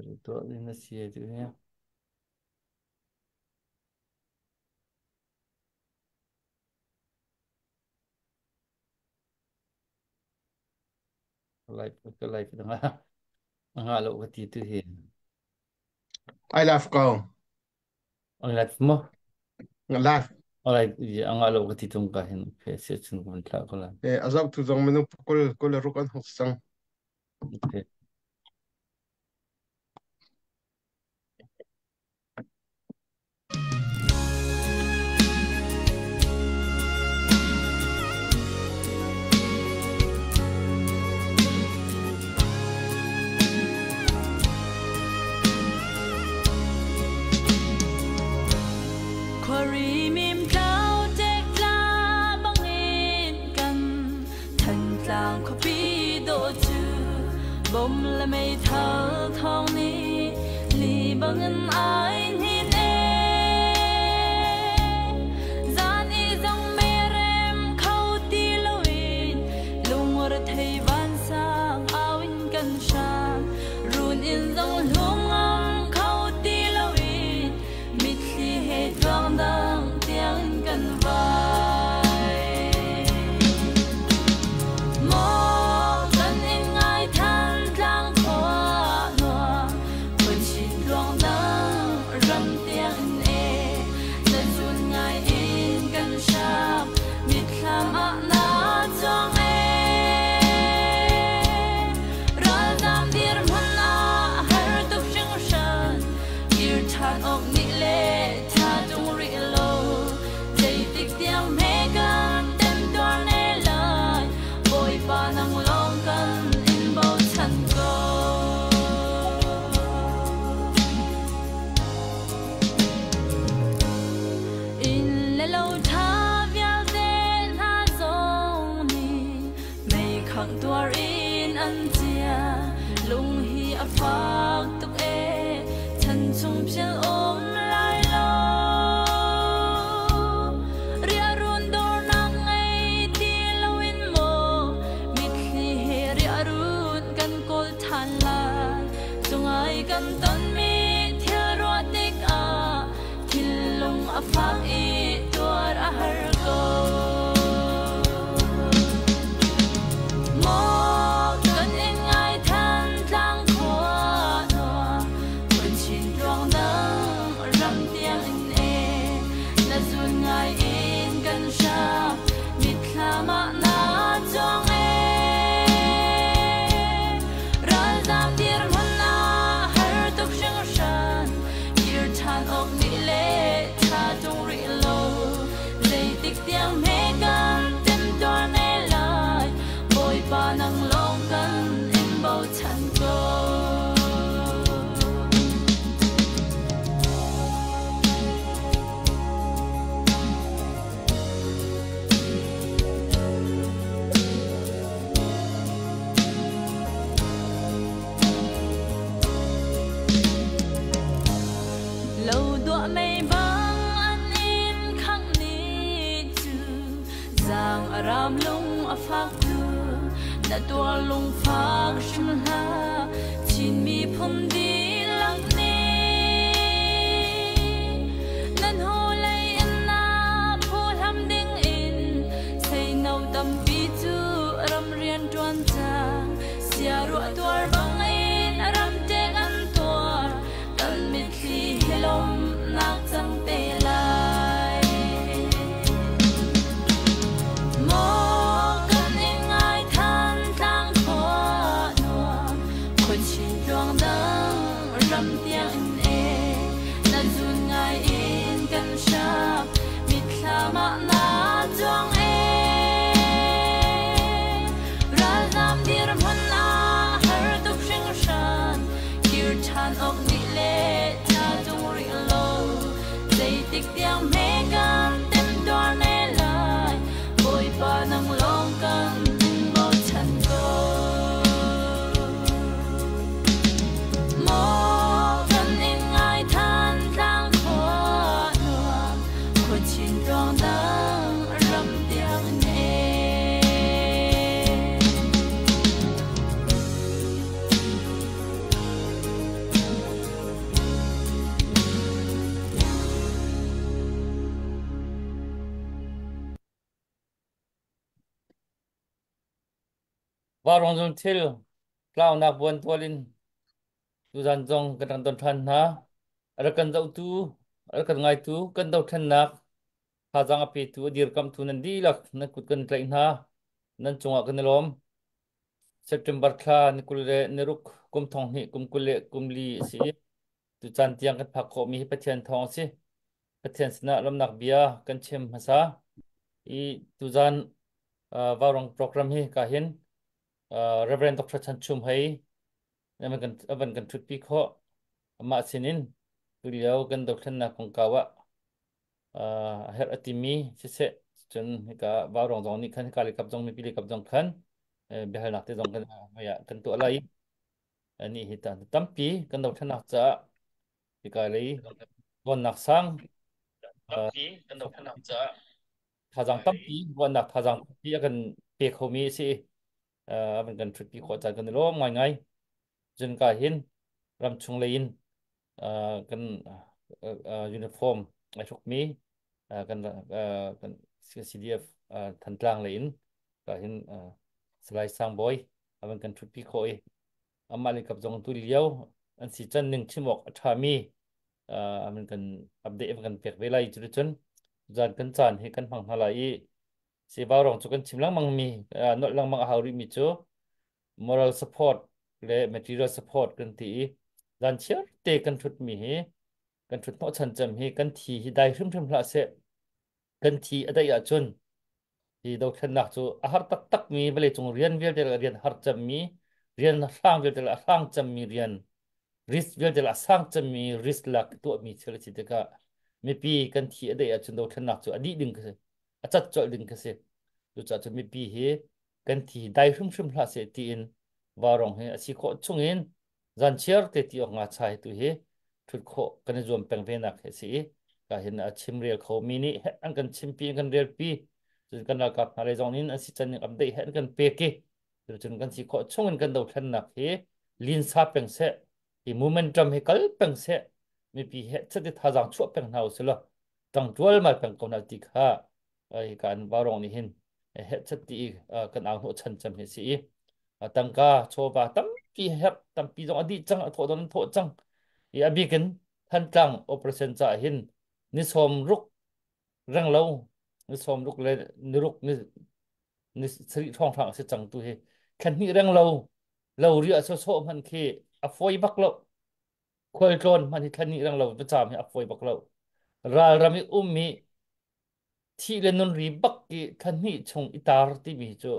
Tuah ding na si tu hi. Live ka live dang ah nga lo ka ti tu hi. I love ko. Ang live mo? Live. Alright, ang nga lo ka ti tung ka hin. Okay, si chun ko thla ko la. Eh, azau tu zong minung kul kul ruk an hong sang. Okay. Khuari mim tlau tek tla bangin kan Thantlang khuapi dawh cu bom le meithal thawng nih li bangin ai hnin e. Zan i zong merem kho ti loin lungre thei vansang au in kan hram run in zong hlungam kho ti loin mitthli he tluang dang tiang in kan vai. Maw kan in ngai than tlang khua nuam khuachin tluang dang ram tiang in e na zun ngai in kan hram mitthlam ah na cuang e. Ralzam dirhmun ah har tuk hringhran kir ṭhan awk nih le tha ṭung rih lo zeitik tiang hme kan temtuar ne lai Bawipa nang lawng kan in bochan ko. Inn le lo ṭha vialte hna zong nih meikhangh tuar in an chia lung hi a fak tuk ee chan chung philh um lai lo. Riahrun dawrnak ngei ti loin maw mitthli he riahrun kan kawl ṭhan lai cungai kan tonmi thil ruah tikah thinlung a fak i tuar a har ko. Maw kan in ngai than tlang khua nuam khuachin tluang dang ram tiang in e na zun ngai in kan hram mitthlam ah na cuang e. Ralzam dirhmun ah har tuk hringhran kir ṭhan awk nih le tha ṭung rih lo zeitik tiang hme kan temtuar ne lai Bawipa nang lawng kan in bochan ko. Lo duah mei bang an in khangh ni cu zaang a ram lung a fak tu na tuar lungfak hrim hlah Chin miphun dihlak nih nan hnulei in na phuhlam ding in seino tampi cu ram rian ṭuan cang siaruah tuar bangin ram ṭek an tuar kan mitthli hi lawmhnak cang te lai. Maw kan in ngai than tlang khua nuam khuachin tluang dang ram tiang in e na zun ngai in kan hram mitthlam ah na cuang e. Ralzam dirhmun ah har tuk hringhran kir ṭhan awk nih le tha ṭung rih lo zeitik tiang hme kan temtuar ne lai Bawipa nang lawng kan in bochan ko. Maw kan in ngai than tlang khua nuam khuachin tluang dang ram tiang in e. Vaurawng zung thil tlaunak buantual in tuzan zong kan rak don ṭhan hna. A rak kan zohtu, a rak kan ngaitu, kan dothlennak thazaang a petu, a dirkamhtu nan dihlak nan kut kan tlaih hna. Nan cungah kan i lawm. September thla ni 26 kum thong hnih kum 24 a si i tucaan tiang kan phak khawhmi hi Pathian thawng a si. Pathian sinah lawmnak bia kan chim hmasa. I tuzan Vaurawng program hi ka hin Reverend Dr. Chan Chum hei avan kan ṭhutpi khawh. Amah sinin tulio kan dothlennak kongkau ah a herh a timi siseh cun hika Vaurawng zong nih khan hika le kap zong mipi le kap zong khan biahalnak te zong kan kan tuah lai. Ani hi ta tampi kan dothlennak caah hika lei ruannak sang thazaang tampi ruahnak thazaang tampi a kan pe khomi a si a van kan ṭhutpi khawh caan kan i lawm ngaingai. Cun ka hin ramchung lei in kan uniform ai hrukmi kan kan CDF Thantlang lei in ka hin Salai Sang Bawi a van kan ṭhutpi khawh i amah le kap zong tu lio an si can ning chim awk a ṭhami an kan update an kan pek ve lai. Cu cun zan kan caan hi kan hmang hna lai i sivau rong cu kan chim lengmang mi nolh lengmang a hau rih mi cu moral support le material support kan ti i zan chiar te kan thut mi hi kan thut hnawh chan cem hi kan thi hi dai hrimhrim hlah seh. Kan thi a daih ahcun hi dothlennak cu a har taktak mi vawleicung rian vialte le rian har cemmi rian hrang vialte le a hrang cemmi rian risk vialte le a sang cemmi risk lak tuahmi thil a si tikah mipi kan thi a daih ahcun dothlennak cu a dih ding khi si, a cat colh ding khi si. Cucaah cun mipi hi kan thi dai hrimhrim hlah seh tiin vaurawng hi a si khawh chungin zan chiar te ti awk nga chai tu hi thut khawh kan i zuam peng ve nak hi si i ka hin a chim rel kho mi nih an kan chimpi an kan relpi cun kan ralkap hna lei zong in an si can ning update he an kan pek i cun kan si khawh chung in kan dothlennak hi linsa peng seh, hi momentum hi kal peng seh, mipi he chati thazaang chuah peng hna usila tang tual mal peng ko na ti kha hi kan barong nih hin he chati kan au hnawh chan cam hi si i tangka chawva tampi herh tampi zong a dih cang, a thawh don thawh cang i a bikin Thantlang operation ca hin ni 60 reng lo, ni 60 le ni ruk ni ni sarih hrawng hrang a si cang. Tu hi thlan hnih reng lo lo ri a so hman khi a fawi bak lo. Khual tlawn hman hi thlan hnih reng lo pacaam hi a fawi bak lo. Ralram i ummi thih le nun ri bak i thla hnih chung i tar timi cu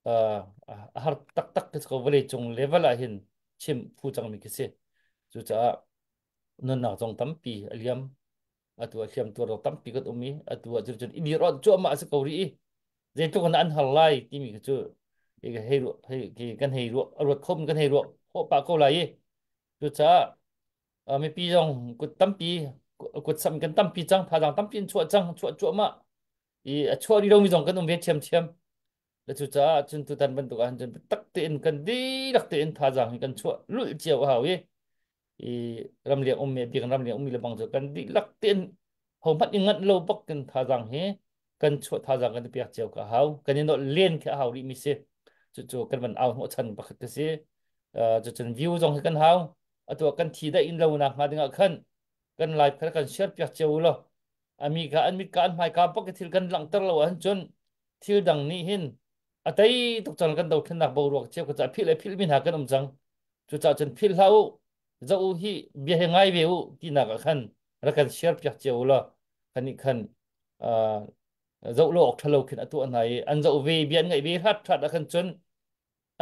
a har taktak khi ko. Vawlei cung level ah hin chim phu cangmi khi si. Cucaah nunnak zong tampi a liam, atu a hliam tuar zong tampi kan um i atu ah cun i dir awt cuahmah a si ko rih i zeitluk in an har lai timi khi cu hei hei kan hei ruah ruat khom kan hei ruah khawh pah ko lai i cucaah mipi zong kut tampi kut sam kan tampi cang, thazaang tampi in chuah cang, chuah cuahmah i a chuah rih lomi zong kan um ve ṭhiamṭhiam le. Cucaah cun tutan bantuk ah cun tak tein kan dihlak tein thazaang hi kan chuah lulh cio a hau i i ramleng ummi bik ramleng ummi le bang cu kan dihlak tein hohmanh i nganh lo bak kan thazaang hi kan chuah, thazaang kan i pek cio ka hau, kan i nolh len khi a hau rih mi si. Cucu kan van au hnawh chan pakhat ka si. Cucun view zong hi kan hau. Atu kan thi da in lo nak hnga ding ah khan kan live kha kan share piak cio u law ami ka an mit ka an hmai ka pak thil kan langhter lo ahcun cun thil dang nih hin a tei tuk cang. Kan dothlennak boruak cio ka ca phil le phil mi hna kan um cang. Cucaah cun phil hlah u, zoh u, hi bia he ngai ve u tinak ah khan rak kan share piak cio u law kan nih khan zoh lo awk ṭhalo khin a tuah hna i an zoh ve bia an ngaih ve hrat hrat ah khan cun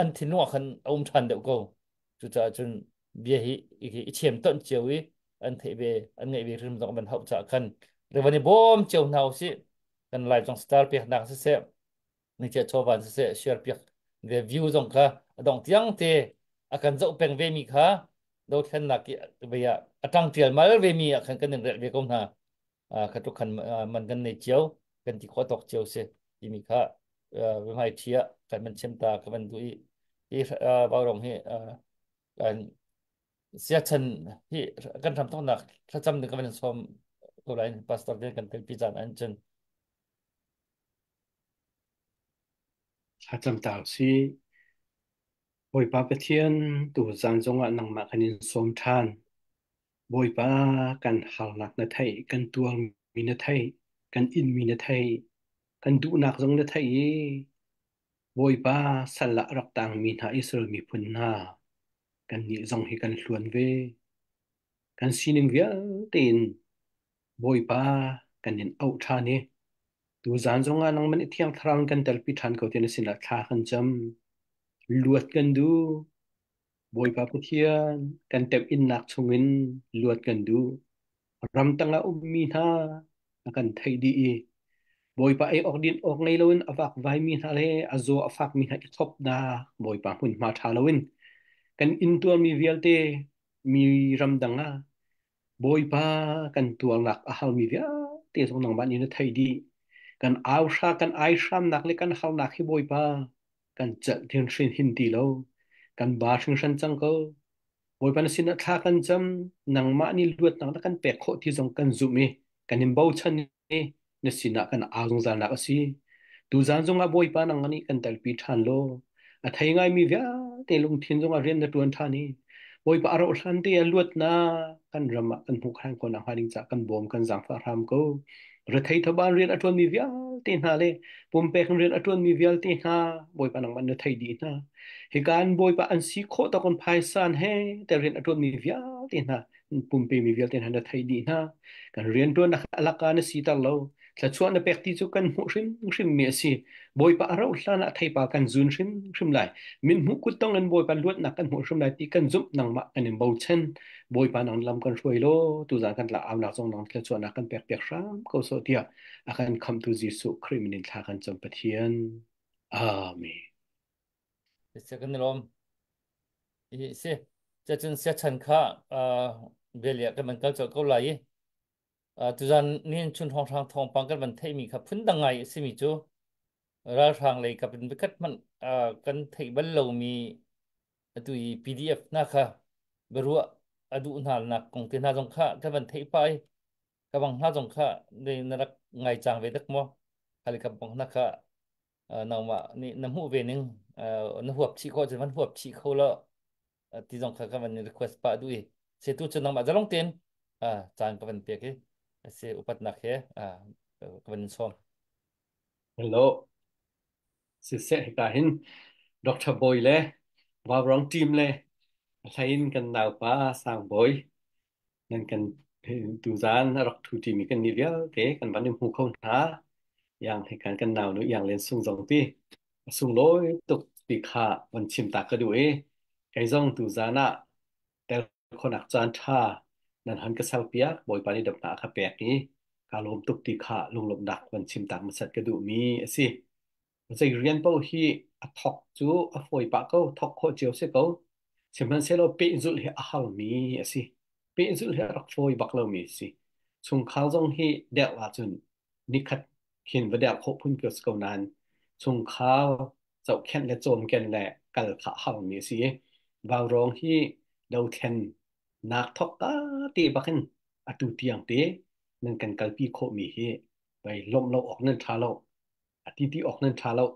an thinlung ah khan a um ṭhan deuh ko. Cucaah cun bia hi i chem tonh cio i an theih ve an ngaih ve hrim zong van hauh caah khan re van i bawm cio hna usih. Kan live zong star peknak siseh, ni chia chawvan siseh, share piak ve, view zong kha a dong tiang te a kan zoh peng ve mi kha dothlennak i ve ah a ṭang ṭial mal ve mi ah khan kan in relh ve ko hna. Kha tluk khan man kan nei cio, kan ti khawh tawk cio si timi kha hmai ṭhi ah kan van chim ta ka van duh i hi vaurawng hi kan siachan hi kan ram thawknak thlacam ding ka van sawm ko lai. Pastor te kan telpi caan an cun thlacam ta si. Bawipa Pathian, tuzaan zongah nangmah kan in sawm ṭhan. Bawipa, kan harnak na theih, kan tuarmi na theih, kan inmi na theih, kan duhnak zong na theih i Bawipa sal ah rak tangmi hna Israel miphun hna, kannih zong hi kan hluan ve. Kan sining vialte in Bawipa kan in auh ṭhan i tuzaan zongah nangmah nih Thiang Thlarau in kan telpi ṭhan ko ti na sinah thla kan cam. Luat kan duh. Bawipa Pathian, kan temhinnak chungin luat kan duh. Ramtang ah ummi hna a kan theih dih i Bawipa ei awk din awk ngei loin a vakvaimi hna le a zaw a fakmi hna i thlopnak Bawipa hmunhma ṭha loin kan intuarmi vialte mi ramdang ah Bawipa kan tuarnak a halmi vialte zong nangmah nih na theih dih. Kan auhra kan aihramnak le kan harnak hi Bawipa kan celh hrin hin ti lo. Kan ba hringhran cang ko. Bawipa na sinah thla kan cam, nangmah nih luatnak na kan pek khawh ti zong kan zumh i kan in bochan i na sinah kan au zungzalnak a si. Tuzaan zongah Bawipa nang nih kan telpi ṭhan law, a thei ngaimi vialte lungthin zongah rian na ṭuan ṭhan i Bawipa a rauh hlan te ah luatnak kan ram ah kan hmuh khan khawh nakhnga ding caah kan bawm kan zaangfah hram ko. Rethei thaban rian a ṭuanmi vialte hna le pumpek in rian a ṭuanmi vialte hna Bawipa nangmah na thei dih hna. Hika an Bawipa an si khawh tawk in phaisa he te rian a ṭuanmi vialte hna pumpe mi vialte hna na thei dih hna. Kan rianṭuannak alaka na siter lo. Thluachuah na pek ti cu kan hmuh hrimhrim mi a si. Bawipa a rauh hlan ah theipa kan zun hrimhrim lai. Min hmuh kuttong in Bawipa luatnak kan hmuh hrim lai ti kan zumh nangmah kan in bochan. Bawipa nang lam kan hruai law tuzaan kan tla aunak zong nang thluachuahnak kan pek piak hram ko sawh tiah a kan khamtu Jesuh Khrih min in thla kan cam Pathian. Amen. Kan lawm. Hi si. Cacun siachan kha belia kan man kal colh ko lai i tuzan nin chun hrawnghrang thawngpang kan van theihmi kha phundang ngai a simi cu ralhrang lei kap in biakhat hmanh kan theih bal lomi atu i PDF hna kha biaruah a duh hna nak kong te hna zong kha kan van theih pah i ka bang hna zong kha na rak ngai cang ve dak maw khali kam bang hna kha nangmah nih na hmuh ve ning na huap chih khawh cun van huap chih kho lo ti zong kha ka van request pah duh i se tu cu nangmah zalong tein caan ka van pek i se upatnak he ka van sawm. Hello. Siseh hika hin Dr. Boy le Vaurong team le a hlei in kan naupa Sang Bawi nan kan tuzaan a rak ṭhu ṭimi kan nih vialte kan van in hmu kho hna. Yang he kan kan nau nu Iang Len Sung zong ti a sunglawi tuk ti kha van chim ta ka duh i kei zong tuzaan ah tel khonak caan ṭha nan han ka serpiak Bawipa nih damnak a ka pek i kaa lawm tuk ti kha lunglawmhnak van chim tak hmasat ka duhmi a si. Zei rian paoh hi a thawk cu a fawi pah ko, thawk khawh cio si ko. Sihmanhsehlaw pehzulh hi a harmi a si. Pehzulh hi a rak fawi bak lomi a si. Chungkhar zong hi derh ahcun nikhat khin va derh khawh phun ko si ko nain chungkhar zohkhenh le cawmken le kal kha a harmi a si i vaurawng hi dothlen nak thawk ta te bakin atu tiang te nan kan kalpi khawhmi hi vai lawmh lo awk nan ṭha lo a ti ti awk nan ṭha lo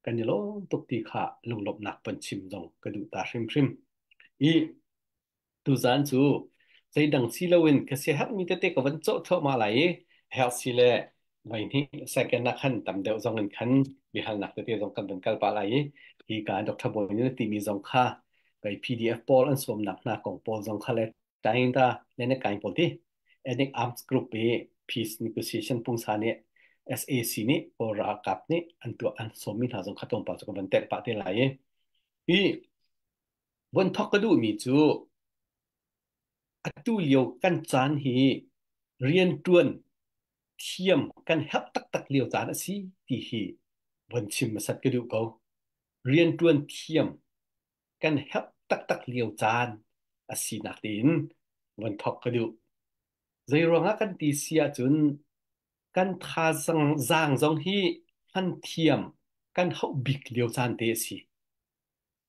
kan i lawm tuk ti kha lunglawmhnak van chim zong ka duh ta hrimhrim i tuzaan cu zeidang si loin ka siaherhmi tete ka van cawh thluahmah lai i herh si le voihnih second ah khan tam deuh zong in khan biahalnak tete zong kan van kal pah lai i hi ka Dr. Bawi nih na timi zong kha kai PDF pawl an sawmnak hna kong pawl zong kha le Tainta le na kain pawl ti Ethnic Arms Group i peace negotiation pungsa nih SAC nih Kawl ralkap nih an tuah an sawmmi hna zong kha tlawmpal cu ka van telh pah te lai i hi von thawk ka duhmi cu atu lio kan caan hi rianṭuan thiam kan herh taktak lio caan a si ti hi von chim hmasat ka duh ko. Rianṭuan thiam kan herh taktak lio caan a sinak tiin von thawk ka duh. Zei ruangah kan ti si ahcun kan thazaang zaang zong hi hman thiam kan hauh bik lio caan te a si.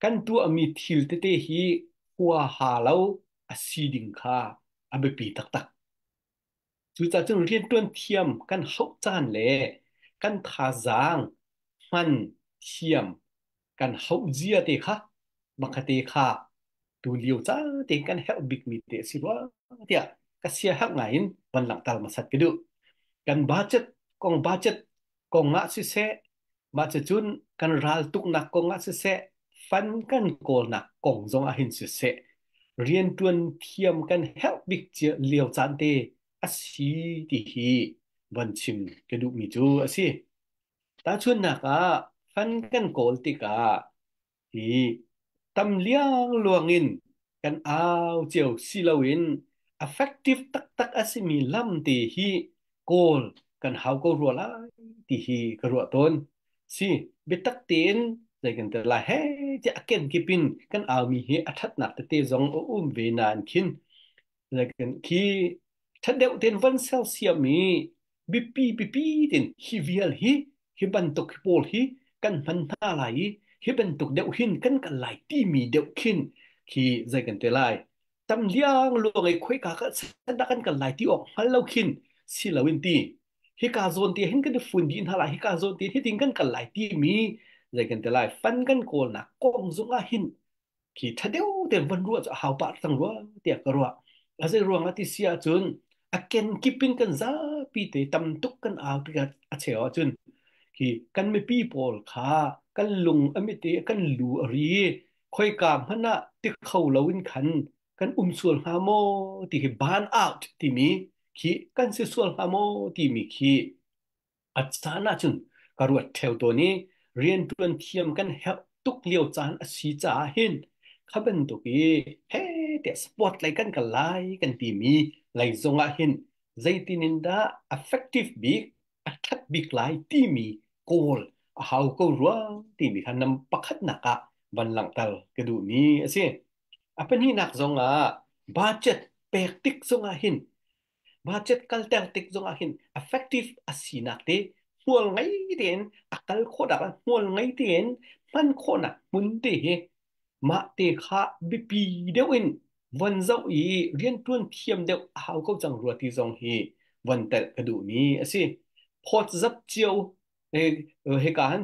Kan tuahmi thil tete hi huaha lo a si ding kha a biapi taktak. Cucaah cun rianṭuan thiam kan hauh caan le kan thazaang hman thiam kan hauh zia te kha Makhate kha tu lio ca te kan herh bikmi te a si rua tiah ka sia herh ngai in van langhter hmasat ka duh. Kan budget kong budget kong ah siseh, mah cucun kan ral tuknak kong ah siseh, fan kan kawlnak kong zong ah hin siseh, rianṭuan thiam kan herh bik cia lio caan te a si ti hi van chim ka duhmi cu a si. Tahchunhnak ah, fan kan kawl tikah hi tam liangluang in kan au cio si loin effective taktak a simi lam te hi kawl kan hau ko rua lai ti hi ka ruah tawn. Si, biatak tein zei kan ti lai he tiah a kenkip in kan aumi hi a ṭhatnak tete zong a um ve nain khin khi ṭhat deuh tein van sersiam i bipi bipi tin hi vial hi hi bantuk hi pawl hi kan hman hna lai i hi bantuk deuh hin kan kal lai timi deuh khin khi zei kan te lai tam liang luang i khoika ka dah kan kal lai ti awk hngal lo khin si lo in ti hika zawn te hin kan i fun dih hna lai, hika zawn te hitin kan kal lai timi zei kan te lai fan kan kawlnak kong zong ah hin khi ṭha deuh tein van ruah cu a hau pah cang rua tiah ka ruah. A zei ruang ah ti si ahcun a kenkip in kan zapi te tam tuk kan au tikah a cheu ahcun khi kan mipi pawl kha kan lung a mit i kan lu a ri khoika hmanh ah ti kho loin khan kan um sual hnga maw ti khi burn out timi khi kan si sual hnga maw timi khi a caan ahcun ka ruat ṭheo tawn i rianṭuan thiam kan herh tuk lio caan a si caah hin kha bantuk i he tiah sport lei kan kal lai kan timi lei zong ah hin zeitin in dah effective bik a ṭhat bik lai timi kawl a hau ko rua timi kha nam pakhatnak ah van langhter ka duhmi a si. A pahnihnak zong ah budget pek tik zong ah hin budget kalter tik zongah hin effective a sinak te hmual ngei tein a kal khawhnak hmual ngei tein hman khawhnak hmun te hi mah te kha biapi deuh in von zoh i riantuan thiam deuh a hau ko cang rua ti zong hi von telh ka duhmi a si. Phawt zap cio hika han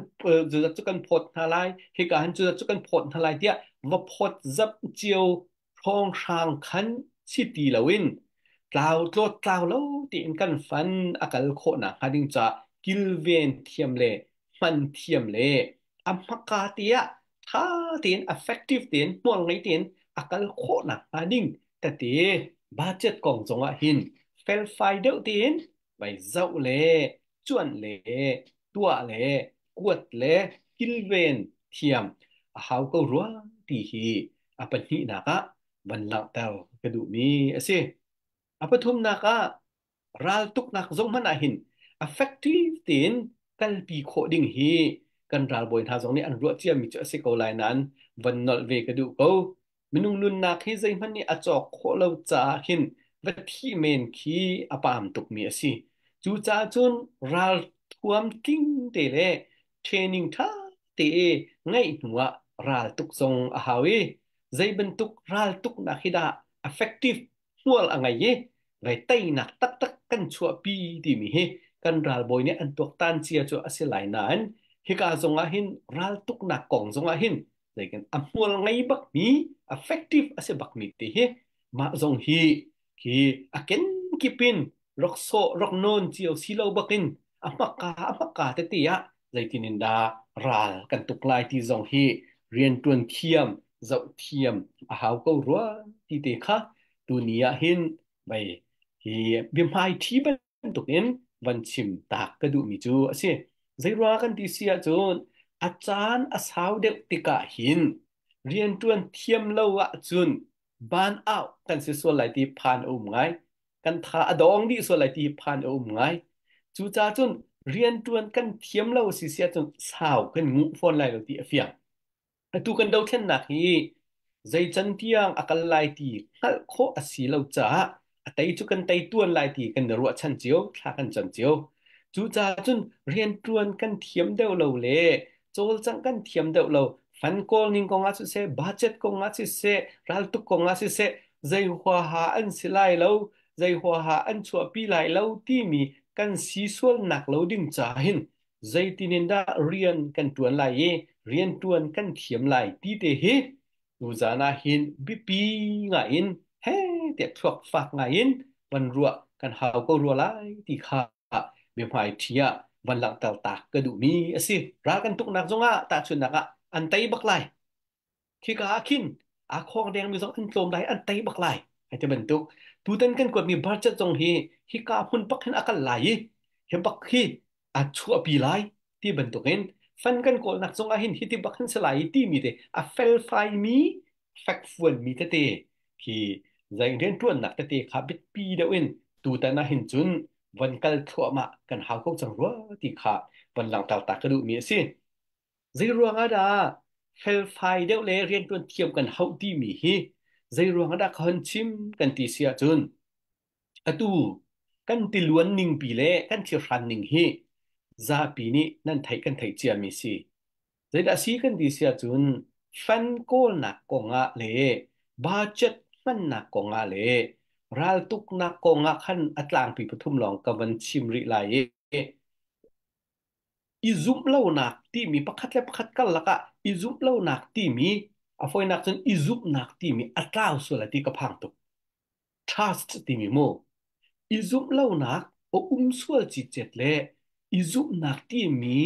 cuzat cu kan phawt hna lai, hika han cuzat cu kan phawt hna lai tiah va phawt zap cio hrawnghrang khan si ti loin tlau tlawt tlau lo tiin kan fan a kal khawhnak hnga ding caah kilven thiam le hman thiam le a hmaka tiah tha tein effective tein hmual ngei tein a kal khawhnak hnga ding tete budget kong zongah hin felfai deuh tein vai zoh le cuanh le tuah le kuat le kilven thiam a hau ko rua ti hi a pahnihnak ah van langhter ka duhmi a si. A pathumnak ah raltuknak zong hmanh ah hin effective tein kalpi khawh ding hi kan ralbawi hna zong nih an ruah ciami cu a si ko lai nain van nolh ve ka duh ko. Minung nunnak hi zeihmanh nih a cawk khawh lo caah hin va thih men khi a paam tukmi a si. Cucaah cun ralthuam tling te le training ṭha te ngeih hnuah raltuk zong a hau i zei bantuk raltuknak hi dah effective hmual a ngei i vai teinak taktak kan chuahpi timi hi kan ralbawi nih an tuaktan cia cu a si lai nain hika zong ah hin raltuknak kong zong ah hin zeikan a hmual ngei bakmi effective a si bakmi ti hi mah zong hi khi a kenkip in rak sawh rak nawn cio si lo bakin a hmaka tete ah zeitin in dah ral kan tuk lai ti zong hi riantuan thiam zoh thiam a hau ko rua ti te kha tuni ah hin mei hi biahmai thi bantukin van chim tak ka duhmi cu a si. Zeiruang kan ti si ahcun a caan a sau deuh tikah hin rianṭuan thiam lo ahcun ban out kan si sual lai ti phan a um ngai. Kan tha a dawng dih sual lai ti phan a um ngai. Cucaah cun rianṭuan kan thiam lo si si ahcun sau kan nguh fawn lai lo ti a fiang. Atu kan dothlennak hi zei can tiang a kal lai ti hngalh khawh a si lo caah a tei cu kan tei tuan lai ti kan i ruahchan cio, thla kan cam cio. Cucaah cun rianṭuan kan thiam deuh lo le cawlcangh kan thiam deuh lo, fund kawl ning kong ah siseh, budget kong ah siseh, raltuk kong ah siseh, zei huaha an si lai lo, zei huaha an chuahpi lai lo timi kan si sualnak lo ding ca hin zeitin in dah rian kan ṭuan lai i rianṭuan kan thiam lai ti te hi Tuzaan ah hin biapi ngai in he tiah thluak fak ngai in van ruah kan hau ko rua lai ti kha biahmai ṭhi ah van langhter ta ka duhmi a si. Ral kan tuknak zongah tahchunhnak ah an tei bak lai. Khika ah khin aa khawng dengmi zong an tlawm lai, an tei bak lai. Hei ti bantuk. Tutan kan kuatmi budget zong hi hika hmun bak hin a kal lai i hi bak hi a chuahpi lai ti bantukin fan kan kawlnak zong ah hin hiti bak hin si lai timi te a felfaimi fekfuanmi tete khi zei rianṭuannak tete kha biapi deuh in tutan ah hin cun van kal thluahmah kan hau ko cang rua ti kha van langhter ta ka duhmi a si. Zei ruang ah dah felfai deuh le rianṭuan thiam kan hauh timi hi zei ruang ah dah ka hon chim kan ti si ahcun Atu kan tiluan ningpi le kan thilhran ning hi zapi nih nan theih kan theih ciami si. Zeidah si kan ti si ahcun fan kawlnak kongah le budget hmannak kongah le raltuknak kongah khan a tlangpi pathum lawng ka van chim rih lai i i zumh lonak timi pakhat le pakhat karlak ah i zumh lonak timi a fawinak cun i zumhnak timi a tlau sual a ti ka phang tuk. Trust timi mu i zumh lonak a um sual citcet le i zumhnak timi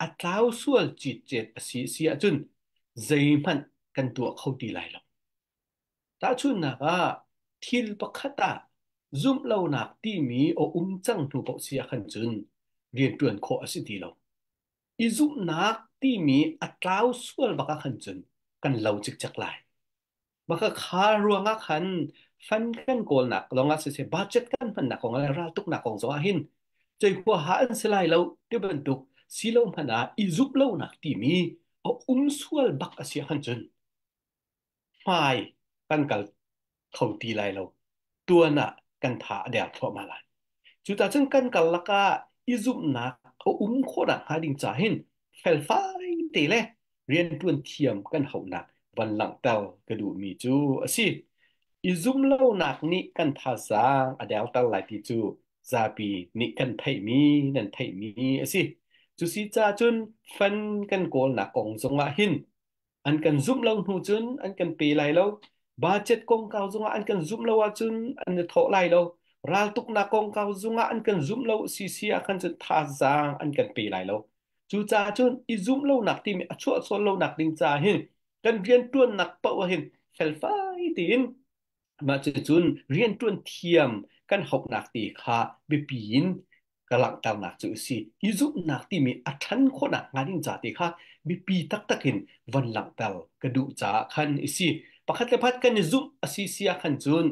a tlau sual citcet a si si ahcun zeihmanh kan tuah kho ti lai lo. Tahchunhnak ah thil pakhat ah zumh lonak timi a um cang hnu paoh si ahkhan cun rianṭuan khawh a si ti lo. I zumhnak timi a tlau sual bak ahkhan cun kan lo cikcek lai. Maka kha ruangah khan fan kan kawlnak lawngah siseh budget kan hmannak kong le raltuknak kong zongah hin ceihhua ha an si lai lo ti bantuk silo hmanh ah i zumh lonak timi a um sual bak a si ahkhan cun hmai kan kal kho ti lai lo. Tuan ah kan tha a der thluahmah lai. Cucacun kan karlak ah i zumhnak a um khawh nakhnga ding ca hin felfai te le rianṭuan thiam kan hauhnak van langhter ka duhmi cu a si. I zumh lonak nih kan thazaang a derter lai ti cu zapi nih kan theihmi nan theihmi a si. Cusi caah cun fan kan kawlnak kong zongah hin an kan zumh lo hnu cun an kan pe lai lo. Budget kongkau zongah an kan zumh lo ahcun an i thawh lai lo. Raltuknak kongkau zongah an kan zumh lo sisi ah khan cun thazaang an kan pe lai lo. Cucaah cun i zumh lonak timi a chuah sual lonak ding caah hin kan rianṭuannak paoh ah hin felfai tein mah cucun rianṭuan thiam kan hauhnak ti kha biapi in ka langhternak cu a si. I zumhnak timi a ṭhan khawhnak hnga ding ca te kha biapi taktak in van langhter ka duh caah khan a si. Pakhat le pakhat kan i zumh a si si ah khan cun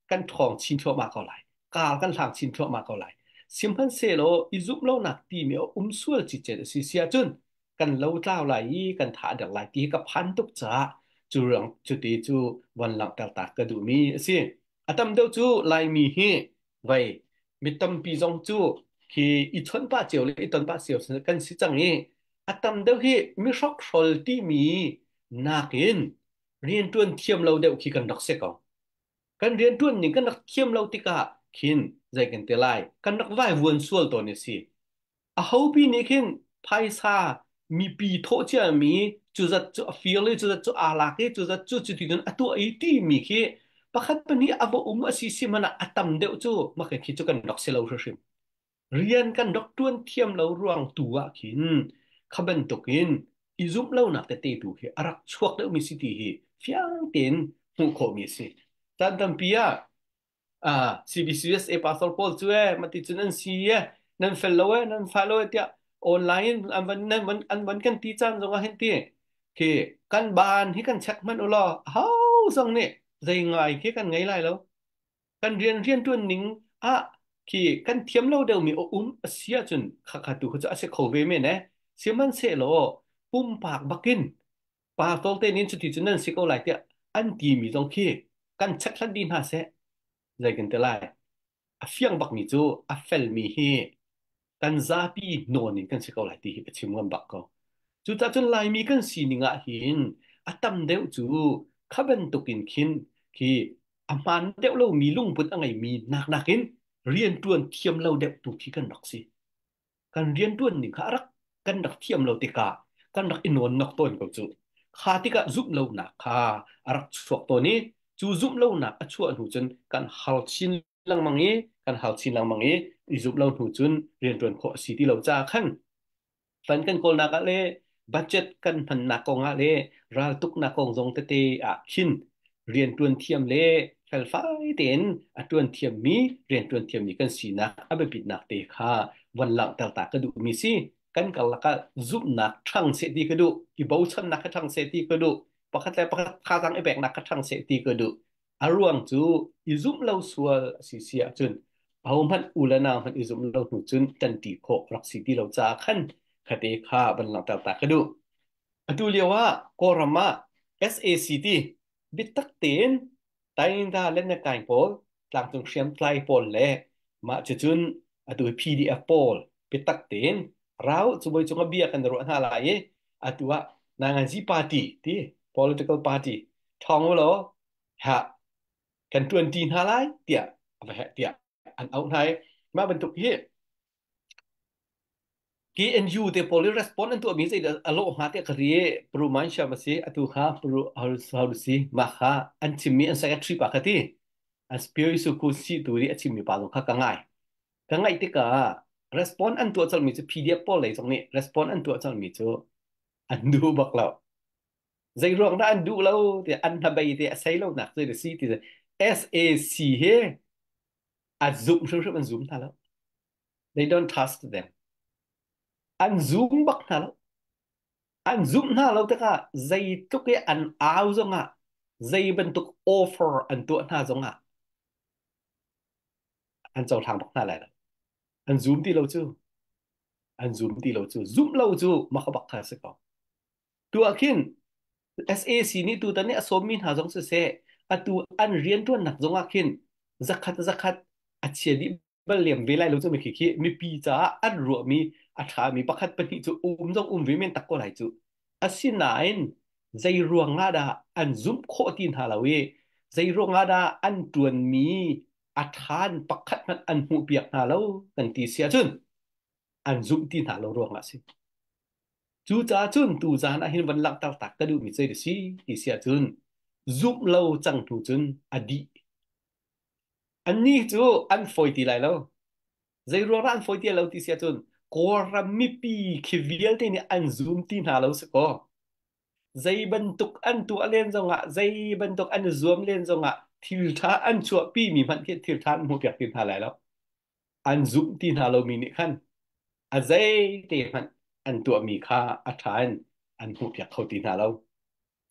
kan ṭhawng chin thluahmah ko lai. Kar kan hlang chin thluahmah ko lai. Sihmanhsehlaw i zumh lonak timi a um sual cicet a si si ahcun kan lotlau lai i kan thah dek lai ti hi ka phan tuk caah cu ruang cuti cu van langhter ta ka duhmi a si. A tam deuh cu Laimi hi vei mi tampi zong cu khi i chawnh pah cio le i ton pah cio kan si cang i a tam deuh hi mi hrokhrol timi nakin rianṭuan thiam lo deuh khi kan rak si ko. Kan rianṭuan ning kan rak thiam lo tikah khin zei kan ti lai kan rak vaivuan sual tawn i si. Ahopi nih khin phaisa mipi thawh ciami cuzat cu a fir i cuzat cu aa lak i cuzat cu cuti cun a tuah i timi khi pakhat pahnih a va um a si si hmanh ah a tam deuh cu mah khi cu kan rak si lo hrimhrim. Rian kan rak ṭuan thiam lo ruang tu ah khin kha bantukin i zumh lonak tete tu hi a rak chuak deuhmi si ti hi fiang tein hmuh khawhmi a si. Caan tampi ah CBCUSA pastor pawl cu e mati cun an si e nan fel lo e nan fa lo e tiah online in an van nan van an van kan ti caan zong ah hin ti khi kan ban hi kan check hmanh u law ho zong nih zei ngai khi kan ngei lai lo. Kan rian rianṭuan ning ah khi kan thiam lo deuhmi a um a si ahcun khakha tu kha cu a si kho ve men eh. Sihmanhsehlaw pumpak bakin pa tolte nin cuti cu nan si ko lai tiah an timi zong khi kan chekhlat dih hna seh zei kan ti lai. A fiang bakmi cu a felmi hi kan zapi nawn in kan si ko lai ti hi ka chim ngam bak ko. Cucaah cun Laimi kan sining ah hin a tam deuh cu kha bantukin khin khi a hmaan deuh lomi lungput a ngeimi nak nakin rianṭuan thiam lo deuh tu khi kan rak si. Kan rianṭuan ning kha a rak kan rak thiam lo tikah kan rak i nawn nok tawn ko cu. Kha tikah zumh lonak kha a rak chuak tawn i cu zumh lonak a chuah hnu cun kan hal chin lengmang i kan hal chin lengmang i i zumh lo hnu cun rianṭuan khawh a si ti lo caah khan fund kan kawlnak ah le budget kan hmannak kong ah le raltuknak kong zong tete ah khin rianṭuan thiam le felfai tein a ṭuan thiammi rianṭuan thiammi kan sinak a biapitnak te kha von langhter ta ka duhmi si. Kan karlak ah zumhnak ṭhang seh ti ka duh, i bochannak kha ṭhang seh ti ka duh, pakhat le pakhat thazaang i peknak kha ṭhang seh ti ka duh. A ruang cu i zumh lo sual a si si ahcun ahohmanh u le nau hmanh i zumh lo hnu cun ṭanṭi khawh rak si ti lo caah khan khate kha van langhter ta ka duh. Atu lio ah Kawlram ah SAC ti biatak tein Tainda le Nakaing pawl, tlangcung hriamtlai pawl le mah cucun atu hi PDF pawl biatak tein rau cu cung a bia kan ruah hna lai i atu ah Nanganzi party ti political party ṭhawng u law ha kan ṭuanṭi hna lai tiah a va tiah an auh hna i mah bantuk hi KNU te pawl i response an tuahmi zei a lawh hnga tiah ka ri Peru man sham a si atu kha Peru how to si mah kha an chimmi an secretary pa kha ti an spiritu ku si tu nih a chimmi pa zong kha ka ngai ka ngaih tikah response an tuah colmi cu PDF pawl lei zong nih response an tuah colmi cu an duh bak lo. Zei ruang dah an duh lo ti an hnabei te a sei lo nak zei si ti SAC he a zum hrimhrim an zum hna lo. They don't trust them. An zum bak hna lo. An zumh hna lo tikah zeitluk i an au zongah zei bantuk offer an tuah hna zongah an cohlang bak hna lai lo. An zum ti lo cu. An zum ti lo cu. Zumh lo cu maka bak kha si ko. Tu ah khin SAC nih tutan nih a sawmmi hna zong siseh atu an rianṭuannak zong ah khin zakhat zakhat a chia dih bal lem ve lai lo cu mi khi khi mipi caah an ruahmi a ṭhami pakhat pahnih cu um zong um ve men tak ko lai cu. Asinain zei ruang ah dah an zumh khawh ti hna lo i zei ruang ah dah an ṭuanmi a ṭhan pakhat hmanh an hmuhpiak hna lo kan ti si ahcun an zumh ti hna lo ruangah a si. Cucaah cun tuzaan ah hin van langhter tak ka duhmi zei si ti si ahcun zumh lo cang hnu cun a dih. Annih cu an fawi ti lai lo. Zei ruang dah an fawi ti lo ti si ahcun Kawlram mipi khi vialte nih an zum ti hna lo si kaw. Zei bantuk an tuah len zongah, zei bantuk an i zuam len zongah thil ṭha an chuahpi mi hmanh khi thil ṭha an hmuhpiak ti hna lai lo. An zumh ti hna lomi nih khan a zeite hmanh an tuahmi kha a ṭha in an hmuhpiak kho ti hna lo.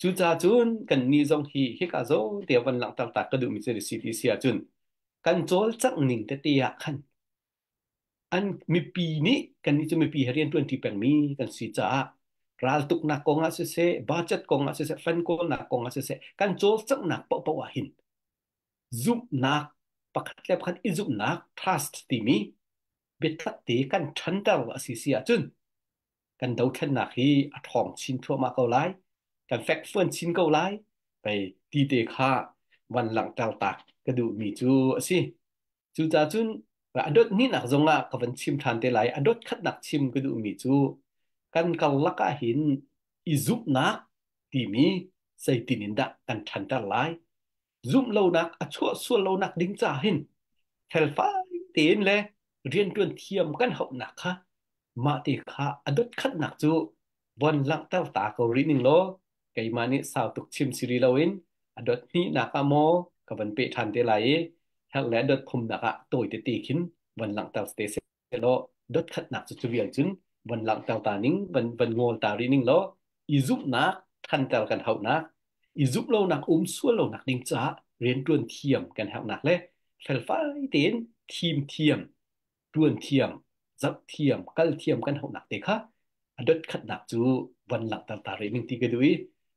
Cucaah cun kannih zong hi hika zawn te van langhter ta ka duhmi cu si ti si ahcun kan cawlcangh ning tete ah khan an mipi nih kannih cu mipi he rian ṭuanṭi pengmi kan si caah raltuknak kong ah siseh, budget kong ah siseh, fund kawlnak kong ah siseh, kan cawlcanghnak paohpaoh ah hin zumhnak pakhat le pakhat i zumhnak trust timi biatak te kan ṭhanter a si si ahcun kan dothlennak hi a ṭhawng chin thluahmah ko lai, kan fekfuan chin ko lai pei ti te kha van langhter tak ka duhmi cu a si. Cucaah cun a dot hnihnak zongah ka van chim ṭhan te lai. A dot khatnak chim ka duhmi cu kan karlak ah hin i zumhnak timi zeitin in dah kan ṭhanter lai? Zumh lonak a chuah sual lonak ding ca hin felfai tein le rianṭuan thiam kan hauhnak kha mah te kha a dot khatnak cu von langhter ta ko rih ning law keimah nih sau tuk chim si rih loin a dot hnihnak ah maw ka van peh ṭhan te lai i herh le a dot thumnak ah tawi tete khin von langhter te seh law dot khatnak cu cu vial cun von langhter ta ning van van ngawl ta rih ning law i zumhnak thanter kan hauhnak i zumh lonak um sual lonak ding caah rianṭuan thiam kan herhnak le felfai tein thim thiam ṭuan thiam, zoh thiam, kal thiam kan hauhnak te kha a dot khatnak cu van langhter ta rih ning ti ka duh i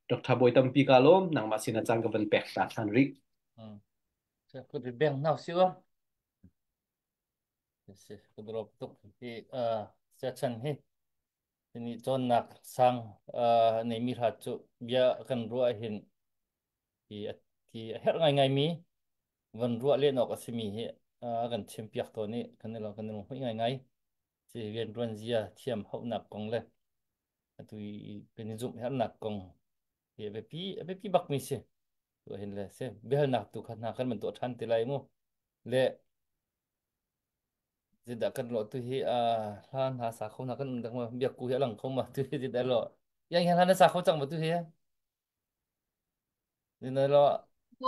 Dr. Bawi tampi ka lawm nangmah sin ah caan ka van pek ta ṭhan rih. Ku bi beng nau si wa. Si ku drop tuk hi sia chan hi ni cawnnak sang nei mi hrat cu bia kan ruah hin hi hi a herh ngaingai mi van ruah len awk a simi hi a kan chimpiak tawn i kan i lo kan i lunghuih ngaingai. Si rianṭuan zia thiam hauhnak kong le atu i kan i zumh herhnak kong. Hi a biapi bak mi si. Tu hin le si biahalnak tu kha hna kan man tuah than te lai mu. Le zidah kan lo tu hi a hla hna sa kho na kan um dang ma biak ku hi alang kho ma tu hi zidah lo yang hian hla na sa kho cang ma tu hi zina lo.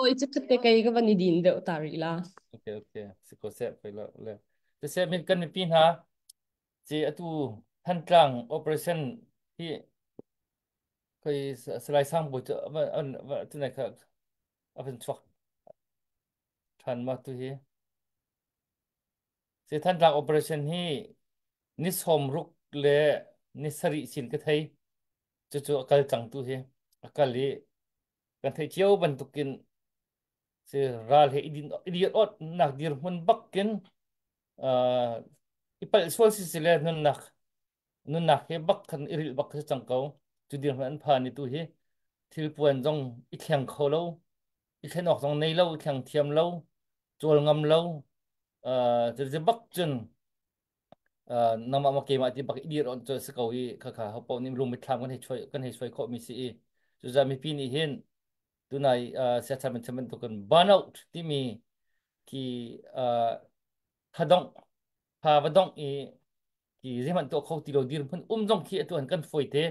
Oi chikkhatte kei ka van i din deuh ta rih la. Okay, okay, si ko se pe lo le te se min kan mipi hna ci atu Thantlang operation hi khoi Salai Sang Bawi cu an tu nai kha a van chuak than ma tu hi. Si Thantlang operation hi ni 60 le ni 7 sin ka thei. Cucu a kal cang tu hi a kal i kan theih cio bantukin si ral he idir ot nak dirhmun bakin i palh sual si si le nunnak he bak khan i rilh bak si cang ko. Cu dirhmun an phan i tu hi thil puan zong i thleng kho lo, i thlen awk zong nei lo, i thleng thiam lo, cawl ngam lo, cu bak cun nangmah ma keimah ti bak i dir on cu si ko i khakha hopo nih lung mitthlam kan hei suai khawh mi si i cucaah mipi nih hin tunai siasal man chim bantukin burnout timi ki thadongh tha va dongh i ki zeihmanh tuah kho ti lo dirhmun um zong khi atu an kan fawi te.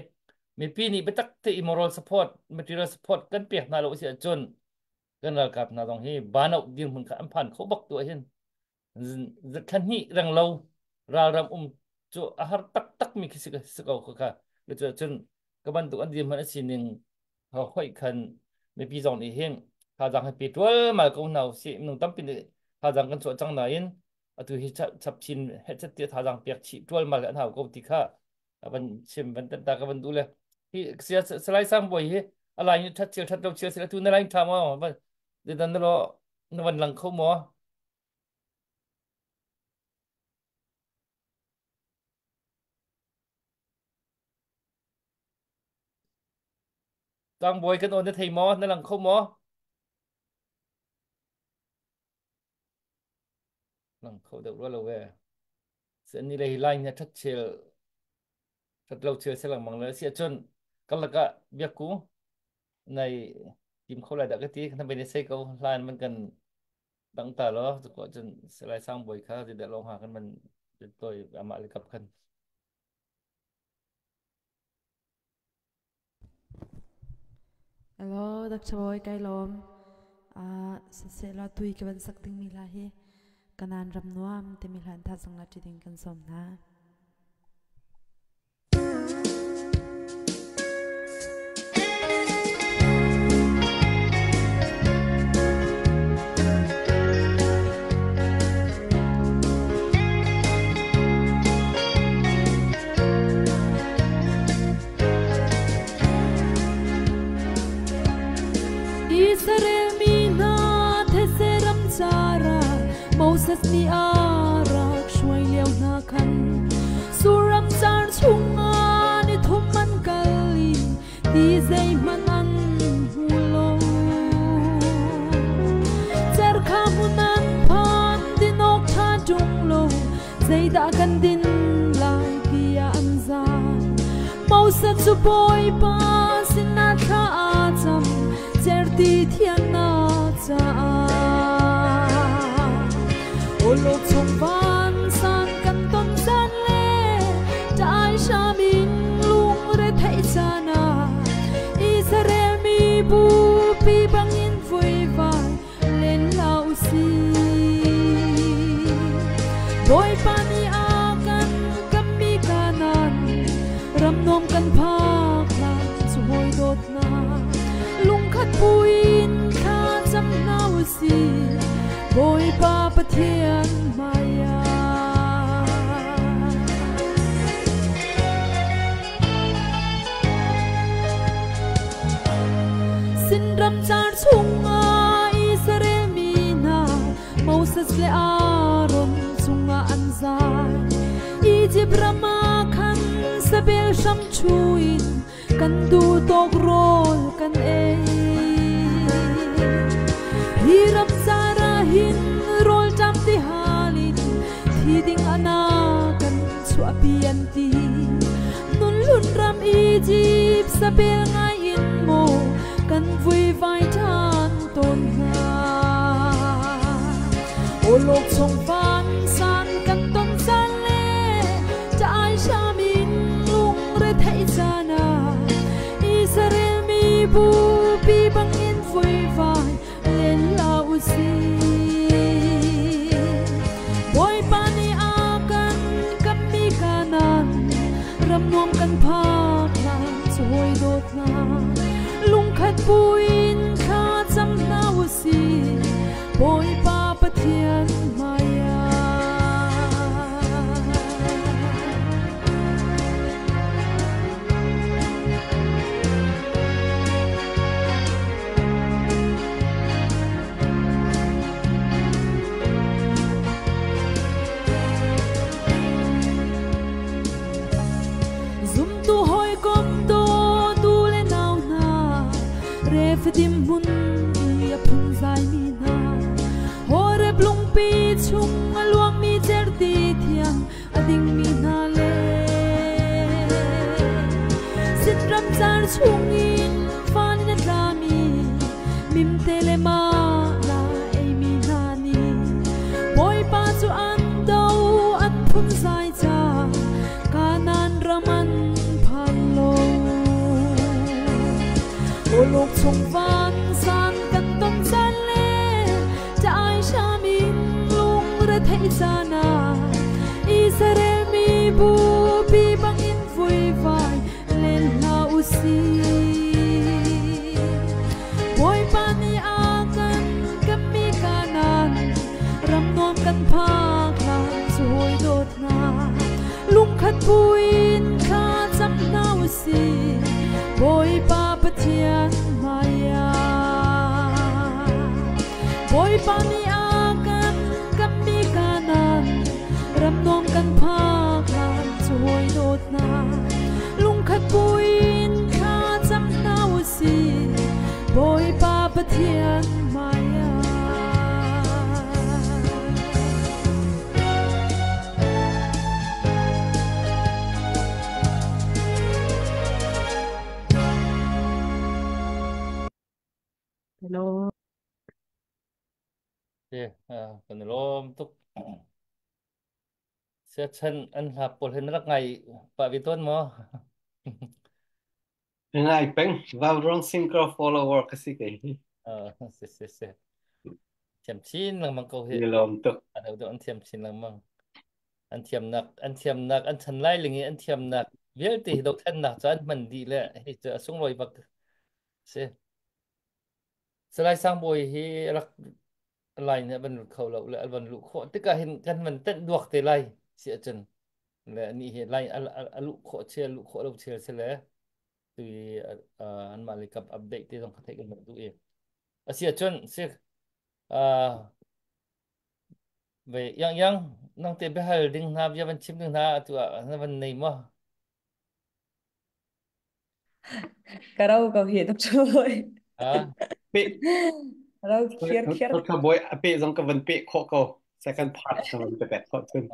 Mipi nih biatak te i moral support, material support kan pek hna lo si ahcun kan ralkap hna zong hi burnout dirhmun kha an phan kho bak tu ah hin thla hnih reng lo ralram um cu a har taktak mi khi si ko kha. Cun ka bantuk an dirhmun a sining hoi khan mipi zong nih hin thazaang hi pe tualmal ko hna usih. Minung tampi nih thazaang kan chuah cang nain atu hi chap chin hechet tiah thazaang pek chih tualmal an hau ko ti kha van chim van tan ta ka van du le hi. Salai Sang Bawi hi alai ni that chial that lo chial sila tu na lain tha mo dan na lo na van lang kho mo? Sang Bawi kan on na thei maw? Na lang kho maw? Lang kho deuh rua lo ve. Ni le hi line na that chel that lo chel se lengmang le si ahcun kan lakah biakku nai tim kho lai dah ka ti kan bai ne sei ko hlan man kan dang ta lo cu ko cun Salai Sang Bawi kha ti dah long ha kan man toi amah le kap khan. Hello, Dr. Boy, kai lawm. Sisehla tui ka van sak dingmi hla hi Kanan ram nuam timi hla in thazang la ṭi ding kan sawm hna. Israel mi hna thetse ram cara Moses nih a rak hruai lio hna khan Suram car chungah ni thum an kal i ti zeihmanh an hmu lo. Cerkha hmun an phan, din awk ṭha ṭung lo, zeidah kan din lai tiah an zai. Moses cu Bawipa sinah thla a cam certi thiannak caah. Awlok chung vansan kan ton caan le ṭai hram in lungre theih caan ah Israel mi bupi bangin vuivai len hlah u sih. Bawipa nih a kan kammi Kanaan ram nuam kan phak hlan cu hawi dawt hna lungkhat buin thla cam hna u sih Bawipa Pathian hmaiah. Sinram car chungah Israel mi hna Moses le Aaron cungah an zai. Egypt ram ah khan sabel hram chuin kan duh tawk rawl kan ei. Hi ram car ah hin rawl ṭam ti hal in thi ding ana kan chuahpi an ti. Nunhlun ram Egypt sabel ngai in maw kan vuivai ṭhan tawn hna. Awlok chung van san kan ton caan le ṭah hram in lungre theih caan ah Israel mi bupi bangin vuivai len hlah u sih. Bawipa nih a kan kammi Kanaan ram nuam kan phak hlan cawi dawt hna lungkhat buin thla cam hna u sih Bawipa Pathian hmaiah. Zumtu hawikom dawtu le nau hna Refadim hmun i a phunzaimi hna Horeb lungpi chung a luangmi cerhti thiang a dingmi hna le Sitram car chungin van in a tlami mimte le mana eimi hna nih Bawipa cu an do an phunzai ca Kanaan ram an phan lo. Uluk chung van san kan ton caan le ṭah hram in lungre theih caan ah Israel mi bupi bangin vuivai len hlah u sih. Bawipa nih a kan kammi Kanaan ram nuam kan phak hlan cu hawi dawt hna lungkhat buin thla cam hna u sih Bawipa Pathian hmaiah. Bawipa nih a kan kammi Kanaan ram nuam kan phak hlan cu hawi dawt hna lungkhat buin thla cam hna u sih Bawipa Pathian hmaiah. Hello. Kan i lawm tuk. Siachan an hla pawl hin rak ngai pah ve tawn maw? Ngai peng. Vauruang singer follower ka si kei. Si si si. Thiam chin lengmang ko hi. Ni lawm tuk. A deuh deuh an thiam chin lengmang. An thiamnak an thiamnak an chan lai ling i an thiamnak vialte hi dothlennak cu an hman dih le hi cu a sunglawi bak si. Salai Sangbawi hi rak lai nih van lut kho lo le van luh khawh tikah hin kan van tenh duak te lai si ahcun le ni hi lai a luh khawh chel luh khawh lo chel si le tui anmah le kap update te zong kha theih kan duh i a si ahcun si ve yang yang nang te biahal ding hna bia van chim ding hna atu ah na van nei maw? Karau ko hi tuk chu. Ha? Pe Rau khiar khiar. Ka boy a pe zong ka van pe khawh ko. Second part ka van pe khawh cun.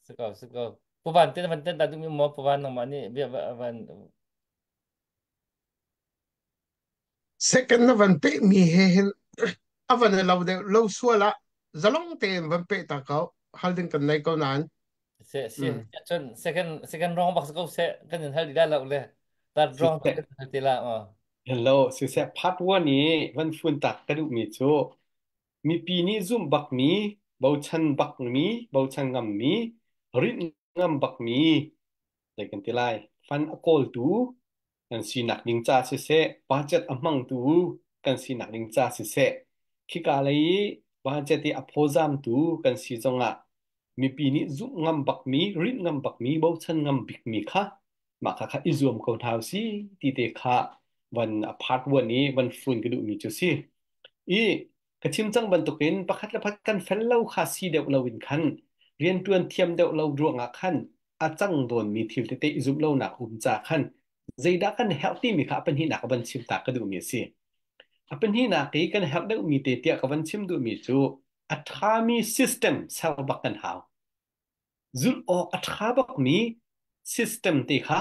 Si ko si ko. Puvan te van ten ta du mi mo puvan nang ma ni bia van Second na van pe mi he hin a van lo deuh lo sual ah zalong tein van pe ta ko hal ding kan nei ko nain. Se se cun second second rong bak ko se kan in hal di da lo le third rong kan hal ti la ma. Hello siseh part 1 i van fun tak ka duh mi cu mipi nih zumh bak mi bochan bak mi bochan ngam mi rinh ngam bak mi zei kan ti lai fan a kawltu kan sinak ding ca siseh budget a hmangtu kan sinak ding ca siseh khika lei i budget i a phawzamtu kan si zongah mipi nih zumh ngam bakmi rinh ngam bakmi bochan ngam bikmi kha mah kha kha i zuam ko hna usih ti te kha van a part one i van fun ka duhmi cu si i Ka chim cang bantukin pakhat le pakhat kan fel lo kha si deuh loin khan rianṭuan thiam deuh lo ruangah khan a cang dawnmi thil tete i zumh lonak um ca khan zeidah kan herh timi kha a pahnihnak ka van chim ta ka duhmi a si. A pahnihnak i kan herh deuhmi te tiah ka van chim duhmi cu a ṭhami system ser bak kan hau. Zulh awk a ṭha bakmi system te kha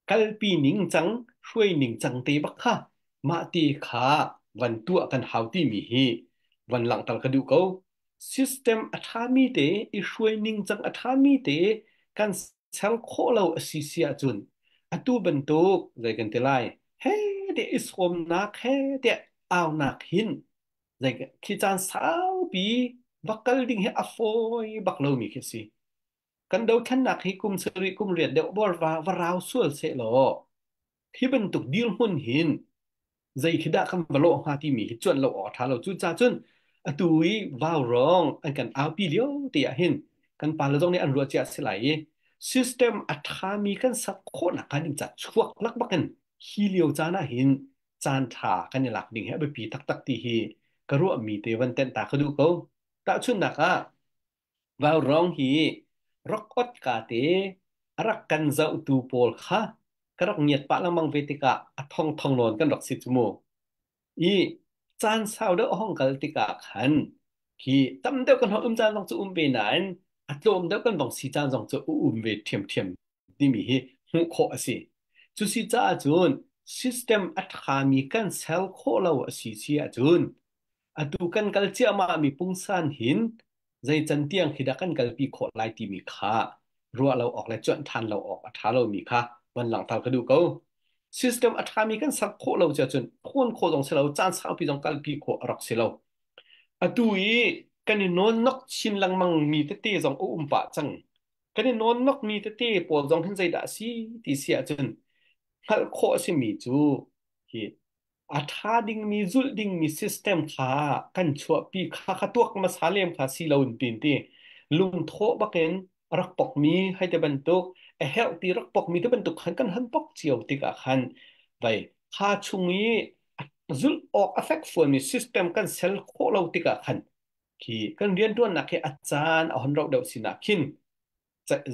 kalpi ningcang, hruai ningcang te bak kha Mah ti kha van tuah kan hau timi hi van langhter ka duh ko. System a ṭhami te, i hruai ningcang a ṭhami te kan ser khawh lo a si si ahcun atu bantuk zei kan ti lai he tiah i sawmnak he tiah aunak hin zei khi caan saupi va kal ding hi a fawi bak lomi khi a si. Kan dothlennak hi kum sarih kum riat deuh bor va va rau sual seh law hi bantuk dirhmun hin zei khi dah kan va lawh hnga timi hi cuanh lo awk a ṭha lo. Cucaah cun atu i vaurawng an kan aupi lio te ah hin kan pale zong nih an ruah cia a si lai i system a ṭhami kan sak khawhnak hnga ding ca chuak lak bak in hi lio caan ah hin caan ṭha kan i lak ding hi a biapi taktak ti hi ka ruahmi te van tenh ta ka duh ko. Tahchunhnak ah Vaurawng hi rak ot ka te a rak kan zohtu pawl kha ka rak ngiat pah lengmang ve tikah a thongthong nawn kan rak si cu mu. I caan sau deuh a hong kal tikah khan khi tam deuh kan hong um caan zong cu um ve nain a tlawm deuh kan vong si caan zong cu a um ve ṭhiamṭhiam timi hi hmuh khawh a si. Cusi caah cun system a ṭhami kan ser khawh lo a si si ahcun atu kan kal ciahmahmi pungsan hin zei can tiang khi dah kan kalpi khawh lai timi kha ruah lo awk le cuanh ṭhan lo awk a ṭha lomi kha van langhter ka duh ko. System a ṭhami kan ser khawh lo cun thawn khawh zong si lo, caan saupi zong kalpi khawh a rak si lo. Atu i kan i nawnnok chin lengmang mi tete zong a um pah cang. Kan i nawnnok mi tete pawl zong hin zeidah a si ti si ahcun hngalh khawh a simi cu hi a ṭha dingmi zulh dingmi system kha kan chuahpi kha kha tuak hmasa lem kha si lo in tin ti lungthawh bakin rak pokmi hei te bantuk a herh ti rak pokmi te bantuk khan kan han pok cio tikah khan vai kha chung i zulh awk a fek fuanmi system kan sel khawh lo tikah khan khi kan rianṭuannak hi a caan a hon rauh deuh sinak khin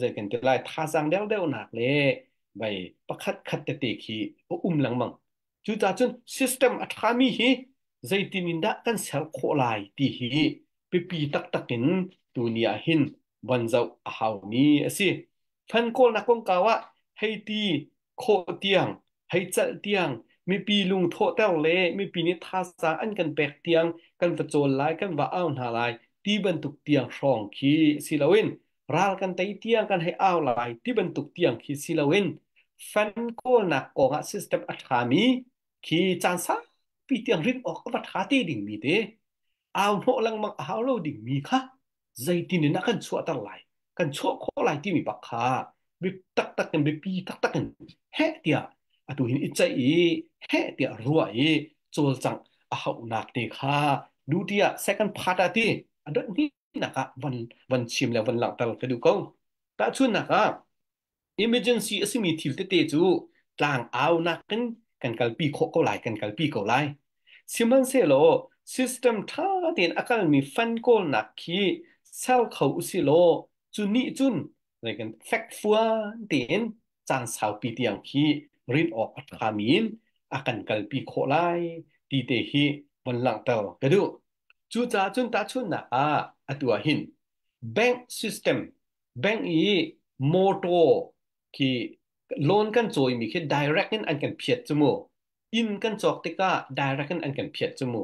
zei kan ti lai thazaang deuhdeuhnak le vai pakhat khat tete khi a um lengmang. Cucaah cun system a ṭhami hi zeitin in dah kan ser khawh lai ti hi biapi taktak in tuni ah hin van zoh a haumi a si. Fan kawlnak kongkau ah hei ti khawh tiang, hei calh tiang, mipi lungthawhter le mipi nih thazaang an kan pek tiang kan va cawl lai, kan va au hna lai ti bantuk tiang hrawng khi si loin ral kan tei tiang kan hei au lai ti bantuk tiang khi si loin fan kawlnak kongah system a ṭhami khi caan saupi tiang rin awk a va ṭha te dingmi te au hnawh lengmang a hau lo dingmi kha zeitin in a kan chuahter lai kan chuah khawh lai timi bak kha bi taktak in biapi taktak in heh tiah atu hin i ceih i heh tiah ruah i cawlcangh a hauhnak te kha duty ah second part ah ti a dot hnih ah van van chim le van langhter ka duh ko. Tahchunhnak ah emergency a simi thil tete cu tlang au nakin kan kalpi khawh ko lai, kan kalpi ko lai. Sihmanhsehlaw system ṭha tein a kalmi fund kawlnak khi ser kho usih law cu nih cun zei kan fekfuan tein caan saupi tiang khi rin awk a ṭhami in a kan kalpi khawh lai ti te hi von langhter ka duh. Cucaah cun tahchunhnak ah atu ah hin bank system bank i motor khi loan kan cawimi khi direct in an kan phiat cu mu. Inn kan cawk tikah direct in an kan phiat cu mu.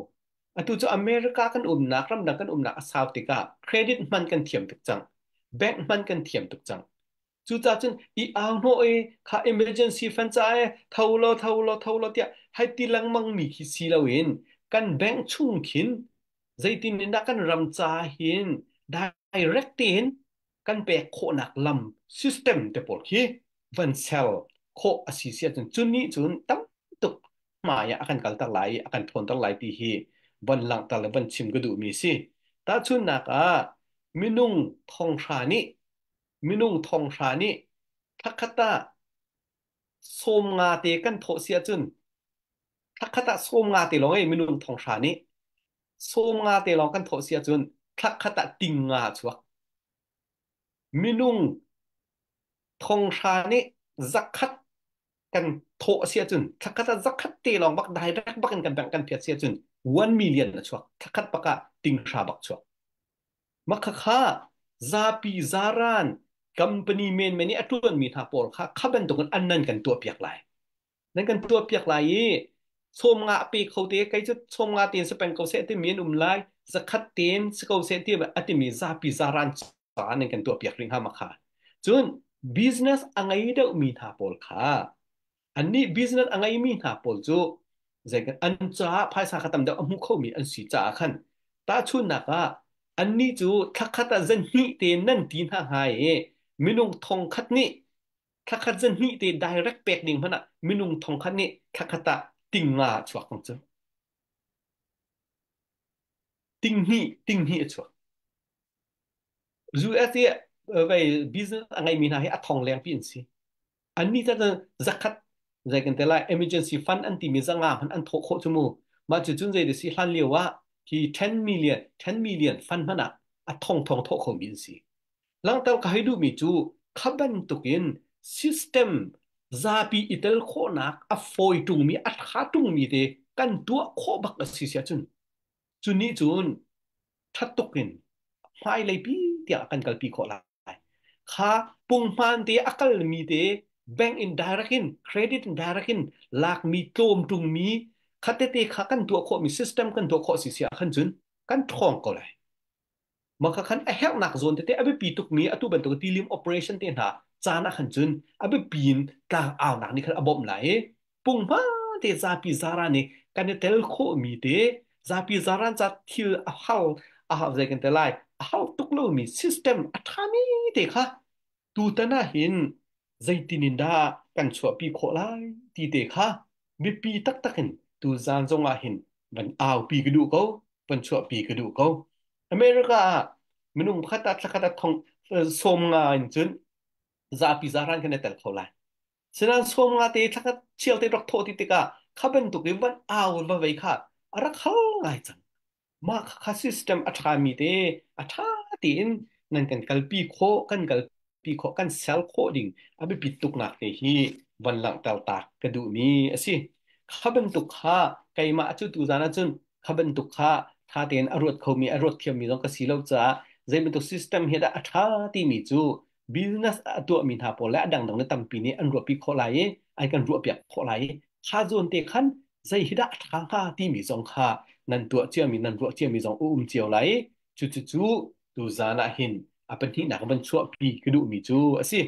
Atu cu America kan umnak ramdang kan umnak a sau tikah credit hman kan thiam tuk cang. Bank hman kan thiam tuk cang. Cucaah cun i au hnawh i kha emergency fund ca e tho law tho law tho law tiah hei ti lengmang mi khi si loin kan bank chung khin zeitin in dah kan ram ca hin direct tein kan pek khawhnak lam system te pawl khi van ser khawh a si si ahcun cu nih cun tam tuk hmai ah a kan kalter lai i a kan ṭhawnter lai ti hi van langhter le van chim ka duhmi si. Tahchunhnak ah minung thonghra nih minung thonghra nih thlakhat ah 50 te kan thawh si ahcun thlakhat ah 50 te lawng ei minung thonghra nih 50 te lawng kan thawh si ahcun thlakhat ah ting nga a chuak. Minung thonghra nih zakhat kan thawh a si ahcun thlakhat ah zakhat te lawng bak direct bak in kan bank kan phiat si ahcun 1 million a chuak. Thlakhat bak ah ting hra bak chuak. Makhakha zapi zaran company menmen i a ṭuanmi hna pawl kha kha bantukin an nan kan tuahpiak lai. Nan kan tuahpiak lai i Sawm nga pe kho te kei cu sawm nga tein si peng ko seh timi an um lai. Zakhat tein si ko seh ti a timi zapi zaran ca nan kan tuah piak rih hnga ma kha. Cun business a ngei deuh mi hna pawl kha annih business a ngeimi hna pawl cu zei an caah phaisa kha tam deuh a hmu khomi an si caah khan tahchunhnak ah annih cu thlakhat ah zan hnih te nan ti hna hnga i minung thong khat nih thlakhat zan hnih te direct pek ding hmanh ah minung thong khat nih thlakhat ah ting nga a chuak kong cu ting hnih ting hnih a chuak. US i vei business a ngeimi hna hi a thong lengpi an si. Annih cu zakhat zei kan ti lai emergency fund an timi zanga hmanh an thawh khawh cu mu. Mah cucun zei si hlan lio ah hi 10 million 10 million fund hmanh ah a thong thong thawh khomi an si. Langhter ka hei duhmi cu kha bantukin system zapi i tel khawhnak a fawi ṭungmi a ṭha ṭungmi te kan tuah khawh bak a si si ahcun cu nih cun ṭha tuk in hmailei pi tiah kan kalpi khawh lai. Kha punghman te a kalmi te bank in direct in credit in direct in lakmi tlawm ṭungmi khatete kha kan tuah khawhmi system kan tuah khawh si si ah khan cun kan ṭhawng ko lai. Mah kha khan a herhnak zawn tete a biapi tukmi atu bantuk tilim operation te hna caan ah khan cun a biapi in tlang aunak nih khan a bawmh lai i punghman te zapi zara nih kan i tel khawhmi te zapi zaran ca thil a hal a hal zei kan te lai a hal tuk lomi system a ṭhami te kha tutan ah hin zeitin in dah kan chuahpi khawh lai ti te kha biapi taktak in tu zan zong ah hin van aupi ka duh ko van chuahpi ka duh ko. America ah minung pakhat ah thlakhat ah thong sawm nga in cun zapi zaran kan i tel kho lai. Sinain sawm nga te thlakhat chial te rak thawh ti tikah kha bantuk i van au va vei kha a rak hal ngai cang. Mah kha system a ṭhami te a ṭha tein nan kan kalpi khawh kan kalpi khawh kan sel khawh ding a biapit tuknak te hi van langhter tak ka duhmi a si. Kha bantuk kha keimah cu tuzan ahcun kha bantuk kha ṭha tein a ruat khomi a ruat thiammi zong ka si lo caah zei bantuk system hi dah a ṭha timi cu business a tuahmi hna pawl le a dangdang le tampi nih an ruahpi khawh lai i an kan ruahpiak khawh lai i kha zawn te khan zei hi dah a ṭha hnga timi zong kha nan tuah ciami nan ruah ciami zong a um cio lai i cucu tu zan ah hin a pahnihnak van chuahpi ka duhmi cu a si.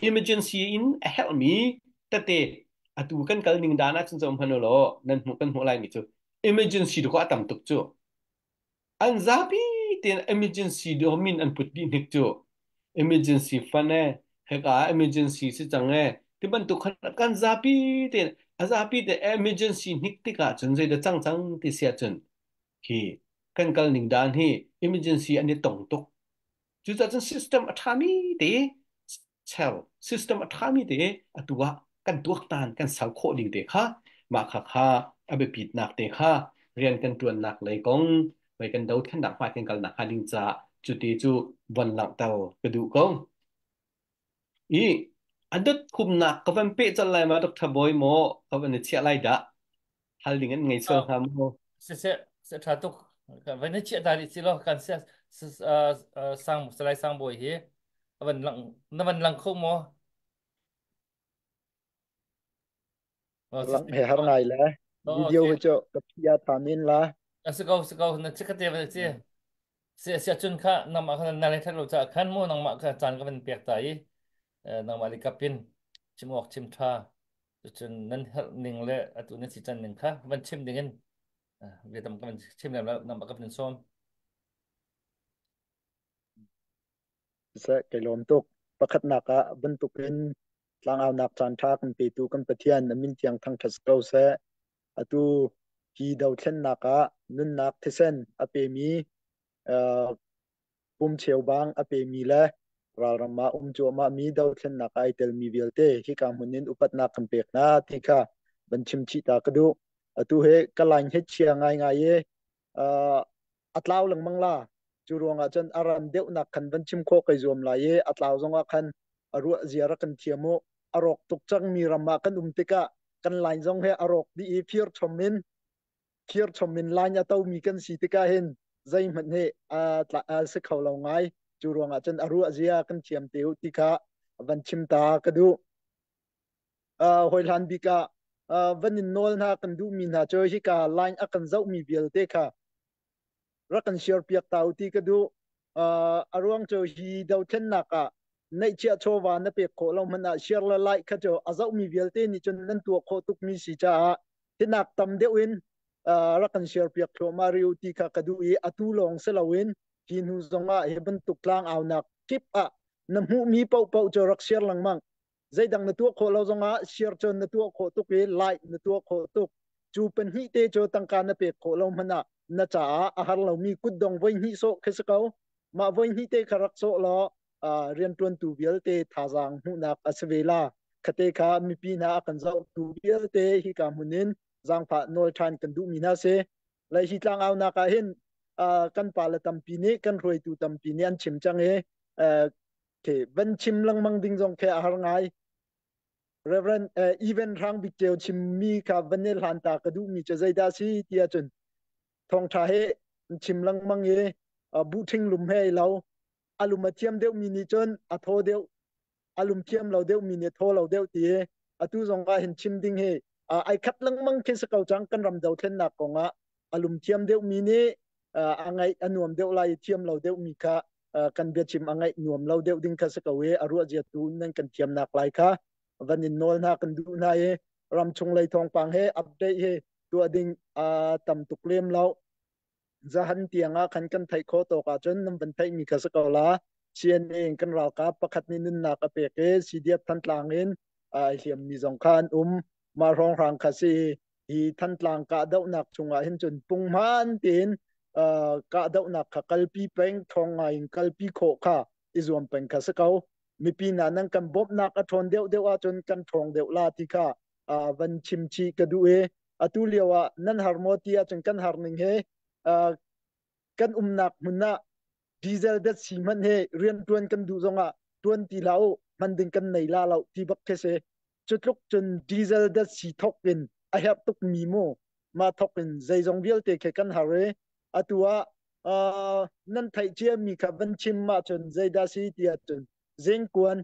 Emergency in a herhmi tete atu kan kal ning dan ah cun zoh hmanh u law nan hmuh kan hmuh laimi cu emergency dawh a tam tuk cu. An zapi tein emergency dawh min an put dih hnik cu. Emergency fund e, heka ah emergency si cang e, ti bantuk khan kan zapi tein a zapi te emergency hnik tikah cun zeidah cang cang ti si ahcun hi kan kal ning dan hi emergency an i tong tuk. Cucaah cun system a ṭhami te chel system a ṭhami te atu ah kan tuaktan kan sal khawh ding te kha mah kha kha a biapitnak te kha rian kan ṭuannak lei kong mei kan dothlennak hmai kan kalnak hnga ding caah cuti cu von langhter ka duh ko. I a dot khumnak ka van peh cal lai ma Dr. Boy maw ka van i chiah lai dah hal ding an ngei sual hnga maw? Siseh, se ṭha tuk. Vai na chiah ta rih si lo kan sia sang Salai Sang Bawi hi van lang na van lang kho maw? Lang he har ngai le video hi chu ka phia tha min la. A si ko si ko na chikate va si. Si sia chun kha nangmah kha na le that lo cha khan mu nangmah kha caan ka van pek ta i nangmah li kapin chim awk chim tha cun nan herh ning le atu nan si can ning kha van chim ding in biatam ka van chim lem lo nangmah ka van sawm. Seh kai lawm tuk. Pakhatnak ah bantukin tlangaunak caan ṭha kan petu kan Pathian a min thiang thangṭhat ko seh. Atu hi dothlennak ah nunnak thisen a pemi pum cheubang a pemi le ralram ah um cuahmahmi dothlennak ah ai telmi vialte hika hmun in upatnak kan pek hna ti kha van chim chih ta ka duh. Atu hi ka line hi chia ngaingai i a tlau lengmang la. Cu ruangah cun a ran deuhnak khan van chim khawh kai zuam lai i a tlau zongah khan a ruah zia rak kan thiam u. A rawk tuk cangmi ram ah kan um tikah kan line zong hi a rawk dih i phir chom in thir chom in line a tomi kan si tikah hin zeihmanh hi a si kho lo ngai. Cu ruangah cun a ruah zia kan thiam te u ti kha van chim ta ka duh. Hawi hlan bik ah Van in nawl hna kan duhmi hna cu hika line a kan zohmi vialte kha rak kan share piak ta u ti ka duh. A ruang cu hi dothlennak ah neihchiah chawva na pek khawh lo hmanh ah share le like kha cu a zohmi vialte nih cun nan tuah khawh tukmi si caah hinak tam deuh in rak kan share piak thluahmah rih u ti kha ka duh i atu lawng si loin hi hnu zongah hi bantuk tlang aunak kip ah na hmuhmi paohpaoh cu rak share lengmang. Zeidang na tuah khawh lo zongah share cun na tuah khawh tuk i like na tuah khawh tuk. Cu pahnih te cu tangka na pek khawh lo hmanh ah na caah a har lomi kutdong voi hnih sawh khi si ko. Mah voi hnih te kha rak sawh law rianṭuantu vialte thazaang hmuhnak a si ve la. Khate kha mipi hna a kan zohtu vialte hika hmun in zaangfah nawl ṭhan kan duhmi hna si. Lai hi tlangaunak ah hin kan pale tampi nih kan hruaitu tampi nih an chim cang i ke van chim lengmang ding zong khi a har ngai. Reverend Even Hrang Bik Ceu chimmi kha van i hlan ta ka duhmi cu zeidah si ti ahcun thawngṭha he chim lengmang i buhṭhing lum he lo a lum a thiam deuhmi nih cun a thaw deuh a lum thiam lo deuhmi nih thaw lo deuh ti i atu zong ah hin chim ding hi ai khat lengmang khi si ko cang. Kan ram dothlennak kong ah a lum thiam deuhmi nih a ngaih a nuam deuh lai i thiam lo deuhmi kha kan biachim a ngaih nuam lo deuh ding kha si ko i a ruah zia tu nan kan thiamnak lai kha van in nawl hna kan duh hna i ramchung lei thawngpang he update he tuah ding a tam tuk lem lo. Zahan tiang ah khan kan theih khawh tawk ahcun nan van theih mi kha si ko la. CNA in kan ralkap pakhat nih nunnak a pek i CDF Thantlang in ai hliam mi zong kha an um. Mah hrawnghrang kha si hi Thantlang kahdohnak chungah hin cun punghman tein kahdohnak kha kalpi peng ṭhawng ngai in kalpi khawh kha i zuam peng kha si ko. Mipi hna nan kan bawmhnak a ṭhawn deuhdeuh ahcun kan ṭhawng deuh la ti kha van chim chih ka duh i atu lio ah nan har maw ti ahcun kan har ning he kan umnak hmun ah diesel dat si hmanh he rianṭuan kan duh zongah ṭuan ti hlah u, hman ding kan nei la lo ti bak khi si. Cu tluk cun diesel dat si thok in a herh tuk mi mu mah thok in zeizong vialte khi kan har i atu ah nan theih cia mi kha van chim ahcun zeidah si ti ahcun zengkuan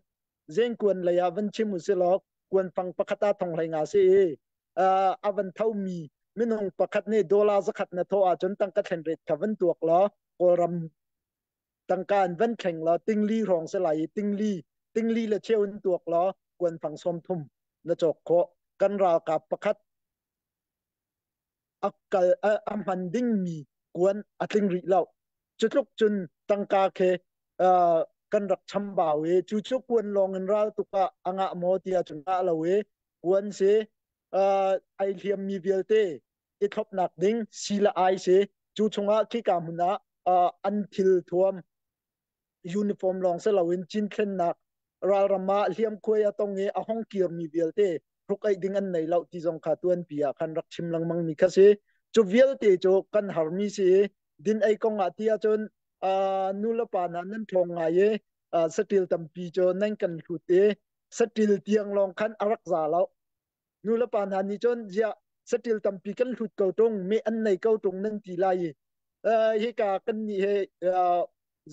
zengkuan lei ah van chim u si law kuanfang pakhat ah thong hlei nga si i a van tho mi minung pakhat nih dollar zakhat na thawh ahcun tangka thlen ret kha van tuak law Kawlram tangka in van thleng law tingli hrawng si lai i tingli tingli le cheu in tuak law kuanfang 30 na cawk khawh. Kan ralkap pakhat a kal a hman dingmi kuan a tling rih lo. Cu tluk cun tangka khi kan rak chambau i cu cu kuan lawng in ral tuk ah a ngah maw ti ahcun ngah lo i kuan si ai hliammi vialte i thlopnak ding si le ai si. Cu chungah khika hmun ah an thil thuam uniform lawng si loin cinthlennak ralram ah hliamkhuai a tong i a hong kirmi vialte hruk eih ding an nei lo ti zong kha tuanpi ah khan rak chim lengmang mi kha si. Cu vialte cu kan harmi si i din ei kong ah ti ahcun nu le pa hna nan ṭhawng ngai i saṭil tampi cu nan kan hlut i saṭil tiang lawng khan a rak za lo. Nu le pa hna nih cun ziah saṭil tampi kan hlut ko ṭung, meh an nei ko ṭung nan ti lai i hika kan nih he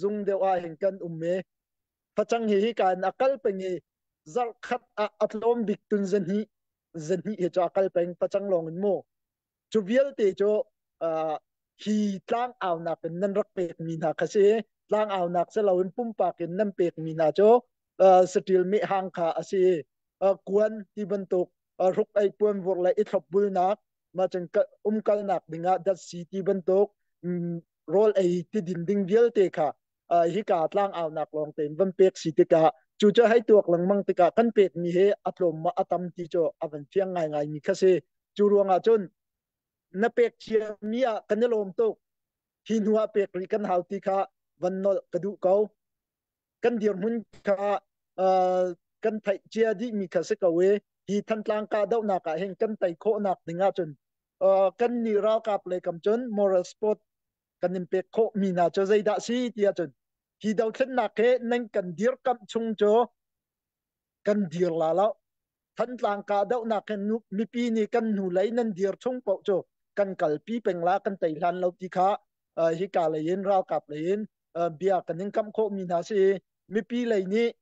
zung deuh ah hin kan um i facang hi hika in a kal peng i zarh khat ah a tlawm bik tun zahnih zahnih hi cu a kal peng facang lawng in mu. Cu vialte cu hi tlang aunak in nan rak pekmi hna kha si. Tlang aunak si loin pumpak in nan pekmi hna cu saṭil mehhang kha a si. Kuan ti bantuk hruk ei puan vur le i thlopbulnak mah cun umkalnak dingah datsi ti bantuk rawl ei ti din ding vialte kha hika tlang aunak lawng tein van pek si tikah cu cu hei tuak lengmang tikah kan pekmi hi a tlawm ma a tam ti cu a van fiang ngaingai mi kha si. Cu ruangah cun na pek ciami ah kan i lawm tuk, hi hnu ah pek rih kan hau ti kha van nolh ka duh ko. Kan dirhmun kha kan theih cia dihmi kha si ko i hi Thantlang kahdohnak ah hin kan tei khawhnak ding ahcun kan nih ralkap lei kam cun moral support kan in pek khawh mi hna cu zeidah si ti ahcun hi dothlennak he nan kan dirkamh chung cu kan dir la lo. Thantlang kahdohnak hin mipi nih kan hnulei nan dir chung paoh cu kan kalpi peng la, kan tei hlan lo ti kha hika lei in ralkap lei in bia kan in kamh khawh mi hna si. Mipi lei nih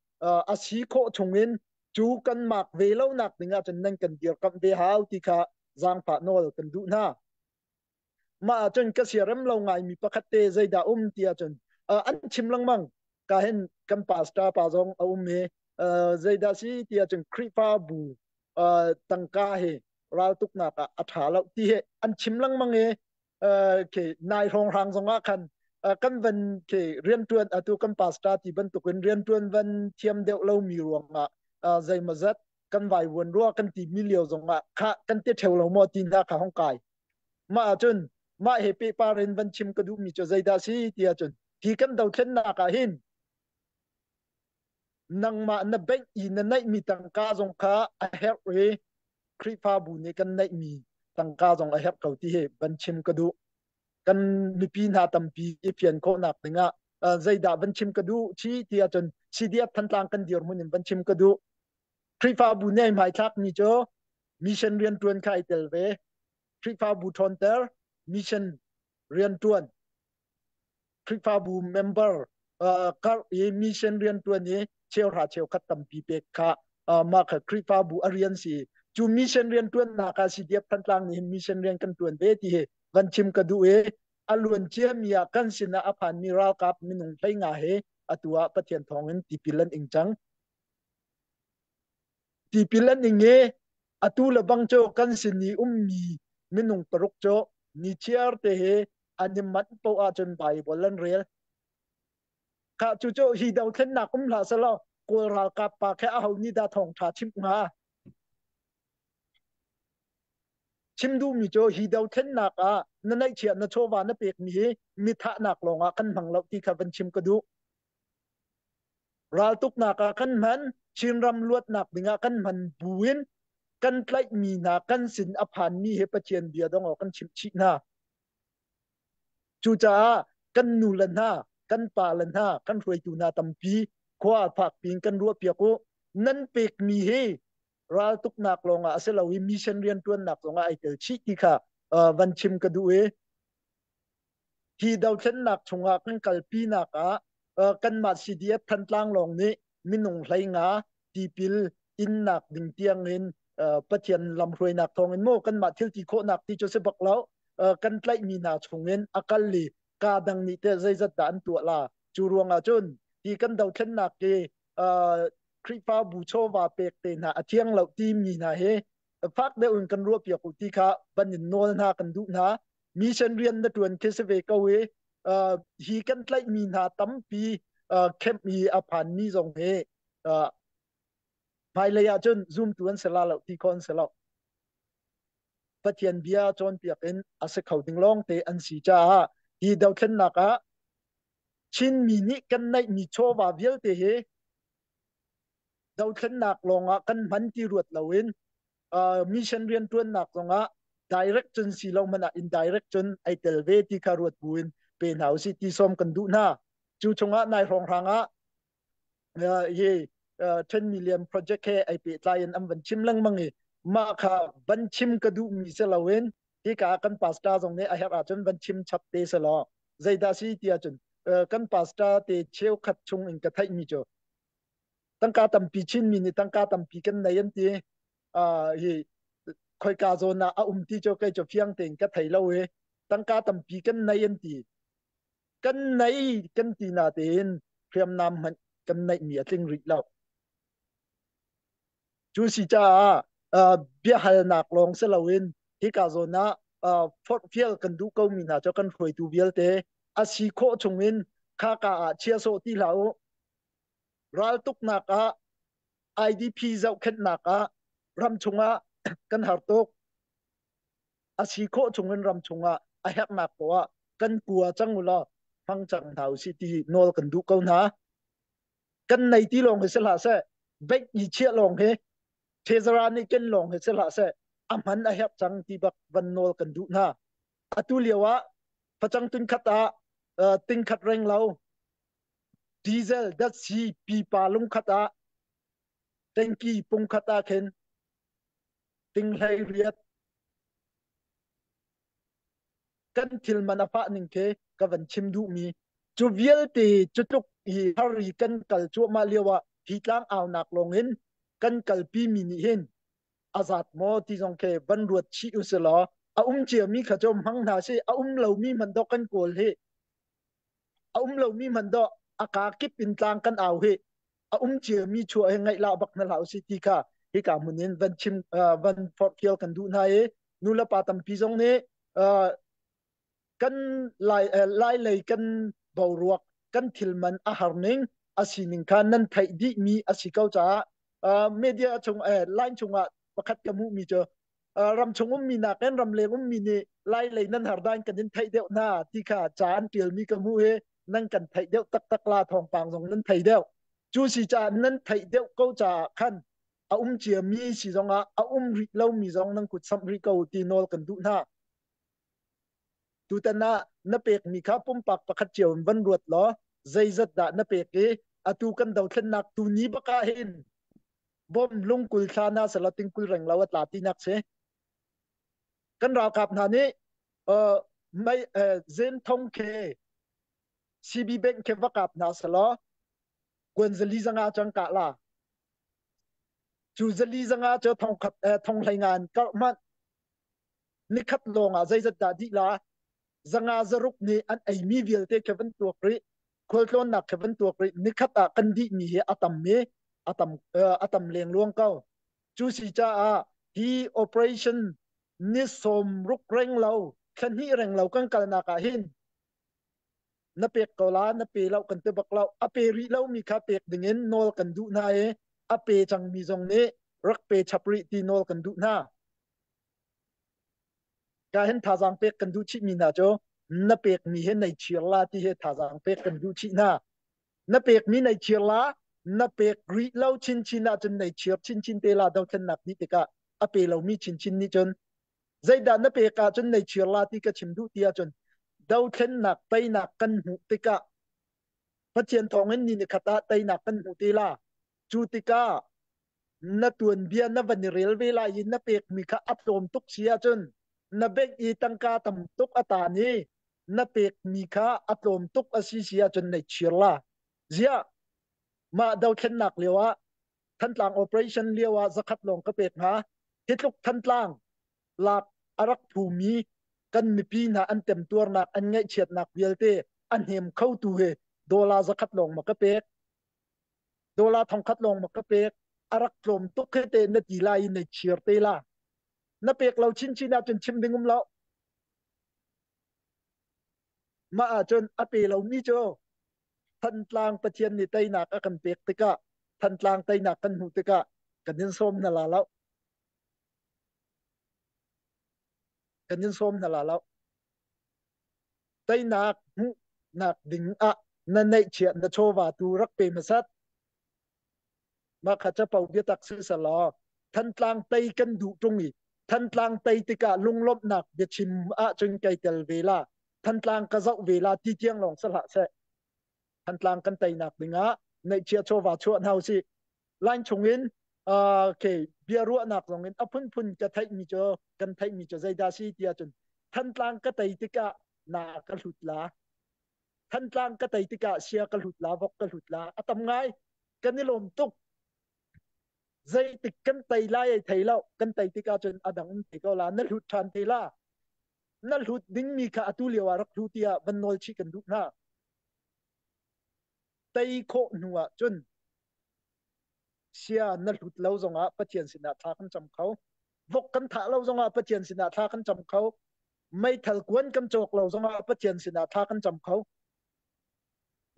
a si khawh chung in Cu kan mak ve lo nak ding ahcun nan kan dirkamh ve hau ti kha zaangfah nawl kan duh hna. Mah ahcun ka siarem lo ngaimi pakhat te zeidah um ti ahcun an chim lengmang. Ka hin kan pastor pa zong a um i zeidah si ti ahcun Khrihfabu tangka hi raltuknak ah a ṭha lo ti hi an chim lengmang i khi nai hrawnghrang zong ah khan kan van khi rianṭuan atu kan pastor ti bantukin rianṭuan van thiam deuh lomi ruangah zeimawzat kan vaivuan rua kan ti mi lio zong ah kha kan ti ṭheo lo maw ti hna kha hong kai. Mah ahcun mah he pehpar in van chim ka duhmi cu zeidah si ti ahcun hi kan dothlennak ah hin nangmah na bank i na neihmi tangka zong kha a herh i Khrihfabu nih kan neihmi tangka zong a herh ko ti hi van chim ka duh. Kan mipi hna tampi i fian khawhnak dingah zeidah van chim ka duh chi ti ahcun CDF Thantlang kan dirhmun in van chim ka duh. Khrihfabu nih ai hmaithlakmi cu mission rianṭuan kha ai tel ve. Khrihfabu ṭhawnter, mission rianṭuan, Khrihfabu member karh i mission rianṭuan i cheuhra cheukhat tampi pek kha mah kha Khrihfabu a rian si. Cu mission rianṭuannak ah CDF Thantlang nih hin mission rian kan ṭuan ve ti hi van chim ka duh i a luan ciami ah kan sinah a phanmi ralkap minung 15 he atu ah Pathian thawngin tipil an ing cang. Tipil an ing i atu le bang cu kan sin i ummi minung paruk cu nichiar te he an i manh paoh ahcun Baibal an rel. Khah cucu hi dothlennak um hlah selaw Kawl ralkap pa khe aho nih dah thawngṭha chimh hnga? Chim duhmi cu hi dothlennak ah na neihchiah na chawva na pekmi hi mithahnak lawngah kan hmang lo ti kha van chim ka duh. Raltuknak ah kan hman, Chinram luatnak dingah kan hman buin kan tlaihmi hna kan sin a phanmi he Pathian bia dong kan chimh chih hna. Cucaah kan nu le hna, kan pa le hna, kan hruaitu hna tampi khua phak piin kan ruah piak u. Nan pekmi hi raltuknak lawngah a si lo i mission rianṭuannak zongah ai tel chih ti kha van chim ka duh i Hi dothlennak chungah kan kalpinak ah kanmah CDF Thantlang lawng nih minung 15 tipil innak ding tiangin Pathian lamhruainak thawngin maw kanmah thil ti khawhnak ti cu si bak lo kan tlaihmi hna chungin a kal i kaa dang nih teh zeizat dah an tuah la cu ruangah cun hi kan dothlennak hi Khrihfabu chawva pek te hna a thiang lo timi hna hi fak deuh in kan ruah piak u ti kha van in nawl hna kan duh hna mission rian na ṭuan khi si ve ko i hi kan tlaihmi hna tampi camp i a phanmi zong hi hmailei ah cun zumtu an si la lo ti kho an si lo Pathian bia cawnpiak in a si kho ding lawng te an si caah hi dothlennak ah Chinmi nih kan neihmi chawva vialte hi dothlennak lawngah kan hman ti ruat loin mission rianṭuannak zongah direct cun si lo hmanh ah indirect cun ai tel ve ti kha ruat buin pe hna usih ti sawm kan duh hna. Cu chungah nai hrawnghrang ah hi 10 million project he ai pehtlai in an van chim lengmang i mah kha van chim ka duhmi si loin hika kan pastor zong nih a herh ahcun van chim chap te si law zeidah si ti ahcun kan pastor te cheukhat chung in ka theihmi cu tangka tampi Chinmi nih tangka tampi kan nei an ti. Hi khoika zawn ah a um ti cu kei cu fiang tein ka thei lo i tangka tampi kan nei an ti. Kan nei kan ti na tein hriamnam hmanh kan neihmi a tling rih lo. Cu si caah biahalnak lawng si loin hika zawn ah forhfial kan duh komi hna cu kan hruaitu vialte a si khawh chungin khaka ah chia sawh ti hlah u. Raltuknak ah IDP zohkhenhnak ah ram chungah kan har tuk. A si khawh chungin ram chungah a herhnak poah kan kua cang u law hmang cang hna usih ti nawl kan duh ko hna. Kan nei ti lawng hi si hlah seh, bank i chiah lawng hi, thezara nih ken lawng hi si hlah seh, a hman a herh cang ti bak van nawl kan duh hna. Atu lio ah facang tun khat ah ting khat reng lo diesel datsi pipa lungkhat ah tanki pungkhat ah khin ting 18 kan thil man a fah ning khi ka van chim duhmi cu vialte cu tluk hi har i kan kal cuahmah lio ah hi tlang aunak lawng in Kan kalpi mi nih hin azat maw ti zong khi van ruat chih u si law a um cia mi kha cu hmang hna si a um lo mi hmanh dawh kan kawl hi a um lo mi hmanh dawh a ka kip in tlang kan au hi a um cia mi chuah hi ngaih la bak na hlah si ti kha hika hmun in van chim van forhfial kan duh hna i nu le pa tampi zong nih kan lai lai lei kan boruak kan thilman a har ning a sining kha nan theih dih mi a si ko caah media chung line chungah pakhat ka hmuh mi cu ram chung ummi nakin ram leng ummi nih lai lei nan har dan kan in theih deuh hna ti kha ca an tial mi ka hmuh hi nan kan theih deuh taktak la thawngpang zong nan thei deuh cu si caah nan theih deuh ko caah khan a um cia mi si zongah a um rih lo mi zong nan kut samh rih ko ti nawl kan duh hna. Tutan ah na pekmi kha pumpak pakhat cio in van ruat law zeizat dah na pek i atu kan dothlennak tu ni bak ah hin bom lungkul thla na sala tingkul reng lo a tla tinak si. Kan ralkap hna nih mei zen thong khe CB bank khe va kap hna selaw kuan zali zanga cang kah la. Cu zali zanga cu thong khat thong hlei ngan karh hmanh nikhat lawng ah zeizat dah dih la zanga zaruk nih an eimi vialte khi van tuak rih khualtlawnnak khi van tuak rih nikhat ah kan dihmi hi a tam i a tam lengluang ko cu si caah hi operation ni sawm ruk reng lo thla hnih reng lo kan kalnak ah hin na pek ko la na pe lo kan ti bak lo a pe rih lo mi kha pek ding in nawl kan duh hna i a pe cang mi zong nih rak pe chap rih ti nawl kan duh hna Ka hin thazaang pek kan duh chihmi hna cu na pekmi hi nei chir la ti hi thazaang pek kan duh chih hna. Na pekmi nei chir la, na pek rih lo chinchin ahcun nei chir chinchin te la dothlennak dih tikah a pe lomi chinchin nih cun zeidah na pek ahcun nei chir la ti ka chim duh ti ahcun dothlennak teinak kan hmuh tikah Pathian thawngin ni nikhat ah teinak kan hmu te la. Cu tikah na tuanbia na van i rel ve lai i na pekmi kha a tlawm tuk si ahcun na bank i tangka tam tuk a taan i na pekmi kha a tlawm tuk a si si ahcun nei chir la. Ziah mah dothlennak lio ah Thantlang operation lio ah zakhat lawng ka pek hnga. Hi tluk Thantlang lak a rak phumi kan mipi hna an temtuarnak an ngaihchiatnak vialte a hnem khotu hi dollar zakhat lawng ma ka pek. Dollar thongkhat lawng ma ka pek a rak tlawm tuk he te na ti lai i na chir te la na pek lo chinchin ahcun chim ding um lo mah ahcun a pe lomi cu Thantlang Pathian nih teinak a kan pek tikah Thantlang teinak kan hmuh tikah kan in sawm hna la lo kan in sawm hna la lo Teinak hmuhnak ding ah na neihchiah na chawva tu rak pe hmasat. Mah kha capo biatak si selaw Thantlang tei kan duh ṭung i Thantlang tei tikah lunglawmhnak biachim ahcun kai tel ve la. Thantlang ka zoh ve la ti tiang lawng si hlah seh. Thantlang kan teinak dingah neihchiah chawva chuah hna usih. Line chungin okay bia ruahnak zong in a phunphun ka theihmi cu kan theihmi cu zeidah si ti ahcun Thantlang ka tei tikah na ka hlut la Thantlang ka tei tikah sia ka hlut la vok ka hlut la a tam ngai kan i lawm tuk zeitik kan tei lai ai thei lo kan tei tikah cun a dang um te ko la na hlut ṭhan te la na hlut dingmi kha atu lio ah rak hlu tiah van nawl chih kan duh hna tei khawh hnu ah cun sia na hlut lo zongah Pathian sinah thla kan cam kho. Vok kan thah lo zongah Pathian sinah thla kan cam kho. Meithal kuan kan cawk lo zongah Pathian sinah thla kan cam kho.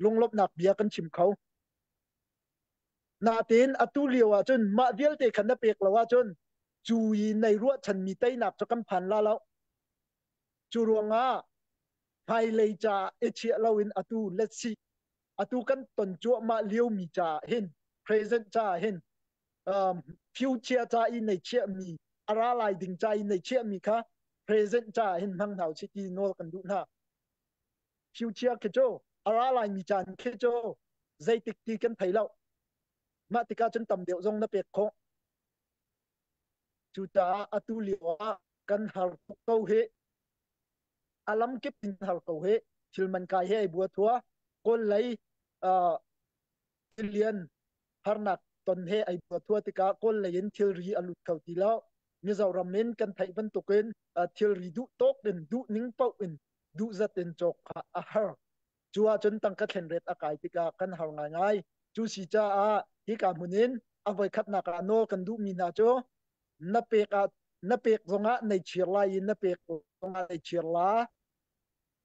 Lunglawmhnak bia kan chim kho. Natin atu lio ahcun mah vialte khan na pek lo ahcun cu i nei ruahchanmi teinak cu kan phan la lo. Cu ruangah hmailei ca i chiah loin atu let's see atu kan ton cuahmah liomi caah hin present caah hin future ca i nei chiahmi a ra lai ding ca i nei chiahmi kha present caah hin hmang hna usih ti nawl kan duh hna future khi cu a ra laimi caan khi cu zeitik ti kan thei lo mah tikah cun tam deuh zong na pek khawh cucaah atu lio ah kan har tuk ko hi a lamkip in har ko hi thil man kai he ai bua thua kawl lei tilian harnak ton he ai thua tikah Kawl lei in thilri a lut kho ti lo. Mizoram in kan theih bantukin thilri duh tawk in duh ning paoh in duh zat in cawk kha a har. Cu ahcun tangka thlen ret a kai tikah kan har ngaingai. Cu si caah hika hmun in a voikhatnak ah nawl kan duhmi hna cu na pek ah na pek zongah nei chir lai i na pek zongah nei chir la.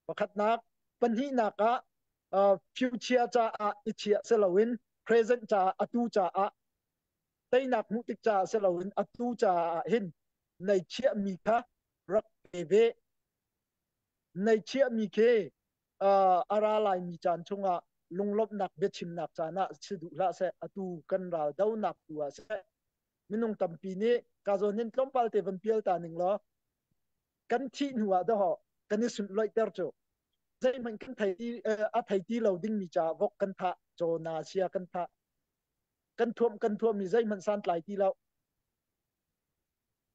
Pakhatnak, pahnihnak ah future caah i chiah si loin present caah atu caah teinak hmuh tik caah si loin atu caah hin nei chiahmi kha rak pe ve. Nei chiahmi khi a ra laimi caan chungah lunglawmhnak biachimnak caan ah si duh hlah seh atu kan ral donak tu ah seh minung tampi nih ka zawn hin tlawmpal te van pial ta ning law kan thih hnu ah dawh kan i sunhlawihter cu zeihmanh kan thei ti a thei ti lo dingmi caah vok kan thah caw na sia kan thah kan thuam kan thuammi zeihmanh santlai ti lo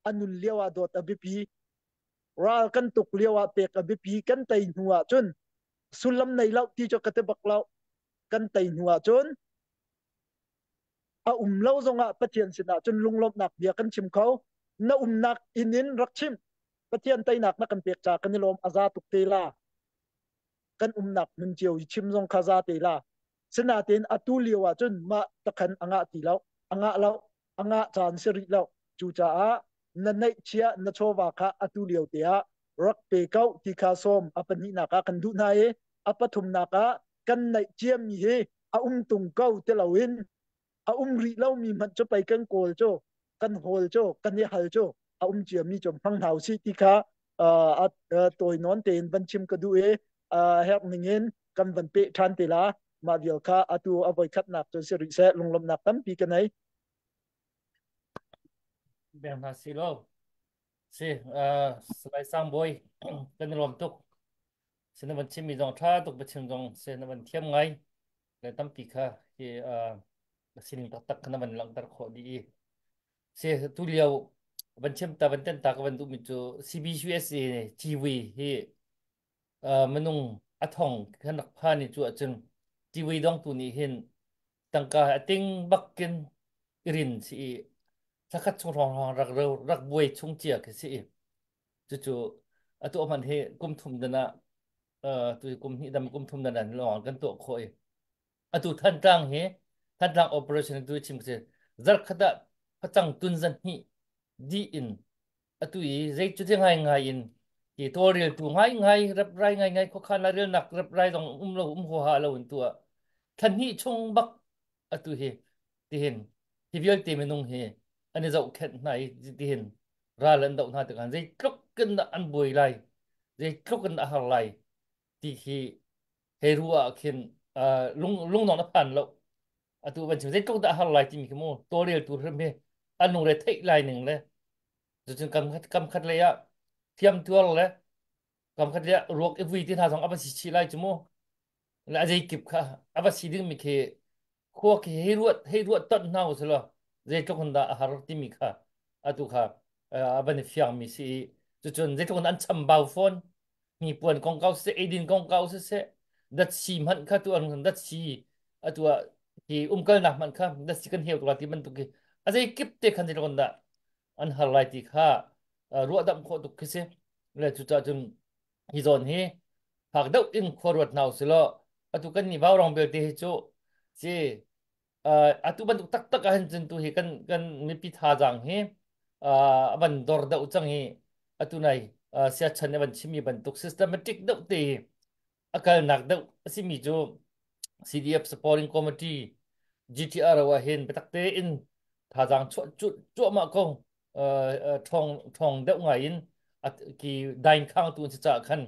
a nun lio ah dawt a biapi ral kan tuk lio ah pek a biapi kan tei hnu ah cun sullam nei lo ti cu ka ti bak lo kan tei hnu ah cun a um lo zongah Pathian sinah cun lunglawmhnak bia kan chim kho na umnak inn in rak chim Pathian teinak na kan pek ca kan i lawm a za tuk te la kan umnak hmun cio i chim zong kha za te la sinain atu lio ah cun mah takhan a ngah ti lo a ngah lo a ngah caan si rih lo cucaah na neihchia na chawva kha atu lio te ah rak pe ko ti kha sawm a pahnihnak ah kan duh hna i a pathumnak ah kan neih ciami hi a um tung ko ti loin a um rih lomi hmanh cu pei kan kawl cu kan hawl cu kan i hal cu a um ciami cu hmang hna usih ti kha tawi nawn tein van chim ka duh i herh ning in kan van peh ṭhan te la mah vial kha atu a voikhatnak cu si rih seh lunglawmhnak tampi ka nei. Beng hna si lo. Si, Salai Sang Bawi, kan i lawm tuk. Si na van chimmi zong ṭha tuk biachim zong si na van thiam ngai. Le tampi kha hi sining taktak kha na van langhter khawh dih i. Si, tu lio van chim ta van ten ta ka van duhmi cu CBCUSA civui hi minung a thong kan rak phan i cu ahcun civui dongtu nih hin tangka a ting bakin i rin si i thlakhat chung hrawng rak rak buai chung cia khi si i cucu atu hman hi kum thum dan ah tu kum hnih dam kum thum dan an lawng kan tuah khawh i atu Thantlang hi Thantlang operation tu chim si zarkhat ah facang tun zan hnih di in atu i zei cu te ngai ngai in ki tawlrel tu ngai ngai rep rai ngai ngai khuakhan lairel nak rep rai zong um lo um huaha lo in tu ah thlan hnih chung bak atu hi tihin hi vialte minung hi an i zohkhenh hna i tihin ral an doh hna tikah zeitluk in dah an buai lai zeitluk in dah a har lai ti khi hei ru ah khin lung lungnong na phan lo atu van chim zeitluk dah a har lai timi khi mu tawlrel tu hrim hi an lungre theih lai ning le cucun kam khat kam khat lei ah thiam tuar le kam khat lei ah ruak i vui ti hna zong a va si chih lai cu mu le a zeikip kha a va si ding mi khi khua khi hei ruat ton hna u selaw zeitluk in dah a har timi kha atu kha a van i fiang mi si i cucun zeitluk in an chambau fawn hnipuan kongkau siseh eidin kongkau siseh datsi hmanh kha tu an datsi atu ah hi umkalnak hmanh kha datsi kan heu tuk ti bantuk khi a zeikip te khan zeitluk in dah an har lai ti kha ruahdamh khawh tuk khi si le cucaah cun hi zawn hi fak deuh in khua ruat hna usilaw atu kan nih vaurong belte hi cu si atu bantuk taktak ah hin cun tu hi kan kan mipi thazaang hi a van dor deuh cang i atu nai siachan a van chimmi bantuk systematic deuh te a kalnak deuh a simi cu CDF supporting committee GTR ah hin biatak tein thazaang chuah cuahmah ko ṭhawng ṭhawng deuh ngai in ki dain khang tu si caah khan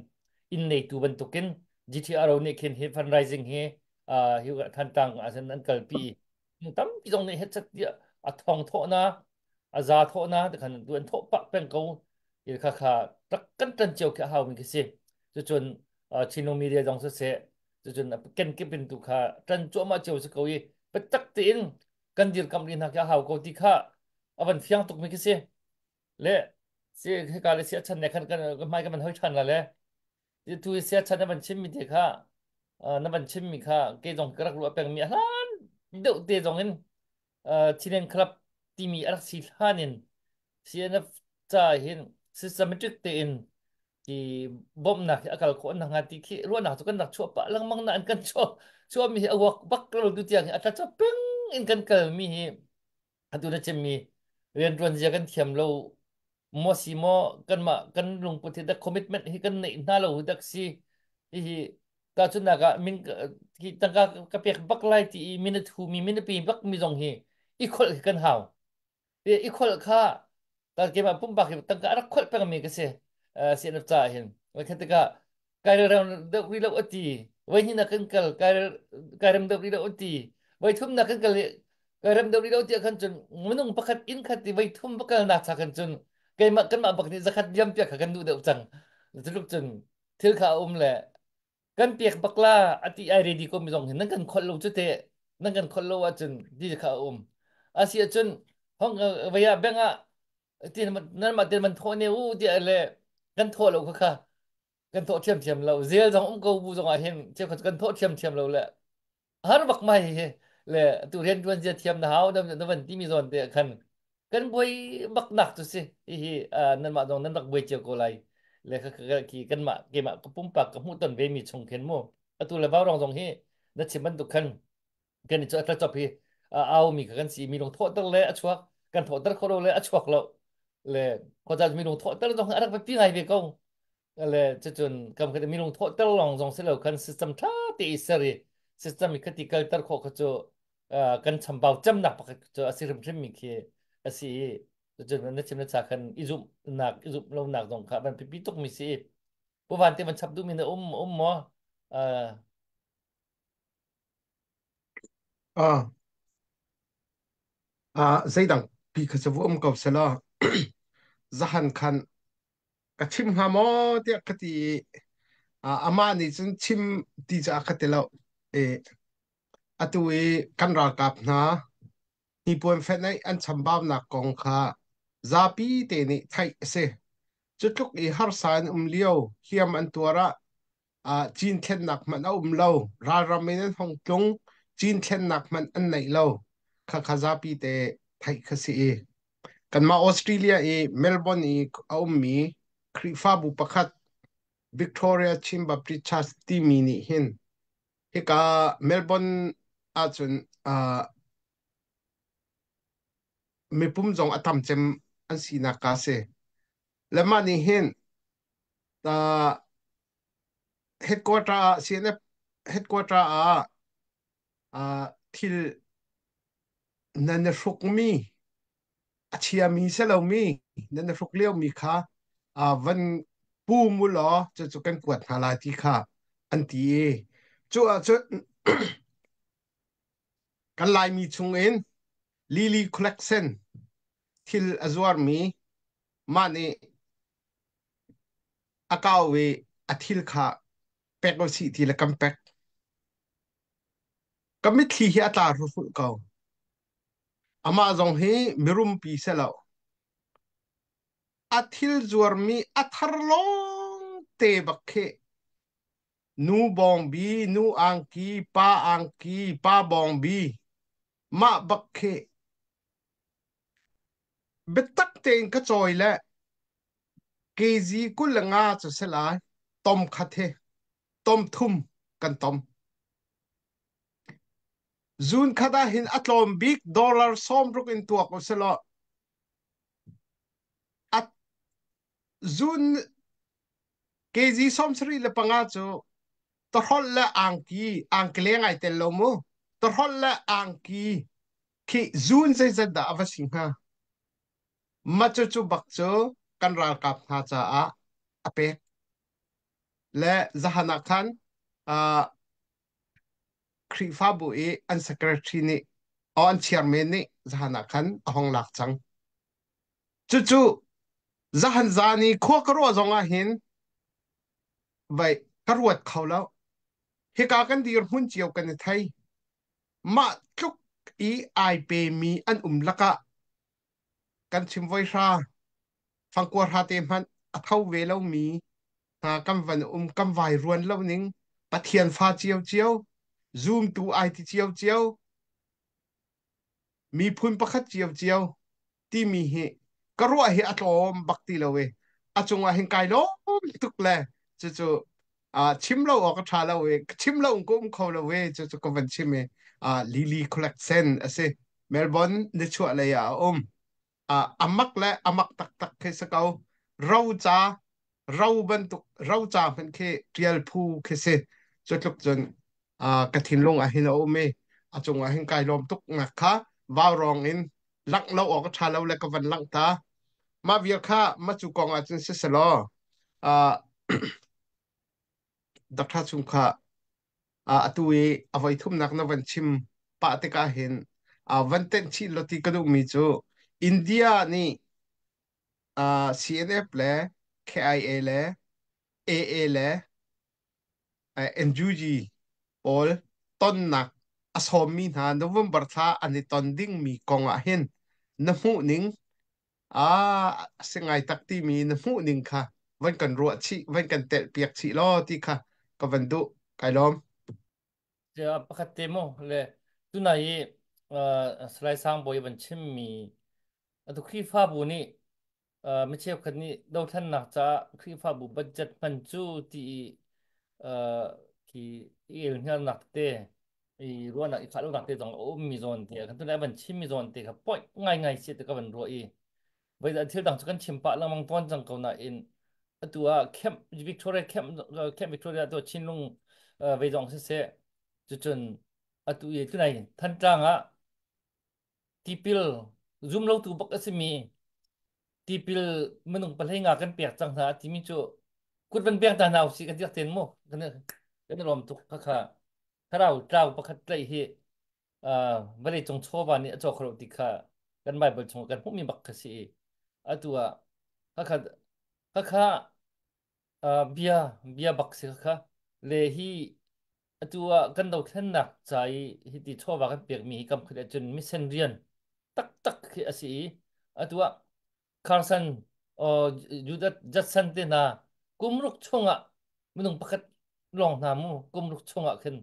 inn neitu bantukin GTRO nih khin hi fundraising hi hi Thantlang ah an kalpi tampi zong nih hetchat tiah a thong thawh na a za thawh na ti khan tu an thawh pah peng ko kha kha rak kan tan cio khi a hau mi khi si cucun Chinlung media zong siseh cucun kenkip in tu kha tan cuahmah cio si ko i biatak tein kan dirkamh rih hna khi a hau ko ti kha a van fiang tuk mi khi si le si hika le sia chan ne khan kan hmai kan van hoi than la le tu sia chan na van chim mi te kha na van chim mi kha ke zong ka rak ruah peng mi a hlan deuh te zong in. Chinland Club timi a rak si hlan in CNF ca hin systematic tein ti bawmhnak hi a kal khawh nakhnga ti khi ruahnak cu kan rak chuah pah lengmang na an kan chuah chuahmi hi a wak bak lo tu tiang hi a tla peng in kan kal mi hi atu na chimmi rianṭuan zia kan thiam lo maw si maw kanmah kan lungput hi dak commitment hi kan neih hna lo hi dak si hihi tahchunhnak ah min hi tangka ka pek bak lai ti i min a thu mi min a pe bak mi zong hi i kholh hi kan hau. I kholh kha ta keimah pumpak hi tangka a rak kholh pengmi ka si CNF caah hin. Khat tikah kai rem deuh rih lo ati voi hnih nak kan kal kai rem deuh rih lo ati voi thum nak kan kal kai rem deuh rih lo tiah khan cun minung pakhat inn khat i voi thum va kal nak cha khan cun keimah kanmah bak nih zakhat liam piak kha kan duh deuh cang culuk cun thil kha a um le kan pek bak la ati ai ready ko mi zong hin nan kan kholh lo cu te nan kan kholh lo ahcun ti kha a um asi ahcun hong vaya bank ah ti nan mah te man thawh ne u tiah le kan thawh lo kha kha kan thawh thiamthiam lo zel zong um ko bu zong ah hin cheukhat kan thawh thiamthiam lo le har bak mai hi le tu rian tuan zia thiam na hau na van ti mi zawn te khan kan buai bak nak tu si hi nan mah zong nan rak buai cio ko lai le kha ki kan mah keimah ka pumpak ka hmuh ton ve mi chung khin mu atu le vau rong zong hi na chim bantuk khan kan i cu atla chop hi au mi kha kan si mi lung thawhter le a chuak kan thawhter kho lo le a chuak lo le khuaza mi lung thawhter zong a rak pi ngai ve ko le cucun kam khat mi lung thawhter lawng zong si lo kan system tha te i ser i system i khati kalter khawh kha cu kan chambau cemnak pakhat cu a si hrimhrim mi khi a si i cucun na chim na cha khan i zumh nak i zumh lo nak zong kha van pipi tuk mi si pu van te van chap duh mi na um um maw? Ah, ah, zeidang pi kha cu um ko selaw zahan khan ka chim hnga maw tiah ka ti i ah, amah nih cun chim ti cu a ka ti lo. E, atu i kan ralkap hna hnipuan fenh an chambaunak kong kha zapi te nih theih a si. Cu tluk i harsa in um lio hliam an tuar ah cinthlennak hmanh a um lo. Ralram in an hong tlung, cinthlennak hmanh an neih lo. Khakha zapi te theih kha si i. Kanmah Australia i Melbourne i a ummi Khrihfabu pakhat Victoria Chin Baptist Church timi nih hin hika Melbourne ahcun mipum zong a tam cem an sinak ka si. Le mah nih hin headquarter ah CNF headquarter ah thil nan i hrukmi a chiami si lomi nan i hruk liomi kha van pum u law cucu kan kuat hna lai ti kha an ti i cu ahcun kan Laimi chungin Lily Collection thil a zuarmi mah nih a kau i a thil kha pek u sih ti le kan pek. Ka mitthli hi a tla hruhruh ko. Amah zong hi mirumpi si lo. A thil zuarmi a thar lawng te bak khi nu bawngbi, nu angki, pa angki, pa bawngbi, mah bak khi biatak tein ka cawi le kg 25 cu si lai tom khat hi tom thum kan tom. Zun khat ah hin a tlawm bik dollar 60 in tuak u silaw a zun kg 75 cu tahrolh le angki angki leng ai tel lo mu tahrolh le angki khi zun zeizat dah a va si hnga ma cu cu bak cu kan ralkap hna caah a pek le zahan ah khan Khrihfabu i an secretary nih o an chairman nih zahan ah khan a hong lak cang. Cucu zahan zan i khua ka ruah zong ah hin vai ka ruat kho lo. Hika kan dirhmun cio kan i thei. Mah tluk i ai pemi an um lakah kan chim voi hra fangkua hra te hmanh a tho ve lomi hna kan van um kan vai ruan lo ning Pathian fa cio cio zumtu ai ti cio cio. Miphun pakhat ciocio timi hi ka ruah hi a tlawm bak ti lo i a cungah hin kai lawm tuk le cucu chim lo awk a ṭha lo i chim lo in ka um kho lo i cucu ka van chim i Lily Collection a si. Melbourne nichuah lei ah a um. Amak le amak taktak khi si ko. Roca ro bantuk roca hmanh khi ṭial phu khi si. Cu tluk cun ka thinlung ah hin a um i a cungah hin kai lawm tuk nak kha vaurawng in langh lo awk a ṭha lo le ka van langh ta. Mah vial kha ma cu kong ah cun siselaw Dr. Chung kha atu i a voi thumnak na van chim pah tikah hin van tenh chih law ti ka duhmi cu India nih CNF le KIA le AA le NUG pawl tonnak a sawmmi hna November thla an i ton dingmi kong ah hin na hmuhning a si ngai tak timi na hmuhning kha van kan ruah chih van kan telh piak chih law ti kha ka van duh. Kai lawm. Pakhat te mu le tunai i Salai Sang Bawi van chimmi atu Khrihfabu nih mi cheukhat nih dothlennak caah Khrihfabu budget hman cu ti i khi i elhngiarnak te i ruahnak i khah lonak te zong a ummi zawn te kan tunai van chimmi zawn te kha point ngaingai si te ka van ruah i voi thil dang cu kan chim pah lengmang tawn cang ko nain atu ah Camp Victoria Camp Camp Victoria to Chinlung ve zong siseh cucun atu i tunai Thantlang ah tipil zumlotu bak a simi tipil minung pahlei nga kan pek cang hna timi cu kut van pek ta hna usih kan ti ten mu kan kan lawm tuk kha kha thlarau tlau pakhat tlaih hi vawlei cung chawva nih a caw kho ti kha kan Bible chung kan hmuhmi bak kha si i atu ah kha kha kha bia bia bak si kha le hi atu ah kan dothlennak ca i hiti chawva kan pekmi hi kam khat ahcun mission rian taktak khi a si i atu ah Carson Judah Judson te hna kumruk chungah minung pakhat lawng hna mu kumruk chungah khin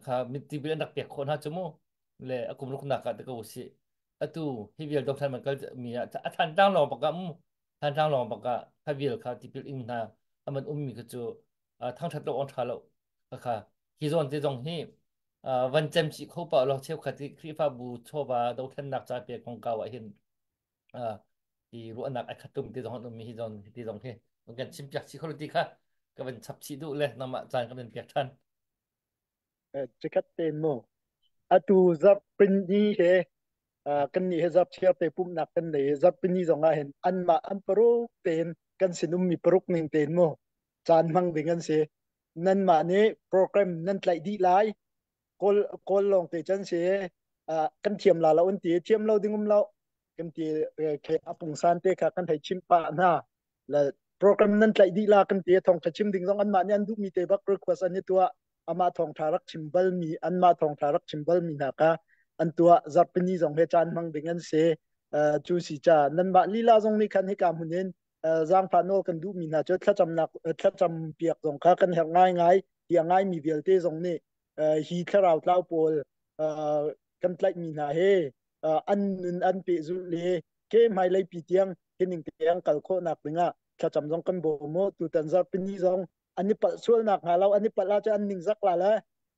kha tipil an rak pek khawh hna cu mu le a kumruk nak ah te ko si atu hi vial dothlan man kal mi ah a Thantlang lawng bak ah mu Thantlang lawng bak ah kha vial kha tipil ing hna aman ummi kha cu thangthat lo on tha lo kha hi zawn te zong hi van cem chih kho pa lo cheukhat i Khrihfabu chawva dothlennak ca pe kongkau ah hin hi ruahnak ai khat tum ti zong an ummi hi zon ti zong hi kan chim piak chih kho ti kha ka van chap chih duh le nangmah caan ka van piak than. Chikat te mu atu zarhpini he kan nih he zarhchiar te pumhnak kan nei zarhpini zong ah hin anmah an paruk tein kan sinum mi paruk ning tein mu caan hmang ding an si. Nanmah nih program nan tlaih dih lai kawl kawl lawng te chan si kan thiam la lo an ti thiam lo ding um lo kan ti ke a pungsan te kha kan hei chim pa hna la program nan tlaih dih la kan ti thong tha chim ding zong anmah nih an duh mi te bak request an i tuah amah thong tha rak chim bal mi anmah thong tha rak chim bal mi hna kha an tuah zarhpini zong he caan hmang ding an si cu si cha nanmah lila zong nih khan hika hmun in zaangfah nawl kan duhmi hna cu thlacamnak thlacam piak zong kha kan herh ngaingai ti a ngaimi vialte zong nih hi thlarau tlau pawl kan tlaihmi hna he an nun an pehzulh le ke hmailei pi tiang hining tiang kal khawhnak dingah thlacam zong kan bawm mu. Tutan zarhpini zong an i palh sualnak hnga lo an i palh ahcun an ningzak la le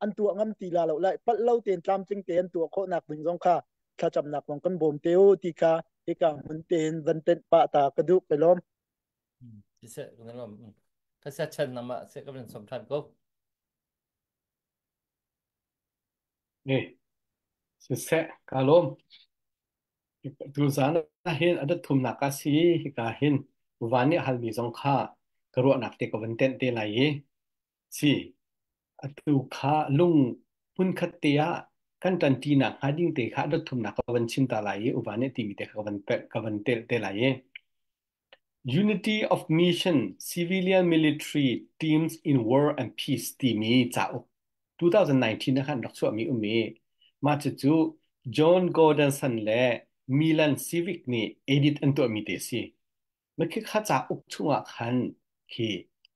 an tuah ngam ti la lo lai palh lo tein tlamtling tein an tuah khawhnak ding zong kha thlacamnak zong kan bawm te u ti kha hika hmun tein van tenh pah ta ka duh ka lawm. Siseh kan lawm. Ka sia chan nama se ka van som than ko. Eh, siseh ka lawm. Tuzaan ah hin a dat thumnak a si i hika hin van nih a halmi zong kha ka ruahnak te ka van tenh te lai i si atu kha lung hmunkhat te ah kan ṭanṭinak hnga ding te kha a dat thumnak ka van chim ta lai i uva nih timi te kha ka van telh te lai i Unity of Mission Civilian Military Teams in War and Peace timi cauk 2019 ah khan rak chuahmi um i mah cucu John Gordonson le Milan Civic nih edit an tuahmi te si. Mah khikha cauk chungah khan khi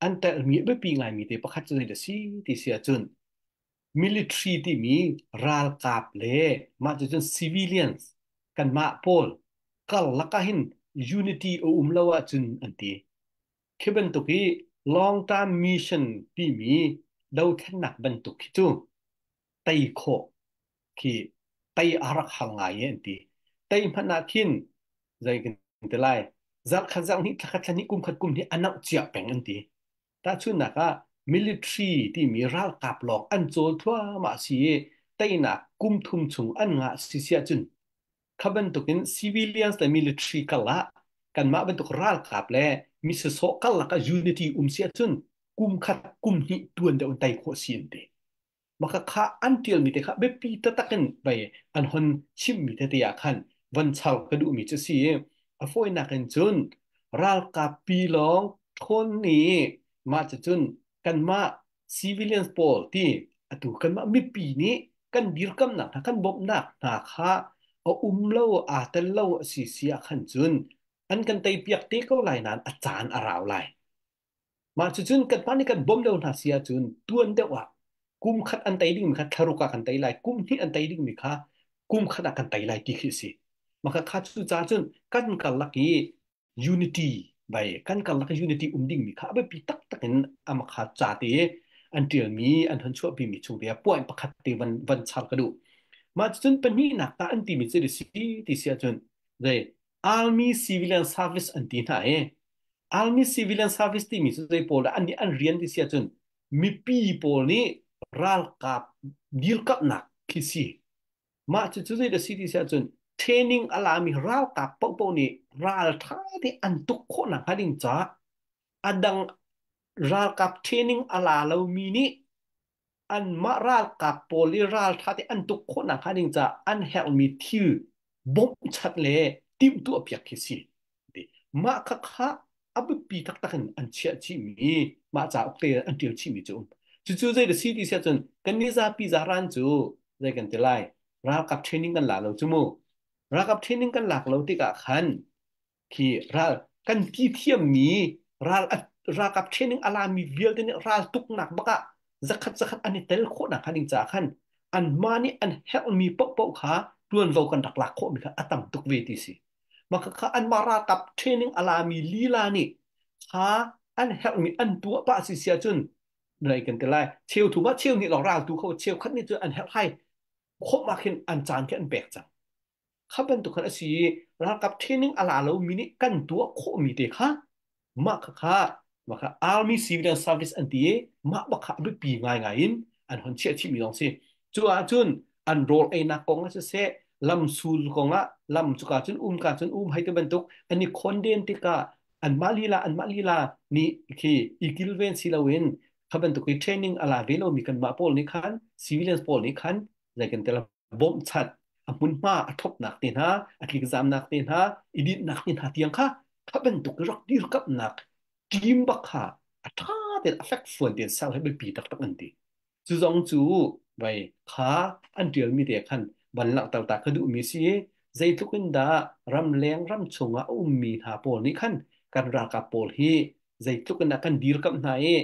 an telhmi a biapi ngaimi te pakhat cu zei dah si ti si ahcun. Military timi ralkap le mah cucun civilians kanmah pawl karlak ah hin unity a um lo ahcun an ti. Khi bantuk i long term mission timi dothlennak bantuk khi cu tei khawh khi tei a rak har ngai e an ti. Tei hmanh ah khin zei kan ti lai zarh khat zarh hnih thla khat thla hnih kum khat kum hnih a nauh cia peng an ti. Tahchunhnak ah military timi ralkap lawng an cawl thluahmah si i teinak kum thum chung an ngah si si ahcun kha bantukin civilians le military karlah kanmah bantuk ralkap le mi sasawh karlak ah unity um si ahcun kum khat kum hnih tuan deuh in tei khawh si an ti. Maka kha an ṭialmi te kha biapi taktak in vei an hon chimmi tete ah khan van char ka duhmi cu si i a fawinak in cun ralkap pi lawng ṭhawn nih mah cucun kanmah civilians pawl ti atu kanmah mipi nih kan dirkamnak hna kan bawmhnak hna kha a um lo aa tel lo a si si ah khan cun an kan teipiak te ko lai nain a caan a rau lai. Mah cucun kanmah nih kan bawmh lo hna si ahcun tuan deuh ah kum khat an tei dingmi kha thlaruk ah kan tei lai, kum hnih an tei dingmi kha kum khat ah kan tei lai ti khi a si. Mah kha cu ca cun kan karlak i unity bai kan karlak i unity um dingmi kha a biapi taktak in ama kha ca te an ṭialmi an hon chuahpimi chung te ah point pakhat te van van char ka duh. Mah cucun pahnihnak ta an timi cu si ti si ahcun zei Army Civilian Service an ti hna i Army Civilian Service timi cu zei pawl dah an nih an rian ti si ahcun mipi pawl nih ralkap dirkamhnak khi si. Mah cu cu zei dah si ti si ahcun training a lami ralkap paohpaoh nih ralṭha te an tuk khawh nakhnga ding caah a dang ralkap training a la lomi nih anmah ralkap pawl i ralṭha te an tuk khawh nakhnga ding caah an herhmi thil bawmhchanh le timhtuah piak khi si. Mah kha kha a biapi taktak in an chiah chihmi mah cauk te an ṭial chihmi cu um. Cucu zei da si ti si ahcun kan nih zapi zaran cu zei kan ti lai ralkap training kan la lo cu mu. Ralkap training kan lak lo tikah khan khi ral kan ti thiammi ral ralkap training a lami vialte nih ral tuknak bak ah zakhat zakhat an i tel khawhnak hnga ding caah khan anmah nih an herhmi paohpaoh kha tuanvo kan rak lak khawhmi kha a tam tuk ve ti si. Mah kha anmah ralkap training a lami lila nih kha an herhmi an tuah pah si si ahcun nai kan ti lai cheu thum ah cheu nih lawng ral tu kho cheu khat nih cun an herh hai khawmh ah khin an caan khi an pek cang. Kha bantuk khan a si i ralkap training a la lomi nih kan tuah khawhmi te kha mah kha kha mah kha Army Civilian Service an ti i mah bak kha a biapi ngaingai in an hon chiah chihmi zong si. Cu ahcun an rawl einak kong ah siseh, lamsul kong ah lam cuka cun um ka cun um hei ti bantuk an i khonden tikah anmah lila anmah lila nih khi i kilven si loin kha bantuk i training a la ve lomi kanmah pawl nih khan civilians pawl nih khan zei kan tel bawmhchanh a hmunhma a thawknak te hna a tlikzamnak te hna i dinhnak te hna tiang kha kha bantuk rak dirkamhnak team bak kha a ṭha tein a fekfuan tein ser hi biapi taktak an ti. Cu zong cu vai kha an ṭialmi te khan van langhter ta ka duhmi si i zeitluk in dah ramleng ram chungah a ummi hna pawl nih khan kan ralkap pawl hi zeitluk in dah kan dirkamh hna i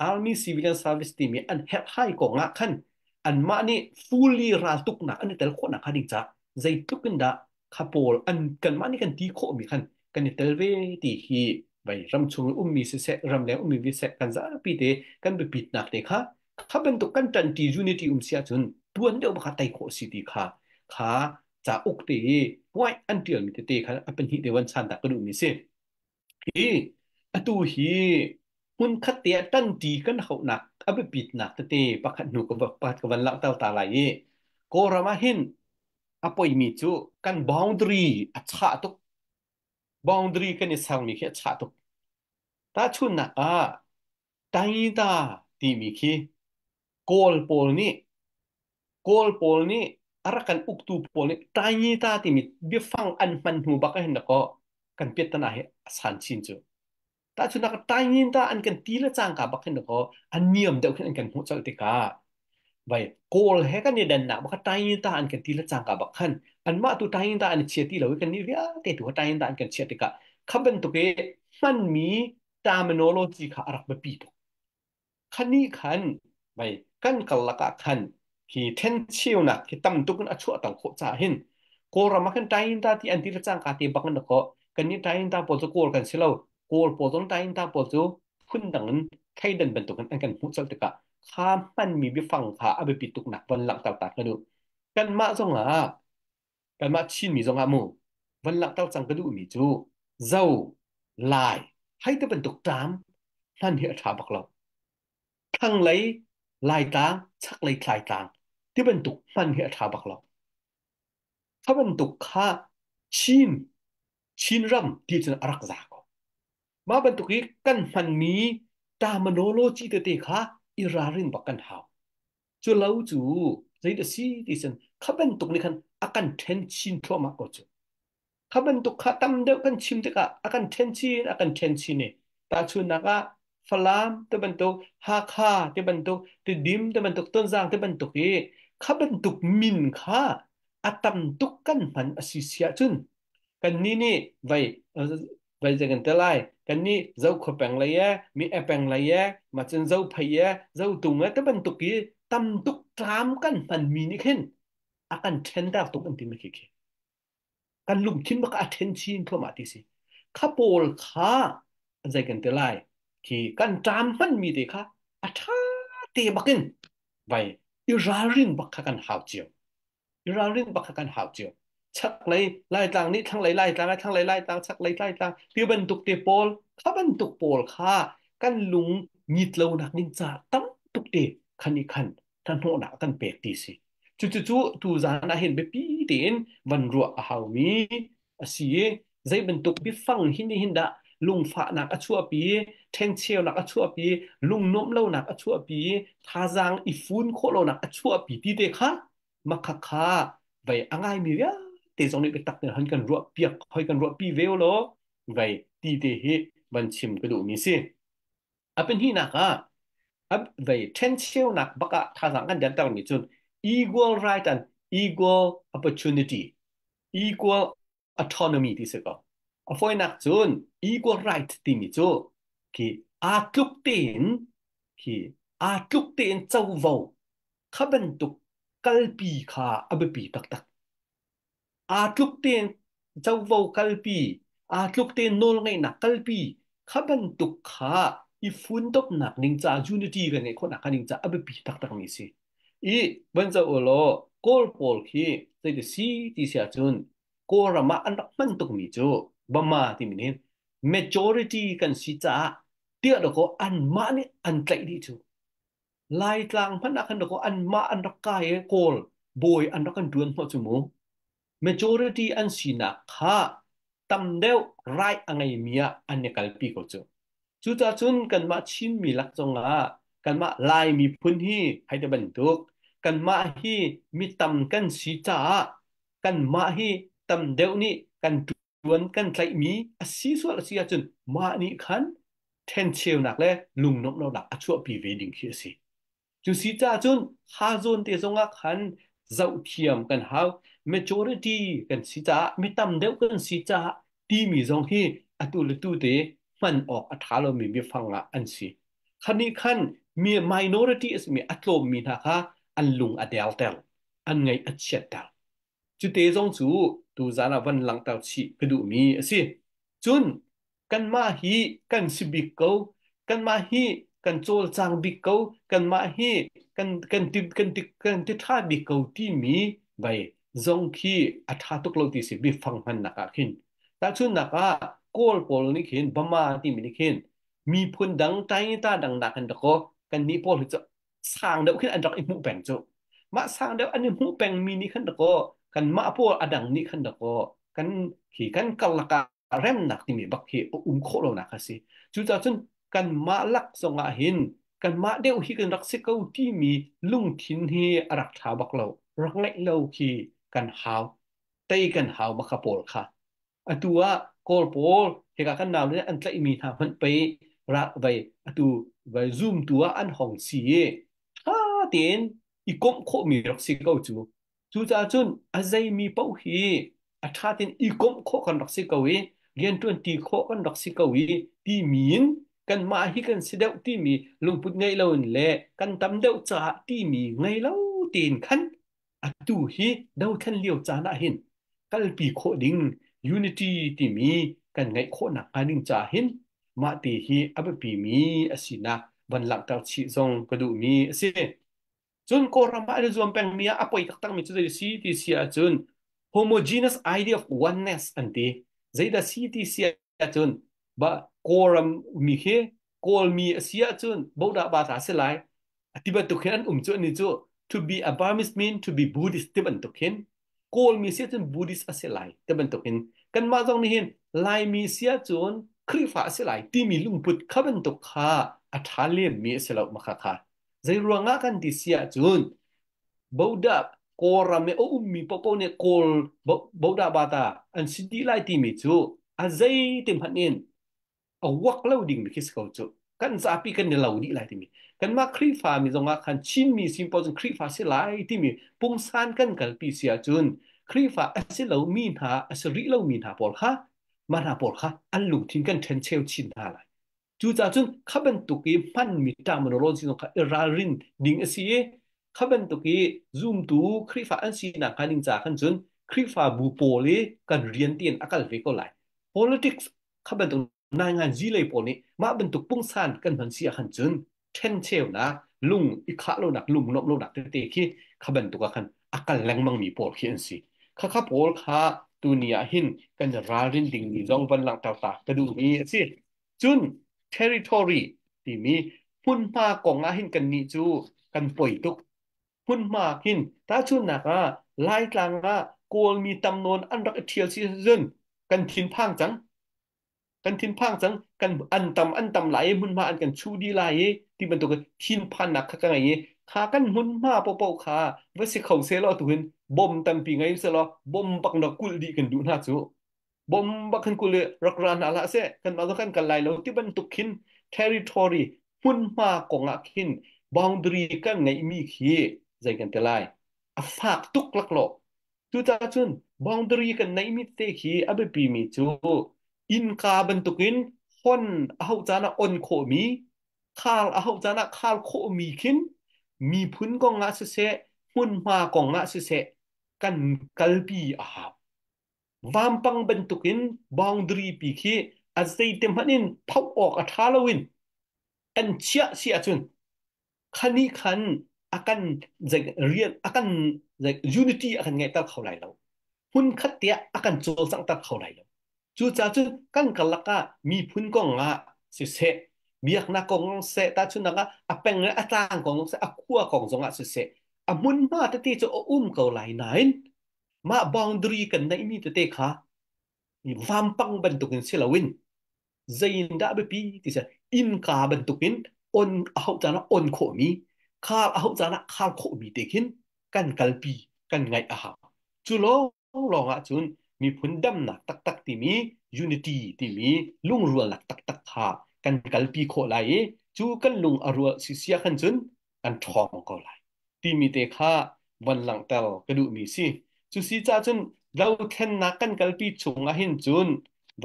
Army Civilian Service timi an herhhai kong ah khan anmah nih fully raltuknak an i tel khawhnak hnga ding caah zeitluk in dah kha pawl an kanmah nih kan ti khawhmi khan kan i tel ve ti hi vai ramchung ummi siseh ramleng ummi siseh kan zapi te kan biapitnak te kha kha bantuk kan ṭanṭi unity um si ahcun tuan deuh baka tei khawh si ti kha kha cauk te i point an ṭialmi tete kha a pahnih te van chan ta ka duhmi si. Hi atu hi hmunkhat te ah ṭanṭi kan hauhnak a biapitnak tete pakhat hnu ka pakhat ka van langhter ta lai i Kawlram ah hin a poimi cu kan boundary a chah tuk. Boundary kan i sermi khi a chah tuk. Tahchunhnak ah Taita timi khi Kawl pawl nih Kawl pawl nih a rak kan uktu pawl nih Taingita timi biafang an hman hnu bak ah hin dakaw kan piattana hi a san chin cu. Tahchunhnak ah Taingita an kan ti le cangka bak hin dakaw a niam deuh khin an kan hmuh colh tikah vai Kawl he kan i dannak bak Taingita an kan ti le cangka bak khan anmah tu Taingita an i chia ti lo i kannih vialte tu Taingita an kan chiah tikah kha bantuk i hmanmi terminology kha a rak biapi tuk. Khanih khan vai kan karlak ah khan Khi thencheunak khi tam tuk in a chuahter khawh caah hin Kawlram ah khan Tainta ti an ti le cangka te bak in dakaw kannih Tainta pawl cu Kawl kan si lo. Kawl pawl zong Tainta pawl cu phundang in thleidan bantukin an kan hmuh colh tikah kha hmanmi biafang kha a biapi tuknak von langhter ta ka duh. Kanmah zongah kanmah Chinmi zongah mu von langhter cang ka duhmi cu Zo, Lai hei ti bantuk ṭam hman hi a ṭha bak lo. Thlanglei Laitlang, chaklei Tlaitlang ti bantuk hman hi a ṭha bak lo. Kha bantuk kha Chin, Chinram ti cun a rak za ko. Mah bantuk i kan hmanmi terminology tete kha i ralrin bak kan hau. Cu lo cu zei a si ti cun kha bantuk nih khan a kan ṭhen chin thluahmah ko cu. Kha bantuk kha tam deuh kan chim tikah a kan ṭhen chin a kan ṭhen chin i tahchunhnak ah Falam ti bantuk, Hakha ti bantuk, Tidim ti bantuk, Tonzang ti bantuk i kha bantuk min kha a tam tuk kan hman a si si ahcun kannih nih vei vei zei kan ti lai kannih Zokhua peng lei e mi e peng lei e mah cun Zophei e Zotung e ti bantuk i tam tuk ṭam kan hmanmi nih khin a kan ṭhenter tuk an timi khi khi. Kan lungthin bak a ṭhen chin thluahmah ti si. Kha pawl kha zei kan ti lai khi kan ṭam hmanmi te kha a ṭha te bakin vai i ralrin bak kha kan hau cio. I ralrin bak kha kan hau cio. Chaklei Laitlang nih thlanglei Laitlang, thlanglei Laitlang, chaklei Laitlang ti bantuk te pawl kha bantuk pawl kha kan lung ngit lonak ding ca tam tuk te khan i khan hnahnawhnak a kan pek ti si. Cucucu tuzaan ah hin biapi tein van ruah a haumi a si i zei bantuk biafang hi nih hin dah lungfahnak a chuahpi, ṭhencheunak a chuahpi, lungnuamh lonak a chuahpi, thazaang i fun khawh lonak a chuahpi ti te kha makha kha vei a ngaimi vialte zong nih biatak tein hon kan ruah piak hoi kan ruahpi ve law vei ti te hi van chim ka duhmi si. A pahnihnak ah vei ṭhencheunak bak ah thazaang kan dertermi cun equal right and equal opportunity, equal autonomy ti si ko. A fawinak cun equal right timi cu khi aa tluk tein khi aa tluk tein covo kha bantuk kalpi kha a biapi taktak. Aa tluk tein covo kalpi, aa tluk tein nawlngeihnak kalpi kha bantuk kha i funtomnak ning ca unity kan ngeih khawhnak ning ca a biapi taktakmi si. I van zoh u law Kawl pawl khi zeiti si ti si ahcun Kawlram ah an rak hman tukmi cu Bama timi nih majority kan si caah tiah dakaw anmah nih an tlaih dih cu. Laitlang hmanh ah khan dakaw anmah an rak kai i Kawl bawi an rak kan ṭuan hnawh cu mu. Majority an sinak kha tam deuh right a ngeimi ah an i kalpi ko cu. Cucaah cun kanmah Chinmi lak zongah kanmah Lai miphun hi hei ti bantuk kanmah hi mi tam kan si caah kanmah hi tam deuh nih kan ṭuan kan tlaihmi a si sual a si ahcun mah nih khan ṭhencheunak le lungnuamhlonak a chuahpi ve ding khi a si. Cu si caah cun ha zawn te zongah khan zohthiam kan hau. Majority kan si caah mi tam deuh kan si caah timi zong hi atu le tu te hman awk a ṭha lomi biafang ah an si. Khanih khan mi minority a simi a tlawmmi hna kha an lung a derter, an ngaih a chiatter. Cute zong cu tuzaan ah van langhter chih ka duhmi a si. Cun kanmah hi kan si bik ko, kanmah hi kan cawlcang bik ko, kanmah hi kan kan ti kan ti kan ti ṭha bik ko timi vai zong khi a ṭha tuk lo ti si biafang hmannak ah khin. Tahchunhnak ah Kawl pawl nih khin Bama timi nih khin miphun dang Tainita dang nakin dakaw kannih pawl hi cu sang deuh khin an rak i hmuh peng cu mah sang deuh an i hmuh peng mi nih khan dakaw kan mah pawl a dang nih khan dakaw kan khi kan karlak ah remnak timi bak hi a um khawh lonak a si. Cucaah cun kanmah lak zongah hin kanmah deuh hi kan rak si ko timi lungthin hi a rak ṭha bak lo. Rak ngeih lo khi kan hau. Tei kan hau makha pawl kha. Atu ah Kawl pawl hika kan nau nih an tlaihmi hna hmanh pei ra vai atu vai zoom tu ah an hong si i ṭha tein i komh khawhmi rak si ko cu. Cucaah cun a zeimi paoh hi a ṭha tein i komh khawh kan rak si ko i rianṭuanṭi khawh kan rak si ko i timi in kanmah hi kan si deuh timi lungput ngeih loin le kan tam deuh caah timi ngei lo tein khan atu hi dothlen lio caan ah hin kalpi khawh ding unity timi kan ngeih khawhnak hnga ding caah hin mah te hi a biapi mi a sinak van langhter chih zong ka duhmi a si. Cun Kawlram ah an i zuam pengmi ah a poi taktakmi cu zei si ti si ahcun homogeneous idea of oneness an ti. Zeidah si ti si ahcun ba Kawlram mi khi Kawlmi a si ahcun bodah bata si lai ti bantuk hin an um cu ani cu to be a Burmese mean to be Buddhist ti bantuk hin Kawlmi si ahcun Buddhist a si lai ti bantuk hin kanmah zong nih hin Laimi si ahcun Khrihfa a si lai timi lungput kha bantuk kha a ṭha lemmi a si lo makha kha zei ruangah kan ti si ahcun Bodah Kawlram i a ummi paohpaoh nih Kawl Bodah bata an si dih lai timi cu a zei ti hmanh in a wak lo ding mi khi si ko cu. Kan zapi kan i lo dih lai timi. Kanmah Khrihfa mi zongah khan Chinmi sin paoh cun Khrihfa si lai timi pungsan kan kalpi si ahcun Khrihfa a si lomi hna a si rih lomi hna pawl kha mah hna pawl kha an lungthin kan ṭhencheu chin hna lai. Cucaah cun kha bantuk i hmanmi terminology zong kha i ralrin ding a si i kha bantuk i zumtu Khrihfa an sinak hnga ding caah khan cun Khrihfabu pawl i kan rian tiin a kal ve ko lai. Politics kha bantuk nainganzi lei pawl nih mah bantuk pungsan kan hman si ahkhan cun ṭhencheunak lung i khah lonak lung nuamh lonak tete khi kha bantuk ah khan a kal lengmang mi pawl khi an si. Khakha pawl kha tuni ah hin kan i ralrin dingmi zong van langhter ta ka duhmi a si. Cun territory timi hmunhma kong ah hin kannih cu kan poi tuk. Hmunhma hin tahchunhnak ah Laitlang ah Kawlmi tam nawn an rak i ṭhial si cun kan thinphang cang. Kan thinphang cang. Kan an tam lai i hmunhma an kan chuh dih lai i ti bantuk thinphannak kha ka ngei i kha kan hmunhma paohpaoh kha va si kho sehlaw tuhin bom tampi ngei sehlaw bom bak na kulh dih kan duh hna cu. Bom bak khan kul i rak ra hna hlah seh kanmah zong kan kal lai lo ti bantuk khin territory hmunhma kong ah khin boundary kan ngeihmi khi zei kan ti lai a fak tuk laklawh. Cucaah cun boundary kan neihmi te khi a biapimi cu innka bantukin hon a hauh caan ah on khawhmi khar a hauh caan ah khar khawhmi khin miphun kong ah siseh hmunhma kong ah siseh kan kalpi a hau. Vampang bantukin boundary pi khi a zeite hmanh in phoh awk a ṭha loin kan chiah si ahcun khani khan a kan rian a kan unity a kan ngeihter kho lai lo. Hmunkhat tiah a kan cawlcanghter kho lai lo. Cucaah cun kan karlak ah miphun kong ah siseh, biaknak kong seh, tahchunhnak ah a peng le a tlang kong seh, a khua kong zong ah siseh, a hmunhma tete cu a um ko lai nain mah boundary kan neihmi tete kha vampang bantukin si loin zeiindah biapi ti si innka bantukin on a hauh caan ah on khawhmi khar a hauh caan ah khar khawhmi te khin kan kalpi kan ngaih a hau. Cu lawng lawng ah cun miphun damnak taktak timi unity timi lungrualnak taktak kha kan kalpi khawh lai i cu kan lung a rual sisia khan cun kan ṭhawng ko lai timi te kha van langhter ka duhmi si. Cu si caah cun dothlennak kan kalpi chung ah hin cun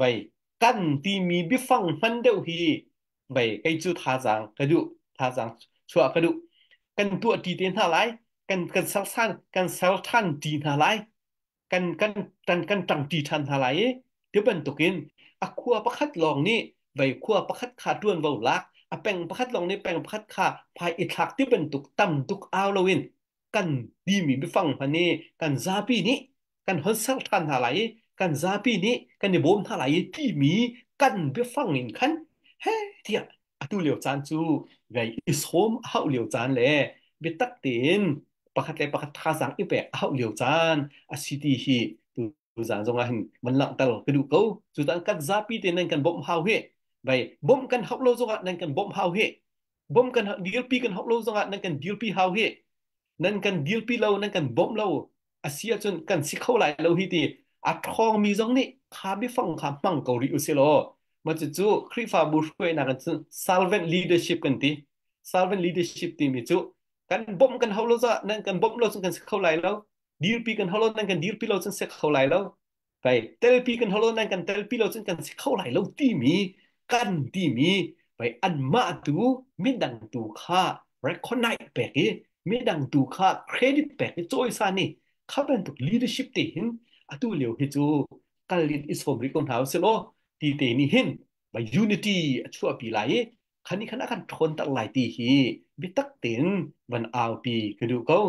vei kan timi biafang hman deuh hi vei kei cu thazaang ka duh, thazaang chuah ka duh. Kan tuah ṭi te hna lai, kan kan sersan kan ser ṭhan ṭi hna lai, kan kan kan kan ṭangṭi ṭhan hna lai i ti bantukin a khua pakhat lawng nih vei khua pakhat kha ṭuanvo lak, a peng pakhat lawng nih peng pakhat kha phai i thlak ti bantuk tam tuk au loin kan timi biafang hman i kan zapi nih kan hon ser ṭhan hna lai i kan zapi nih kan i bawm hna lai i timi kan biafang in khan he tiah atu lio caan cu vei i sawm a hauh lio caan le biatak tein pakhat le pakhat thazaang i pek a hauh lio caan a si ti hi tuzaan zong ah hin van langhter ka duh ko. Cutan kan zapi te nan kan bawmh hau hi vai bawmh kan hauh lo zongah nan kan bawmh hau hi bawmh kan dirpi kan hauh lo zongah nan kan dirpi hau hi nan kan dirpi lo nan kan bawmh lo a si ahcun kan si kho lai lo hi ti a ṭhawngmi zong nih kha biafang kha hmang ko rih usih law mah cucu Khrihfabu hruainak in cun servant leadership kan ti. Servant leadership timi cu kan bawmh kan hau lo zah nan kan bawmh lo cun kan si kho lai lo, dirpi kan hau lo nan kan dirpi lo cun si kho lai lo, vai telpi kan hau lo nan kan telpi lo cun kan si kho lai lo timi kan timi vai anmah tu midang tu kha recognize pek i. Midang tu kha credit pek i cawisan i kha bantuk leadership te hin atu lio hi cu kal in i sawm rih ko hna usih law ti te nih hin by unity a chuahpi lai i khani khan a kan ṭhawnter lai ti hi biatak tein van aupi ka duh ko.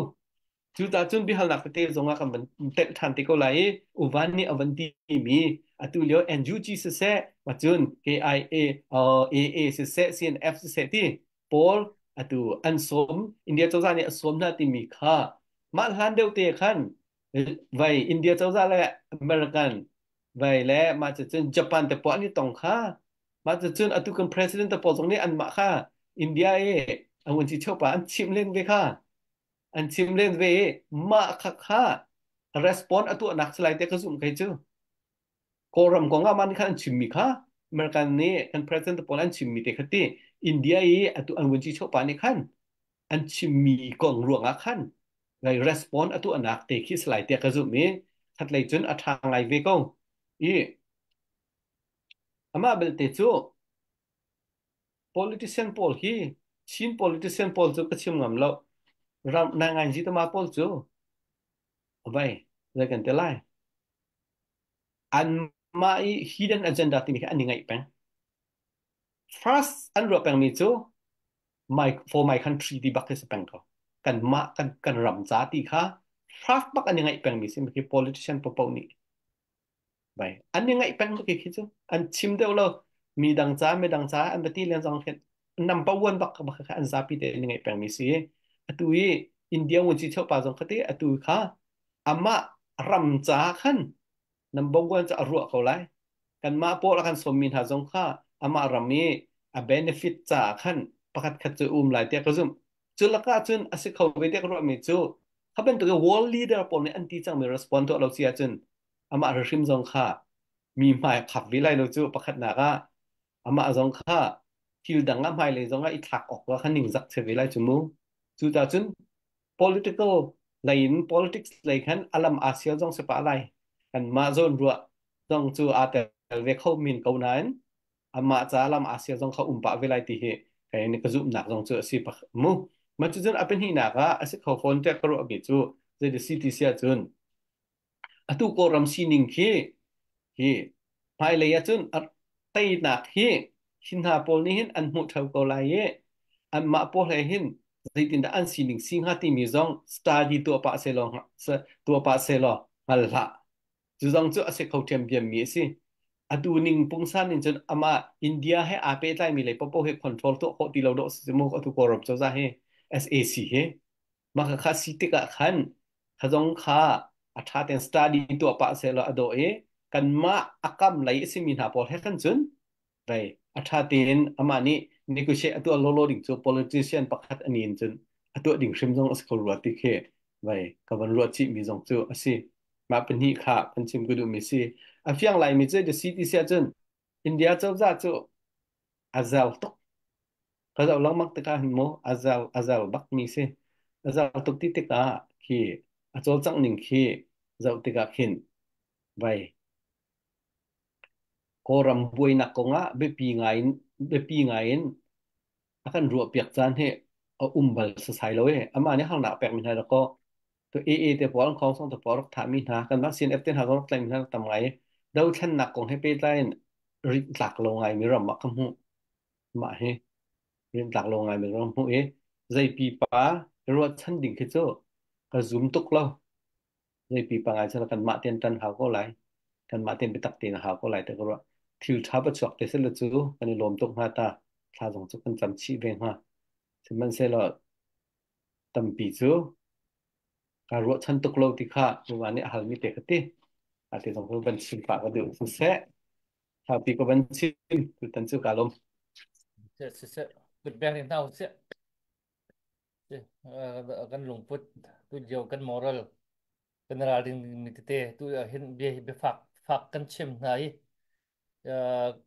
Cucaah cun biahalnak tete zongah kan van telh ṭhan te ko lai i Uvan nih a van timi atu lio NUG siseh, cun KIA, AA siseh, CNF siseh ti pawl atu an sawm, India cozah nih a sawm hna timi kha mah hlan deuh te khan vai India cozah le American vai le mah cucun Japan te pawl an i tong kha mah cucun atu kan president te pawl zong nih anmah kha India i a vun ci cheupa an chimh len ve kha an chim len ve i mah kha kha respond a tuahnak si lai te ka zumh kei cu Kawlram kong ah mah nih khan an chimmi kha American nih kan president pawl an chimmi te kha ti India i atu an vun ci cheupa nih khan an chimmi kong ruangah khan lai respond a tuahnak te khi si lai tiah ka zumh i khatlei cun a ṭha ngai ve ko i amah belte cu politician pawl hi Chin politician pawl cu ka chim ngam lo ram nangainzi tama pawl cu vai zei kan ti lai anmah i hidden agenda timi khi an i ngaih peng first an ruah pengmi cu my for my country ti bak khi si peng ko kan mah kan kan ram ca ti kha first bak an i ngaih pengmi si khi politician popo nih Bai. An i ngaih peng khi khi cu an chim deuh lo mi dang ca mi dang ca an va ti len zong khin number one bak bak kha an zapi te an i ngaih peng mi si atu i India ngun chi cheu pa zong khati atu kha amah ram ca khan number one ca a ruah ko lai kanmah pawl a kan sawmmi hna zong kha amah ram i a benefit ca khan pakhat khat cu um lai tiah ka zumh cu lakah cun a si kho ve tiah ka ruahmi cu kha bantuk i world leader pawl nih an ti cangmi respond tuah lo si ahcun amah hrim zong kha mi hmai khap ve lai lo cu pakhatnak ah amah zong kha thil dang ah hmailei zong ah i thlak awk kha ningzak che ve lai cu mu cu ta cun political lei in politics lei khan alam aa sial zong si pah lai kan mah zawn ruah zong cu aa tel ve kho min ko nain amah ca lam aa sial zong kha um pah ve lai ti hi kai ni ka zumhnak zong cu a si pak mu ma cu cun a pahnihnak ah a si kho fawn tiah ka ruah mi cu zei si ti sia cun Atu Kawlram sining khi hi hmailei ahcun teinak hi hi hna pawl nih hin an hmuh ṭheo ko lai i anmah pawl he hin zeitindah an sining si hnga timi zong study tuah pah sehlaw tuah pah sehlaw hngal hlah. Cu zong cu a si kho ṭhiamṭhiammi a si. Atu ning pungsan in cun amah India he aa pehtlaimi lei paohpaoh hi control tuah khawh ti lo dawh si mu atu Kawlram cozah hi SAC hi. Mah kha si tikah khan kha zong kha a ṭha tein study tuah pah sehlaw a dawh i kanmah a kam lei a simi hna pawl he khan cun vei a ṭha tein amah nih negotiate a tuah lawlaw ding cu politician pakhat a nin cun a tuah ding hrim zong a si kho rua ti khi vei ka van ruah chihmi zong cu a si. Mah pahnih kha kan chim ka duhmi si. A fiang laimi cu the city si ahcun India cozah cu a zel tuk. Ka zoh lengmang tikah hin mu a zel a zel bak mi si. A zel tuk ti tikah khi a cawlcangh ning khi zoh tikah khin vai Kawlram buainak kongah biapi ngai in biapi ngai in a kan ruahpiak caan hi a um bal sasai lo e. Amah nih harnak pek mi hna dakaw to AA te pawl khong song te pawl rak thah mi hna kanmah CNF te hna zong rak tlaih mi hna rak tam ngai i dothlennak kong he pehtlai in rinh tlak lo ngai mi ram ah ka hmuh. Mah hi rinh tlak lo ngai mi ram hmuh i zei pipa ruahchan ding khi cu ka zum tuk lo. Zei pipa ngai cun kanmah tein ṭan hau ko lai. Kanmah tein biatak tein a hau ko lai ti ka ruah. Thil ṭha va chuak te seh cu kan i lawm tuk hnga ta. Thla zong cu kan cam chih ve hnga. Sihmanhsehlaw tampi cu kaa ruahchan tuk lo ti kha nuva nih a halmi te ka ti. Ate zong cu van chim pah ka duh. Siseh, Thaupi ka van chim tutan cu kaa lawm. Siseh, siseh, kut beng in hna usih. Kan lungput, tu lio kan moral, kan ralring mi tete tu hin bia hi biafak fak kan chim hna i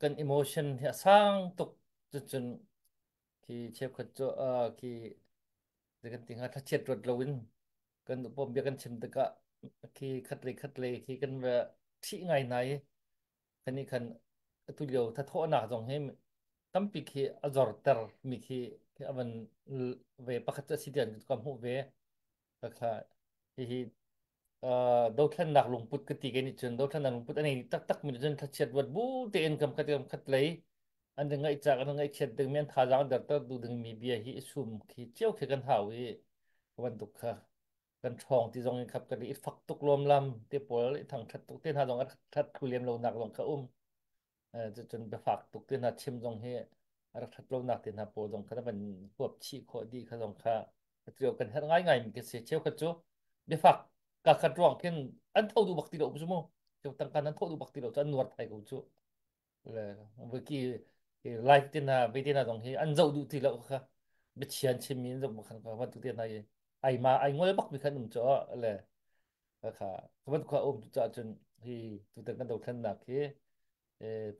kan emotion hi a sang tuk cucun khi cheukhat cu khi kan ti hnga thlachiat ruat loin kan pom bia kan chim tikah khi khat le khat le khi kan va ṭhih ngai hna i kan i khan atu lio thathawhnak zong hi Tampi khi a zorter mi khi a van ve pakhat cu a si tiah ka hmuh ve. Kha hihi dothlennak lungput ka ti ke nih cun dothlennak lungput a nei taktak mi cun thlachiat ruat bu tein kam khat kam khat lei an ngaih cak an ngaihchiat ding mi an thazaang derter duh ding mi bia hi i sum khi cio khi kan hau i bantuk kha kan ṭhawng ti zong in khap kan i fak tuk lawm lam te pawl i thang ṭhat tuk te hna zong a ṭhat thlu lem lo nak zong kha um. Cucun biafak tuk te hna chim zong hi a rak ṭhat lonak te hna pawl zong kha van huap chih khawh dih kha zong kha atu kan herh ngaingai mi ka si. Cheukhat cu biafak ka khat ruang khin an tho duh bak ti lo cu mu. Cheu tangka nan tho duh bak ti lo cu an nuar thai ko cu. Le wiki live te hna ve te hna zong hi an zoh duh ti lo kha biachian chim mi an zoh khan ka van tu te hna i ai ma ai ngol bak mi khan um cho le kha kan khua um tu cun hi tutan kan dothlennak hi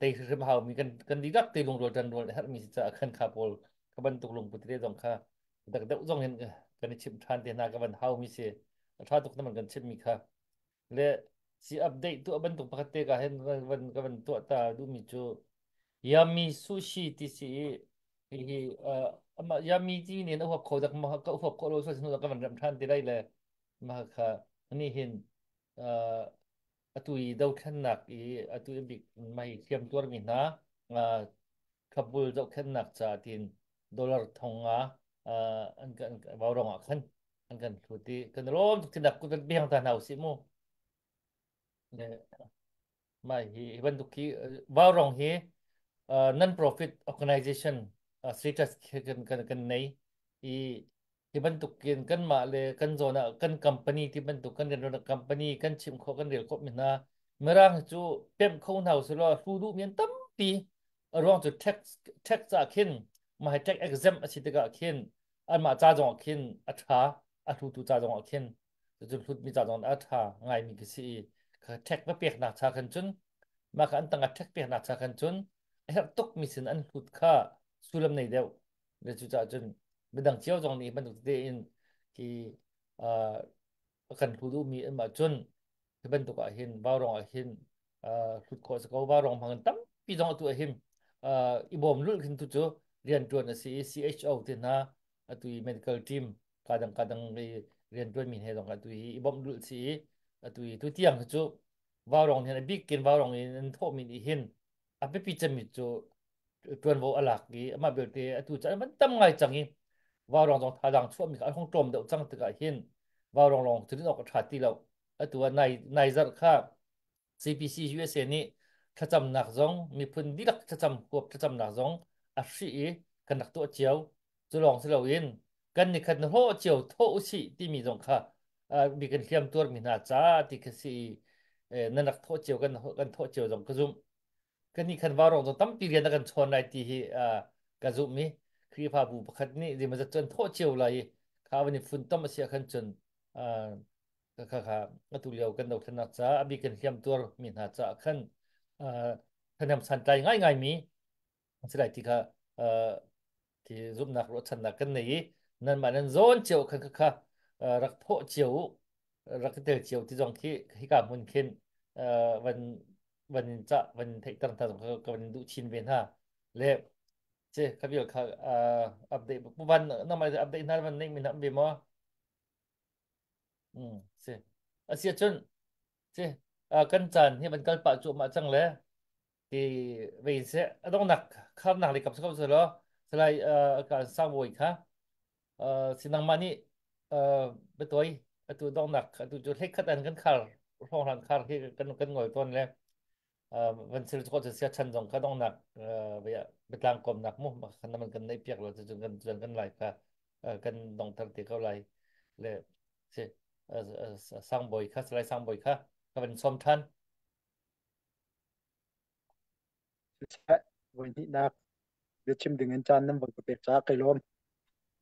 tei hrim hau mi kan kan dihlak te lungrual tan rual herh mi si caah khan kha pawl ka bantuk lungput te zong kha dak deuh zong hin kan i chimh than te hna ka van hau mi si. A tha tuk na man kan chimh mi kha le si update tu bantuk pakhat te ka hen van ka van tuah ta du mi cu yummy sushi ti si hi hi ama yummy ti ni na huap kho dak ma ka huap kho lo so sinu ka van ram than ti lai le ma kha ni hin atu i dothlennak i atu i bik mai hliam tuar mi hna Kabul zohkhenhnak ca tiin dollar 5000 an kan vaurawng ah khan an kan hlut i kan lawm tuk thinak kut kan biang ta hna usih mu. Mai hi bantuk hi vaurawng hi non profit organization status kan kan kan nei i hi bantuk in kanmah le kan zawn ah kan company ti bantuk kan rianṭuannak company kan chim khawh kan rel khawh mi hna Mirang hi cu pemh kho hna usih law hlu duh mi an tampi. A ruang cu tax tax ah khin mah hi tax exempt a si tikah khin anmah ca zong ah khin a ṭha, a hlutu ca zong ah khin cucu hlutmi ca zong ah a ṭha ngaimi khi si i kha tax va peknak cha khan cun mah kha an tangah tax peknak cha khan cun a herh tukmi sin an hlut kha sullam nei deuh. Le cucaah cun midang cio zong nih bantuk tete in hi a kan hlu duhmi an mah cun hi bantuk ah hin vaurawng ah hin hlut khawh si ko. Vaurawng hmang in tampi zong atu ah hin i bawm lulh khin tu cu rianṭuan a si i CHO te hna atu i medical team kadang kadang i rianṭuan mi he zong atu hi i bawmh lulh si i atu i tu tiang cu vaurawng hin a bik kin vaurawng in an thawhmi nih hin a biapi cemmi cu ṭuanvo a lak i amah belte atu cu an van tam ngai cang i vaurawng zong thazaang chuahmi kha an hung tlawm deuh cang tikah hin vaurawng lawng cu awk a ṭha ti lo. Atu ah nai nai zarh kha CPC USA nih thlacamnak zong miphun dihlak thlacam huap thlacamnak zong a hrih i kan rak tuah cio. Cu lawng si loin kan nikhat na hlawh cio thawh usih timi zong kha mi kan hliam tuarmi hna ca ti kha si i nan rak thawh cio kan kan thawh cio zong ka zumh. Kan nih khan vaurawng zong tampi rian a kan chawn lai ti hi ka zumh i Khrihfabu pakhat nih zeimawzat cu an thawh cio lai i kha van i funtom a si ah khan cun kha kha atu lio kan dothlennak caah a bik kan hliam tuar mi hna caah khan thahnem santlai ngaingai mi an si lai ti kha ti zumhnak ruahchannak kan nei i nanmah nan zawn cio khan kha rak thawh cio u, rak i tel cio ti zong khi hika hmun khin van van in cah van in theihter hna zong ka van in duh chin ve hna le ce kha vial kha update pu van namai update hna van nei mi hna ve maw? Si asia cun si kan caan hi van kal pah cu mah cang le ti ve se adongnak kharnak le kap ko se lo salai ka sang bawi kha si nangmah nih betoi atu dongnak atu cu hlei khat an kan khar hrawng hlan khar hi kan kan ngol ton le van sil ko sia chan zong kha dongnak ve betlang komnak mu khan man kan nei piak lo cu kan kan kan lai kha kan dongter te ko lai le si sang bawi kha salai sang bawi kha ka van som than. Voi hnihnak biachim ding in caan nan van ka pek caah kai lawm.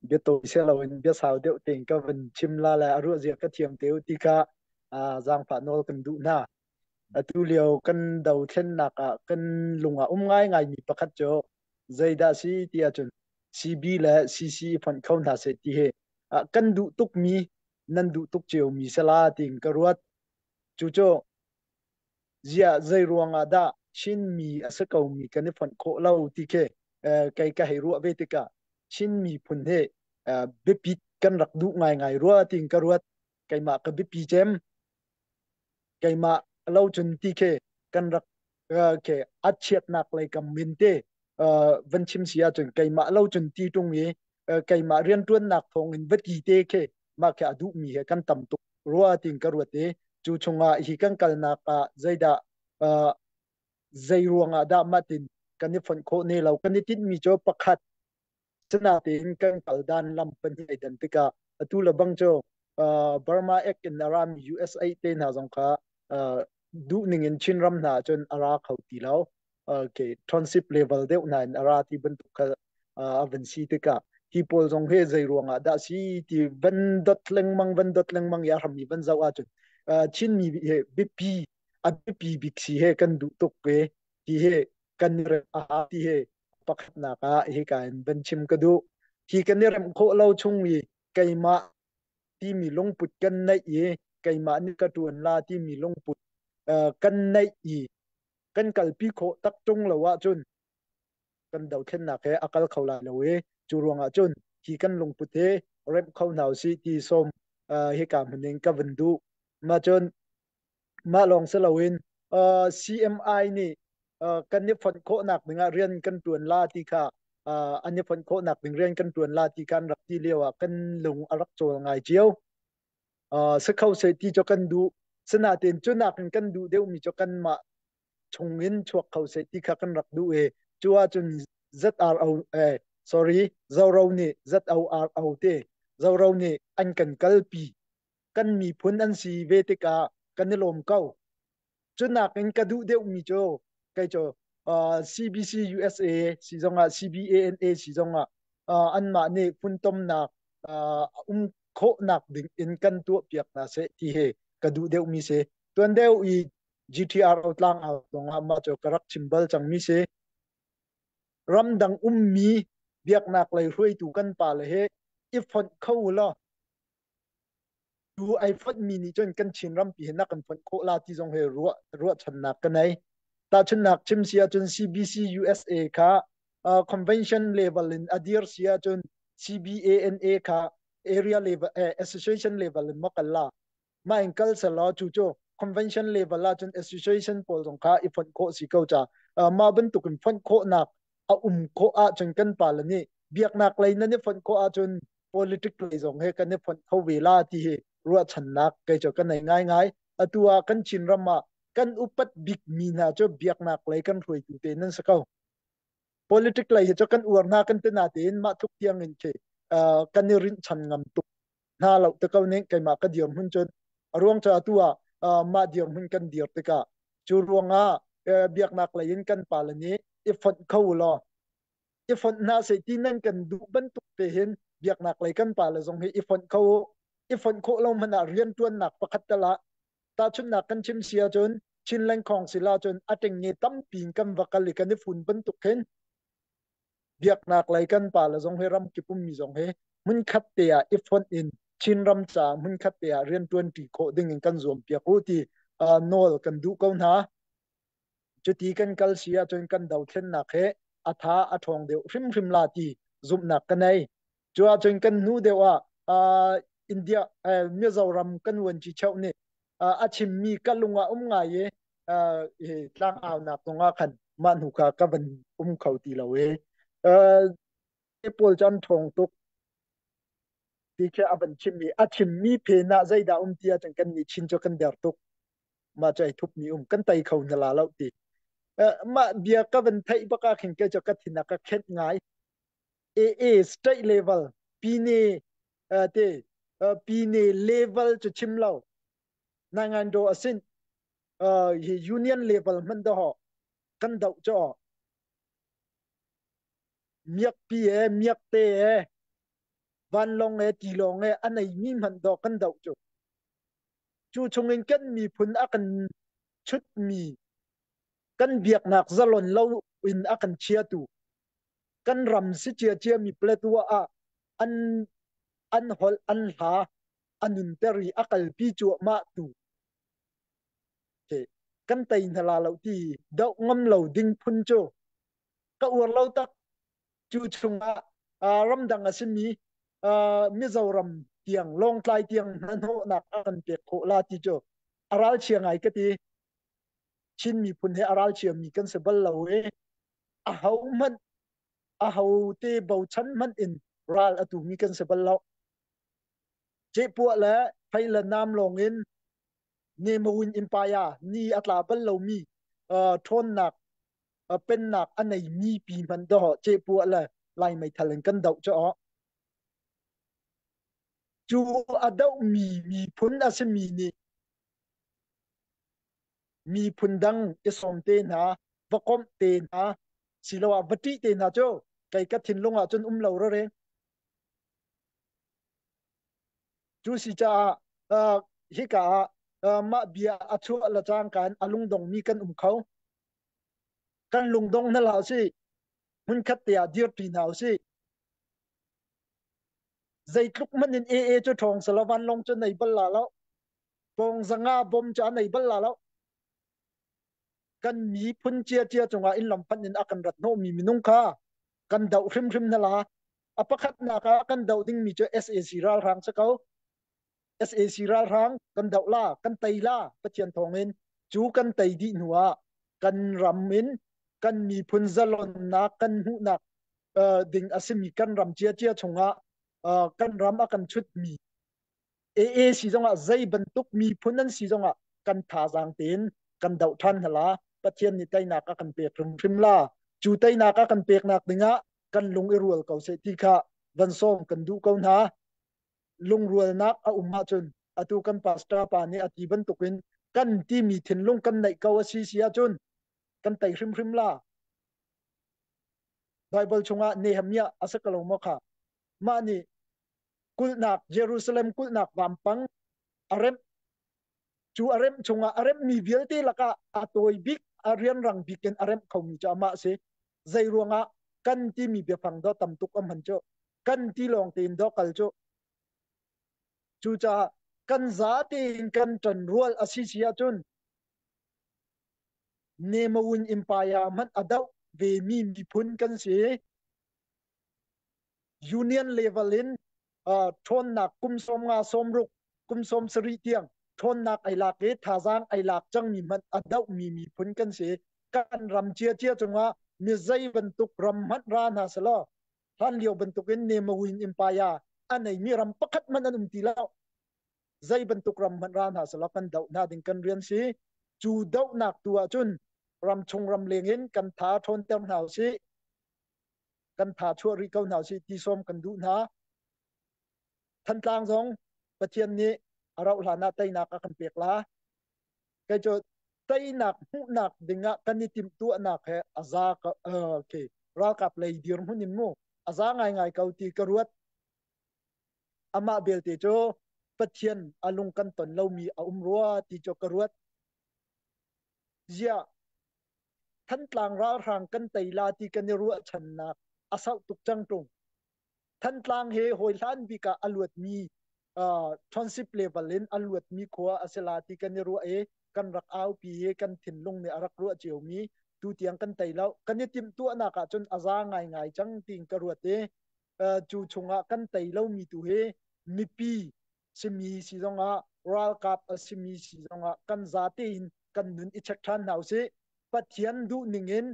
Bia tawi sia loin bia sau deuh tein ka van chim la le a ruah zia ka thiam te u ti kha zaangfah nawl kan duh hna. Atu lio kan dothlennak ah kan lung ah um ngaingai mi pakhat cu zeidah si ti ahcun CB le CC fonh kho hna seh ti hi kan duh tukmi nan duh tuk cio mi sala tiin ka ruat. Cucu ziah zei ruangah dah Chinmi a si komi kan i fonh khawh lo ti khi. Kei ka hei ruah ve tikah Chin miphun hi biapit kan rak duh ngaingai rua tiin ka ruat. Keimah ka biapi cem. Keimah lo cun ti khi kan rak ke a chiatnak lei kam min te van chim si ahcun keimah lo cun ti ṭung i keimah rianṭuannak thawng in va ti te khi mah khi a duhmi he kan tam tuk rua tiin ka ruat i cu chungah hi kan kalnak ah zeidah zei ruangah dah mah tin kan i fonh khawh ne lo kan i tinhmi cu pakhat Sinain kan kal dan lam pahnih ai dan tikah atu le bang cu Burma Act in a rami USA te hna zong kha duh ning in Chinram hna cun a ra kho ti lo. Okay, township level deuh hna in a ra ti bantuk kha a van si tikah hi pawl zong hi zei ruangah dah si ti van dot lengmang van dot lengmang i a hram i van zoh ahcun Chinmi hi biapi a biapi bik si he kan duh tuk ve ti hi kan rem a ti hi pakhatnak ah hika in van chim ka duh. Hi kan i remh khawh lo chung i keimah timi lungput kan neih i keimah nih ka ṭuan la timi lungput kan neih i kan kalpi khawh tak ṭung lo ahcun kan dothlennak he a kal kho lai lo i cu ruangah cun hi kan lungput hi remh kho hna usih ti sawm hika hmun in ka vun duh. Mah cun Mah lawng si loin CMI nih kan i fonh khawhnak dingah rian kan ṭuan la ti kha an i fonh khawhnak ding rian kan ṭuan la ti kha an rak ti lio ah kan lung a rak cawl ngai cio. Si kho seh ti cu kan duh. Sinain cu nakin kan duh deuhmi cu kanmah chungin chuak kho seh ti kha kan rak duh i cu ahcun ZRO eh sorry Zoro nih ZORO te Zoro nih an kan kalpi kan miphun an si ve tikah kan i lawm ko. Cu nakin ka duh deuhmi cu kei cu CBC USA si zongah CBANA si zongah anmah nih funtomnak um khawhnak ding in kan tuahpiak hna seh ti hi ka duh deuhmi si. Tuan deuh i GTRO tlangau zongah mah cu ka rak chim bal cangmi si. Ramdang ummi biaknak lei hruaitu kan pale he i fonh kho u law Tu ai fonhmi nih cun kan Chin rampi hi na kan fonh khawh la ti zong hi ruahchannak ka nei. Tahchunhnak chim si ahcun CBC USA kha convention level in a dir si ahcun CBANA kha area level association level in maw kal la. Mah in kal selaw cu cu convention level ahcun association pawl zong kha i fonh khawh si ko ca. Mah bantuk in fonh khawhnak a um khawh ahcun kan pale nih biaknak lei nan i fonh khawh ahcun politic lei zong he kan i fonh kho ve la ti hi ruahchannak kei cu ka nei ngaingai. Atu ah kan Chinram ah kan upat bikmi hna cu biaknak lei kan hruaitu te nan si ko. Politic lei hi cu kan uar hna kan ti natein mah tluk tiang in khi kan i rinhchan ngam tuk hna lo te ko ning keimah ka dirhmun cun a ruang cu atu ah mah dirhmun kan dir tikah cu ruangah biaknak lei in kan pale nih i fonh kho u law i fonh hna seh ti nan kan duh bantuk te hin biaknak lei kan pale zong hi i fonh kho u i fonh khawh lo hmanh ah rianṭuannak pakhat tal ah tahchunhnak kan chim si ahcun Chin Lengkhong si la cun a ṭingnge tampi in kan va kal i kan i fun bantuk khin biaknak lei kan pale zong hi ramkip ummi zong hi hmunkhat te ah i fonh in Chinram caah hmunkhat te ah rianṭuanṭi khawh ding in kan zuampiak u ti nawl kan duh ko hna. Cuti kan kal si ahcun kan dothlennak hi a tha a ṭhawng deuh hrimhrim la ti zumhnak ka nei. Cu ahcun kan hnu deuh ah India Mizoram kan vuanci cheu nih a chimmi ka lung ah um ngai i tlangaunak zong ah khan mah hnu kha ka van um kho ti lo i pawl cu an ṭhawng tuk ti khi a van chim i a chimmi phen ah zeidah um ti ahcun kan nih Chin cu kan der tuk mah cu ai thupmi um kan tei kho hna la lo ti mah bia ka van theih bak ah khin kei cu ka thin a ka khenh ngai AA state level pine te pine level cu chim lo nangan do asin hi union level hman do ho kan do cho miak pi e miak te e vanlong e tilong e anei mi hman do kan do chu cu chungin kan miphun a kan chutmi kan biaknak zalon lo in a kan chiatu kan ram si cia cia mi Paletwa ah an an holh an hla a nunter i a kalpi cuahmah tu kan tei hna la lo ti doh ngam lo ding phun cu ka uar lo tak. Cu chungah ramdang a simi Mizoram tiang Lawngtlai tiang hnahnawhnak a kan pek khawh la ti cu a ralchia ngai ka ti. Chin miphun he a ralchia mi kan si bal lo i aho hmanh aho te bochan hmanh in ral a tumi kan si bal lo. Cehpuah le fei le nam lawng in Nemawin Empire ni a tla bal lomi ṭhawnnak pennak a neimi pi hmanh dawh cehpuah le Lai meithal in kan doh cu cu a dohmi miphun a simi nih miphun dang i sawm te hna va komh te hna siloah va ṭih te hna cu kei ka thinlung ah cun um lo rere. Cu si caah hika ah mah bia a chuah le cangka in a lungdongmi kan um kho. Kan lungdong hna hlah usih. Hmunkhat te ah dirṭi hna usih. Zeitluk hmanh in AA cu ṭhawng selaw vanlawng cu nei bal la lo. Pawng zanga bom cu a nei bal la lo. Kan miphun ciacia cungah inn lam phanh in a kan rat hnawhmi minung kha kan doh hrimhrim hna la. A pakhatnak ah kan doh dingmi cu SAC ralhrang si ko. SAC ralhrang kan doh la, kan tei la Pathian thawngin cu kan tei dih hnu ah kan ram in kan miphun zalonnak kan hmuhnak ding a simi kan ram ciacia chungah kan ram a kan chutmi AA si zongah zei bantuk miphun an si zongah kan thazaang tein kan doh ṭhan hna la. Pathian nih teinak a kan pek hrimhrim la. Cu teinak a kan peknak dingah kan lung i rual ko seh ti kha van sawm kan duh ko hna. Lungrualnak a um ahcun atu kan pastor pa nih a ti bantukin kan timi thinlung kan neih ko a si si ahcun kan tei hrimhrim la. Bible chungah Nehemiah a si ko lo maw kha? Mah nih kulhnak Jerusalem kulhnak vampang a remh cu a remh chungah a remhmi vialte lakah a tawi bik a rianrang bik in a remh khomi cu amah si. Zei ruangah kan timi biafang do tam tuk a hman cu kan ti lawng tein do kal cu cucaah kan za tein kan ṭan rual a si si ahcun Nemawin Empire hmanh a doh ve mi miphun kan si. Union level in ṭhawnnak kum 50 60 kum 70 tiang ṭhawnnak ai lak i thazaang ai lak cangmi hmanh a dohmi miphun kan si. Kan ram ciacia cungah mi zei bantuk ram hmanh ra hna selaw hlan lio bantukin Nemawin Empire a neimi ram pakhat hmanh an um ti lo. Zei bantuk ram hmanh ra hna selaw kan doh hna ding kan rian si. Cu dohnak tu ahcun ramchung ramleng in kan tha ṭhawnter hna usih. Kan tha chuah rih ko hna usih ti sawm kan duh hna. Thantlang zong Pathian nih a rauh hlan ah teinak a kan pek la. Kei cu teinak hmuhnak dingah kan i timhtuahnak he a za ka okay ralkap lei dirhmun in mu a za ngaingai ko ti ka ruat. Amah belte cu Pathian a lung kan ton lomi a um rua ti cu ka ruat. Ziah Thantlang ralhrang kan tei la ti kan i ruahchannak a sauh tuk cang ṭung. Thantlang he hawi hlan bik ah a luatmi township level in a luatmi khua a si la ti kan i ruah i kan rak aupi i kan thinlung nih a rak ruah ciomi tu tiang kan tei lo. Kan i timhtuahnak ahcun a za ngaingai cang tiin ka ruat i cu chungah kan tei lomi tu hi mipi simi si zongah ralkap a simi si zongah kan zate in kan nun i check ṭhan hna usih. Pathian duh ning in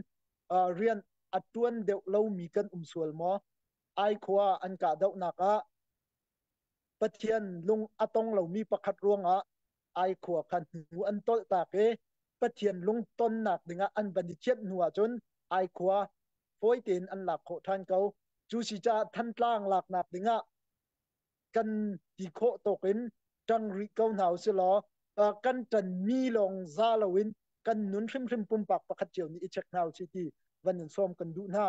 rian a ṭuan deuh lomi kan um sual maw? Ai khua an kahdohnak ah Pathian lung a tong lomi pakhat ruangah ai khua kha hnu an tolh tak i Pathian lung tonnak dingah an van i thianh hnu ahcun ai khua fawi tein an lak khawh ṭhan ko. Cu si caah Thantlang laknak dingah kan ti khawh tawk in ṭang rih ko hna usih law kan ṭanmi lawng za loin kan nun hrimhrim pumpak pakhat cio nih i check hna usih ti van in sawm kan duh hna.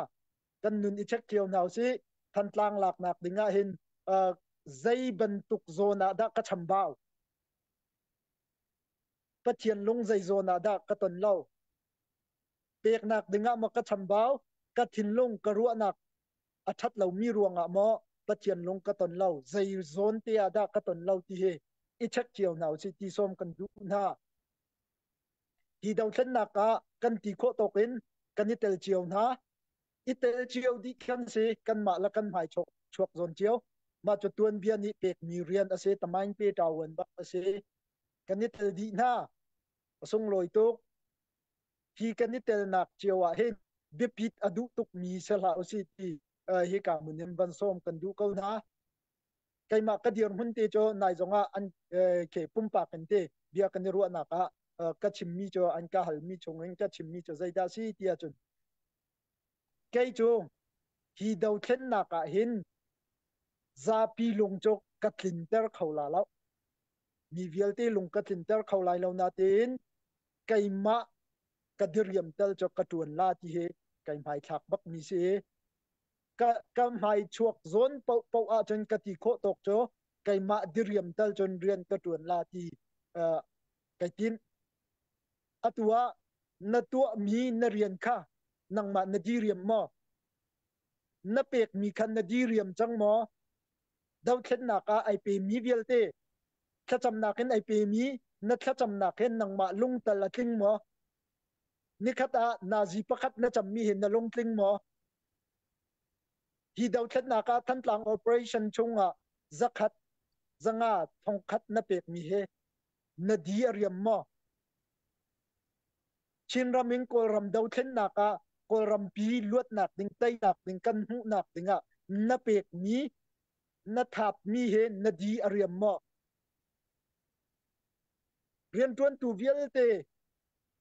Kan nun i check cio hna usih. Thantlang laknak ding ah hin zei bantuk zawn ah dah ka chambau? Pathian lung zei zawn ah dah ka ton lo? Peknak ding ah maw ka chambau? Ka thinlung, ka ruahnak a ṭhat lomi ruangah maw Pathian lung ka ton lo, zei zawn te ah dah ka ton lo ti hi i check cio hna usih ti sawm kan duh hna. Hi dothlennak ah kan ti khawh tawk in kan i tel cio hna. I tel cio dih kan si. Kanmah le kan hmai chuak zawn cio. Mah cu tuanbia nih pekmi rian a si. Tamaing pe ṭawan bak a si. Kan i tel dih hna. A sunglawi tuk. Hi kan i telnak cio ah hin biapit a duh tukmi si hlah usih ti hika mun in van sawm kan duh ko hna. Keimah ka dirhmun te cu nai zong ah an ke pumpak in te bia kan i ruahnak ah ka chimmi cu an ka halmi chung in ka chimmi cu zeidah si ti ahcun kei cu hi dothlennak ah hin zapi lung cu ka tlinter kho la lo. Mi vialte lung ka tlinter kho lai lo natein keimah ka diriam tel cu ka ṭuan la ti hi kai hmaithlak bak mi si. Ka hmai chuak zawn paoh ahcun ka ti khawh tawk cu keimah diriam tal cun rian ka ṭuan la ti kai tim. Atu ah na tuahmi na rian kha nangmah na diriam maw? Na pekmi kha na diriam cang maw? Dothlennak ah ai pemi vialte thlacamnak in ai pemi na thlacamnak hin nangmah lungtal a tling maw? Nikhat ah nazi pakhat na cammi hin na lungtling maw? Hi dothlennak ah Thantlang Operation chungah zakhat, zanga, thongkhat na pekmi hi na di a riam maw? Chinram in Kawlram dothlennak ah Kawlrampi luatnak ding, teinak ding, kan hmuhnak dingah na pekmi, na thapmi he na di a riam maw? Rianṭuantu vialte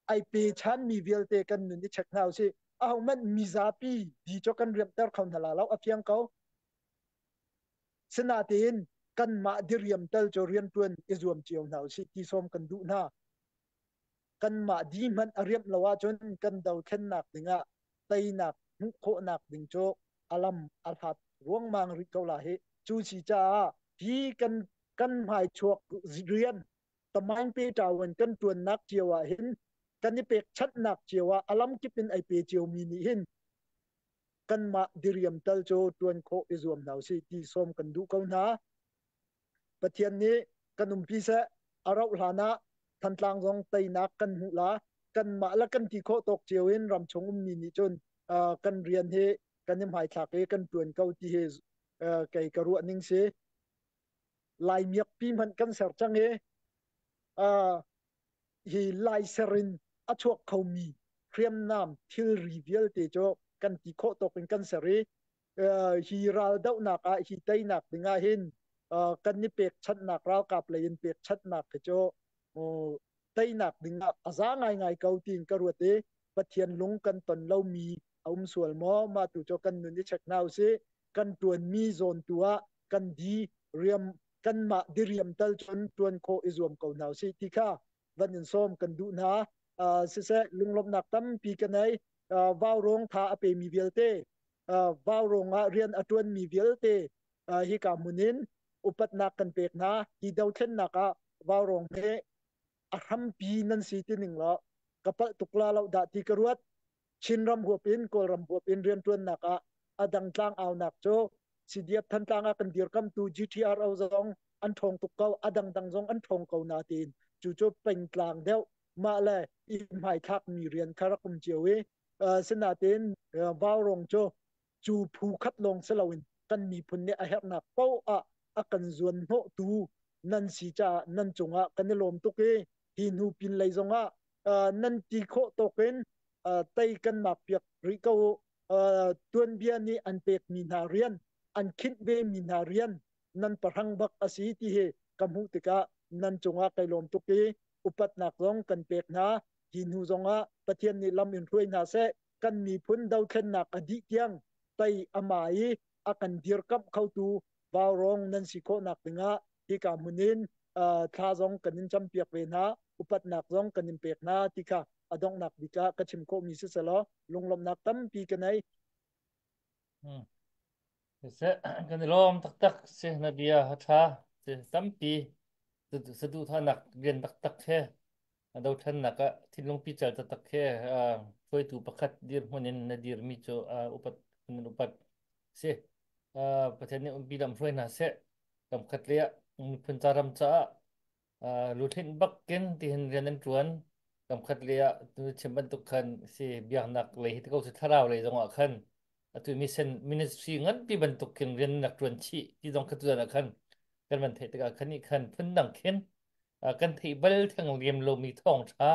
ai pe ṭhanmi vialte kan nun i check hna usih. Ahohmanh mizapi di cu kan riamhter kho hna la lo, a fiang ko. Sinain kanmah diriam tal cu rianṭuan i zuam cio hna usih ti sawm kan duh hna. Kanmah di hmanh a riamh lo ahcun kan dothlennak dingah teinak hmuh khawhnak ding cu a lam a hlat ruangmang rih ko la hi. Cu si caah hi kan hmaichuak rian tamaing pe ṭawan kan ṭuannak cio ah hin kan i pekchanhnak cio ah a lamkip in ai pe ciomi nih hin kanmah diriam tal cu ṭuan khawh i zuam hna usih ti sawm kan duh ko hna. Pathian nih kan umpi seh. A rauh hlan ah Thantlang zong teinak kan hmuh la. Kanmah le kan ti khawh tawk cio in ramchung ummi nih cun kan rian hi kan i hmaithlak i kan ṭuan ko ti hi kei ka ruah ning si. Lai miakpi hmanh kan ser cang i hi lai ser in a chuak khomi hriamnam thilri vialte cu kan ti khawh tawk in kan ser i hi raldohnak ah hi teinak dingah hin kan i pekchanhnak ralkap lei in pekchanhnak hi cu teinak dingah a za ngaingai ko tiin ka ruat i Pathian lung kan ton lomi a um sual maw? Mah tu cu kan nun i check hna usih. Kan ṭuanmi zawn tu ah kan di riam kanmah diriam tal cun ṭuan khawh i zuam ko hna usih ti kha van in sawm kan duh hna. Siseh lunglawmhnak tampi ka nei. Vaurawng tha a pemi vialte, vaurawng ah rian a ṭuanmi vialte hika hmun in upatnak kan pek hna. Hi dothlennak ah vaurawng he a hrampi nan si ti ning law ka palh tuk la lo dah ti ka ruat. Chinram huap in Kawlram huap in rianṭuannak ah a dang tlangaunak cu CDF Thantlang ah kan dirkamtu GTRO zong an ṭhawng tuk ko, a dangdang zong an ṭhawng ko nain cucu pengtlang deuh mah le i hmaithlakmi rian kha rak um cio i sinain Vaurawng cu cu phu khat lawng si loin kan miphun nih a herhnak paoh ah a kan zuan hnawhtu nan si caah nan cungah kan i lawm tuk i hi hnu pinlei zongah nan ti khawh tawk in tei kan mak piak rih ko u. Tuanbia nih an pekmi hna rian, an khinh vemi hna rian nan pahrang bak a si ti hi ka hmuh tikah nan cungah kai lawm tuk i upatnak zong kan pek hna. Hi hnu zongah Pathian nih lam in hruai hna seh. Kan miphun dothlennak a dih tiang tei a ma i a kan dirkamh khotu vaurawng nan si khawhnak dingah hika hmun in thla zong kan in campiak ve hna, upatnak zong kan in pek hna ti kha a donghnak bik ah ka chim khawhmi si selaw lunglawmhnak tampi ka nei. Siseh, kan i lawm taktak si na bia ha ṭha si tampi saduhthahnak rian taktak he a dothlennak ah thinlung pical taktak he hruaitu pakhat dirhmun in na dirmi cu upat nan upat si. Pathian nih umpi lam hruai hna seh. Kamkhat le ah miphun ca ram caah luhlinh bakin tihin rian an ṭuan. Kamkhat le ah tu chim bantuk khan si biaknak lei hi ti ko si thlarau lei zongah khan. Atu mission ministry nganpi bantuk khin rian nak ṭuan chih ti zong kha tuan ah khan kan van theih tikah khan nih khan phundang khin kan theih bal theng lem lomi thawng ṭha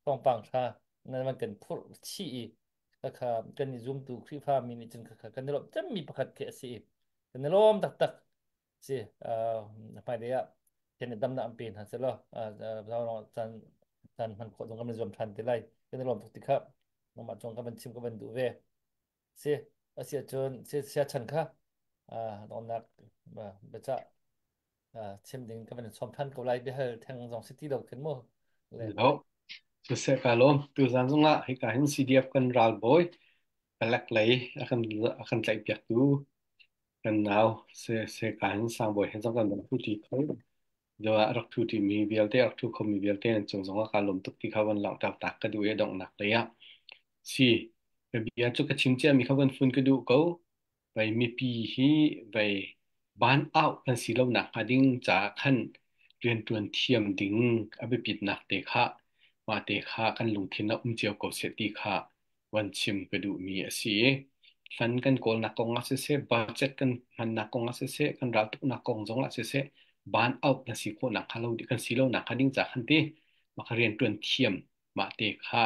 thawngpang ṭha nan van kan phurh chih i khakha kan i zumtu Khrihfa mi nih cun khakha kan i lawmh cemmi pakhat khi a si i kan i lawm taktak si. Hmailei ah thian nih damnak an pe hna selaw caan caan hman khawh zong kan zuam ṭhan te lai. Kan i lawm tuk ti kha nangmah cung ka van chim ka van duh ve. Si a si ahcun sia chan kha donnak biacah chim ding ka van sawm ṭhan ko lai. Biahal theng zong si ti lo khin mu le. Lo siseh ka lawm. Tuzan zongah hika hin CDF kan ralbawi palek lei a kan a kan tlaihpiaktu kan nau se se ka hin sangbawi he zong kan van thu ṭi kho. Do ah rak thu ṭi mi vialte rak thu kho mi vialte nan cung zongah ka lawm tuk ti kha van langhter tak ka duh i donghnak lei ah si ka bia cu ka chim cia mi kha van fun ka duh ko. Vei mipi hi vei ban out kan si lo nak hnga ding caah khan rianṭuan thiam ding a biapitnak te kha mah te kha kan lungthin ah um cio ko seh ti kha van chim ka duhmi a si i fund kan kawlnak kong ah siseh, budget kan hmannak kong ah siseh, kan raltuknak kong zong ah siseh, ban out na si khawhnak hnga lo kan si lo nak hnga ding ca khan ti mah kha rianṭuan thiam mah te kha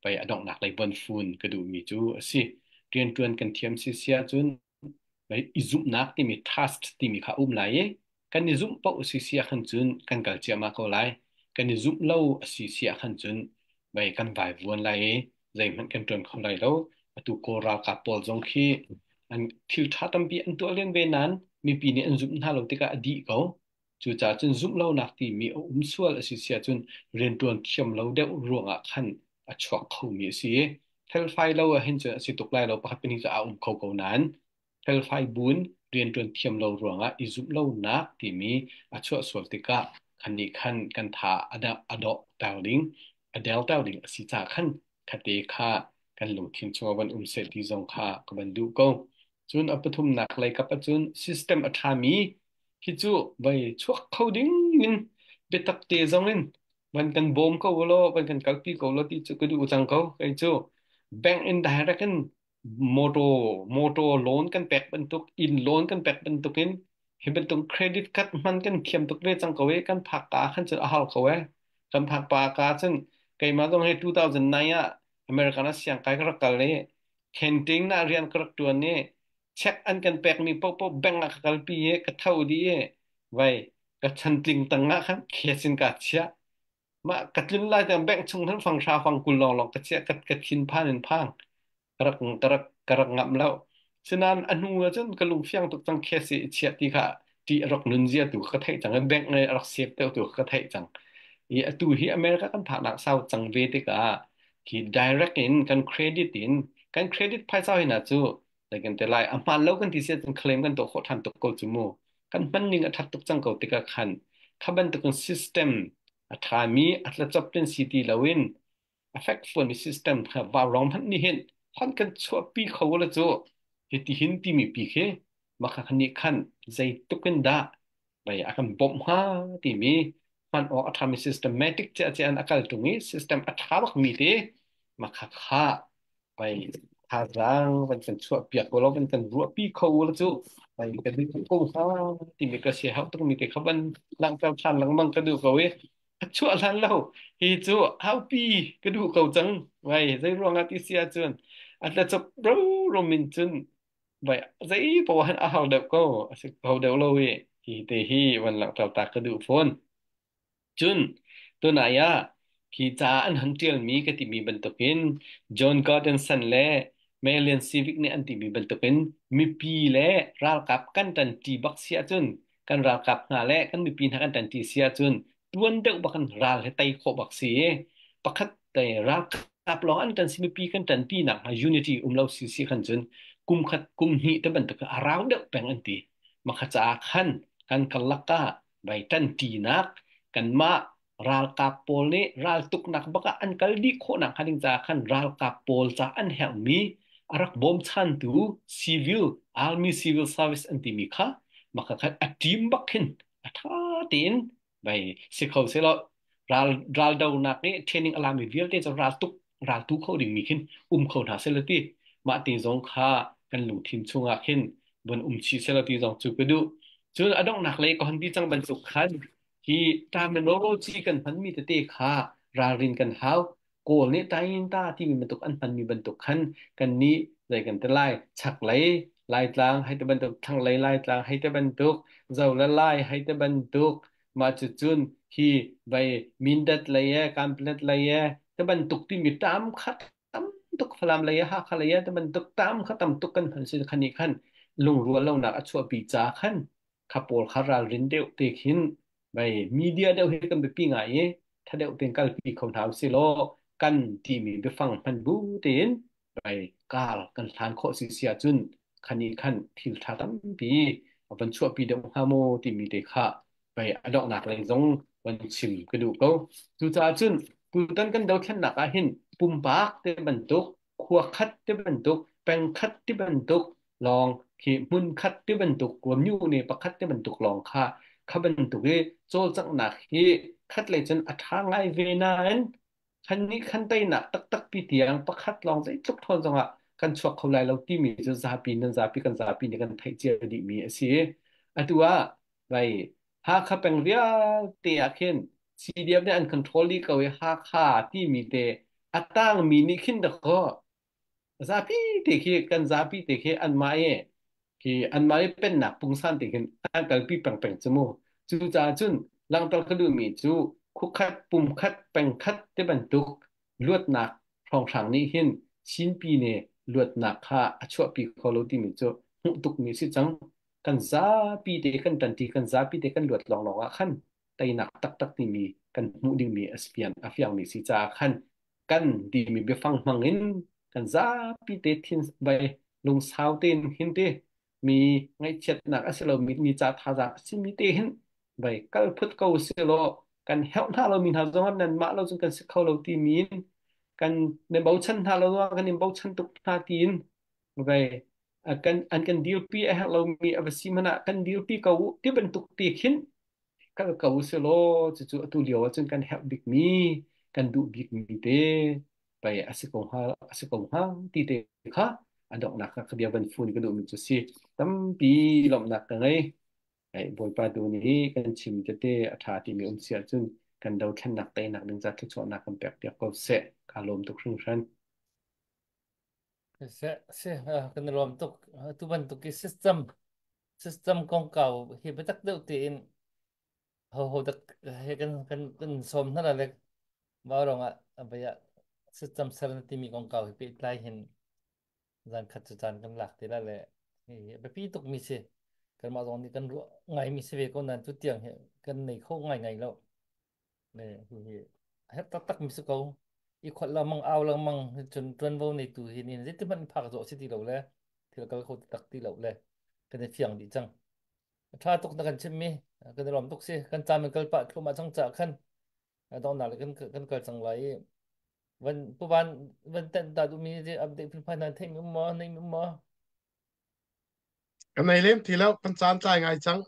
pei a donghnak lei von fun ka duhmi cu a si. Rianṭuan kan thiam si si ahcun pei i zumhnak timi trust timi kha a um lai i kan i zumh paoh a si si ahkhan cun kan kal ciahmah ko lai. Kan i zumh lo a si si ahkhan cun mei kan vaivuan lai i zeihmanh kan ṭuan kho lai lo. Atu Kawl ralkap pawl zong khi an thil ṭha tampi an tuah len ve nain mipi nih an zumh hna lo tikah a dih ko. Cucaah cun zumh lonak timi a um sual a si si ahcun rianṭuan thiam lo deuh ruangah khan a chuak khomi a si i felfai lo ahhin cun a si tuk lai lo. Pakhat pahnih cu aa um kho ko nain felfai buin rianṭuan thiam lo ruangah i zumh lonak timi a chuah sual tikah khan nih khan kan tha a dawhter ding, a derter ding a si caah khan khate kha kan lungthin chungah van um seh ti zong kha ka van duh ko. Cun a pathumnak lei kap ahcun system a ṭhami hi cu vai chuak kho ding in biatak te zong in van kan bawm ko law van kan kalpi ko law ti cu ka duh cang ko. Kei cu bank in direct in motor motor loan kan pek bantuk inn loan kan pek bantuk in hi bantuk credit card hman kan thiam tuk ve cang ko i kan phak ka khan cun a har ko e. Kan phak pa ka cun keimah zong hi 2009 ah American ah siangkai ka rak kal i canteen ah rian ka rak tuan i check an kan pekmi paohpaoh bank ah ka kalpi i ka tho dih i vai ka chantling tang ah khan cash in ka chiah. Mah ka tlun lai tiang bank chung khan fang hra fang kul lawng lawng ka chiah. Ka thin phan in phang ka rak ka rak ka rak ngamh lo. Sinain a hnu ah cun ka lung fiang tuk cang. Cash i chiah ti kha ti a rak nun zia tu ka theih cang. Bank nih a rak save deuh tu ka theih cang i atu hi America kan phaknak sau cang ve tikah khi direct in kan credit in kan credit phaisa hina cu like kan te lai a hmaan lo kan ti sia cun claim kan tuah khawh ṭhan tuk ko cu mu. Kan hman ning a ṭhat tuk cang ko tikah khan kha bantukin system a ṭhami a tlacop tin si ti loin a fekfuanmi system kha vaurawng hmanh nih hin hon kan chuahpi kho la cu hiti hin timi pi khi maka nih khan zeitluk in dah mei a kan bawmh hnga timi hman awk a ṭhami systematic ciah ciah in a kal ṭung i system a ṭha bakmi te maka kha mei thazaang van kan chuah piak ko lo van kan ruahpi kho la cu mei kan ko hnga timi ka sia hau tukmi te kha van langhter ṭhan lengmang ka duh ko i a chuah hlan lo hi cu haupi ka duh ko cang. Vai zei ruangah ti si ahcun a tlacop ro rom in cun vai zei poah han a har deuh ko a si kho deuh lo i hi te hi van langhter ta ka duh fawn. Cun tunai ah hi ca an han ṭialmi ka timi bantukin John Gordonson le Malian Civic nih an timi bantukin mipi le ralkap kan ṭanṭi bak si ahcun kan ralkap hna le kan mipi hna kan ṭanṭi si ahcun tuan deuh bak in ral hi tei khawh bak si i pakhat te ralkap lawng an ṭan si mipi kan ṭanpi nak hna unity um lo si si khan cun kum khat kum hnih te bantuk a rau deuh peng an ti. Makha caah khan kan karlak ah vai ṭanṭinak kanmah ralkap pawl nih raltuknak bak ah an kal dih khawhnak hnga ding caah khan ralkap pawl ca an herhmi a rak bawmchantu civil army civil service an timi kha maka khan a team bak khin a ṭha tein vai si kho selaw ral raldonak i training a lami vialte cu raltuk raltu kho dingmi khin um kho hna selaw ti mah ti zong kha Kan lungthin chungah khin von um chih selaw ti zong cu ka duh. Cun a donghnak lei ka hon ti cang bantuk khan hi terminology kan hmanmi tete kha ralrin kan hau. Kawl nih tainta timi bantuk an hmanmi bantuk khan kan nih zei kan ti lai chaklei Laitlang hei ti bantuk thlanglei Laitlang hei ti bantuk zo le Lai hei ti bantuk mah cucun hi vai Mindat lei e Kanpetlet lei e ti bantuk timi tam kha tam tuk Falam lei e Hakha lei e ti bantuk tam kha tam tuk kan hman si khan nih khan lungrual lonak a chuahpi ca khan kha pawl kha ralrin deuh te khin vai media deuh hi kan biapi ngai i tha deuh tein kalpi kho hna usih law kan timi biafang hman bu tein vai kar kan hlan khawh si si ahcun khani khan thil tha tampi a van chuahpi deuh hnga maw timi te kha vai a donghnak lei zong van chim ka duh ko. Cucaah cun tutan kan dothlennak ah hin pumpak te bantuk khua khat ti bantuk peng khat ti bantuk lawng khi hmun khat ti bantuk myu ne pakhat ti bantuk lawng kha kha bantuk i cawlcanghnak hi khat lei cun a ṭha ngai ve nain khan nih khan teinak taktak pi tiang pakhat lawng zeitluk ṭhawn zongah kan chuak kho lai lo timi cu zapi nan zapi kan zapi nih kan theih cia dihmi a si. Atu ah vai Hakha peng vialte ah khin CDF nih an control dih ko i Hakha timi te a tangmi nih khin dakaw zapi te khi kan zapi te khi anmah i khi anmah i pennak pungsan te khin an kalpi pengpeng cu mu. Cucaah cun langhter ka duhmi cu khukhat pumkhat pengkhat te bantuk luatnak hrawnghrang nih hin Chinpi ne luatnak kha a chuahpi kho lo timi cu hmuh tukmi si cang. Kan zapi te kan ṭanṭi kan zapi te kan luat lawnglawng ah khan teinak taktak timi kan hmuh dingmi a fiang a fiangmi si caah khan kan timi biafang hmang in kan zapi te thin vai lungsau tein hin te mi ngaihchiatnak a si lo mi mi ca thazaang a simi te hin vai kal phut ko si law kan helh hna lo mi hna zong ah nan mah lo cun kan si kho lo timi in kan nan bochan hna lo kan in bochan tuk hna tiin vai kan an kan dirpi a herh lomi a va si hmanh ah kan dirpi ko u ti bantuk ti khin kal ko u law cucu atu lio ah cun kan herh bikmi kan duh bikmi te pei a si ko hnga a si ko hnga ti te kha a donghnak ka bia van fun ka duhmi cu si tampi lawmhnak ka ngei. Ai Bawipa tu nih kan chim tete a ṭha timi um si ahcun kan dothlennak teinak ding ca thluachuahnak kan pek piak ko seh. Kaa lawm tuk hringhran. Se se kan i lawm tuk. Tu bantuk i system system kongkau hi biatak deuh tein ho ho dak he kan kan kan sawm hna la le mah rong ah abaya system ser na timi kongkau hi pehtlai hin zan khat cu caan kan lak te la le hi biapi tuk mi si kanmah zong nih kan ruah ngai mi si ve ko nain tu tiang hi kan nei kho ngai ngai lo. Ne hi hi herh taktak mi si ko. I khuat lengmang au lengmang cun ṭuanvo neitu hi ni zeitin hmanh phak zawh si ti lo le thil kal kho tak ti lo le kan i fiang dih cang. A ṭha tuk na kan chimh mi kan i lawm tuk si. Kan caan kan kal pah thluahmah cang caah khan donghnak le kan kan kal cang lai i van puvan van tenh ta duhmi update phunphai nan theih mi um maw nei mi um maw? Kan nei lem ti lo kan caan tlai ngai cang.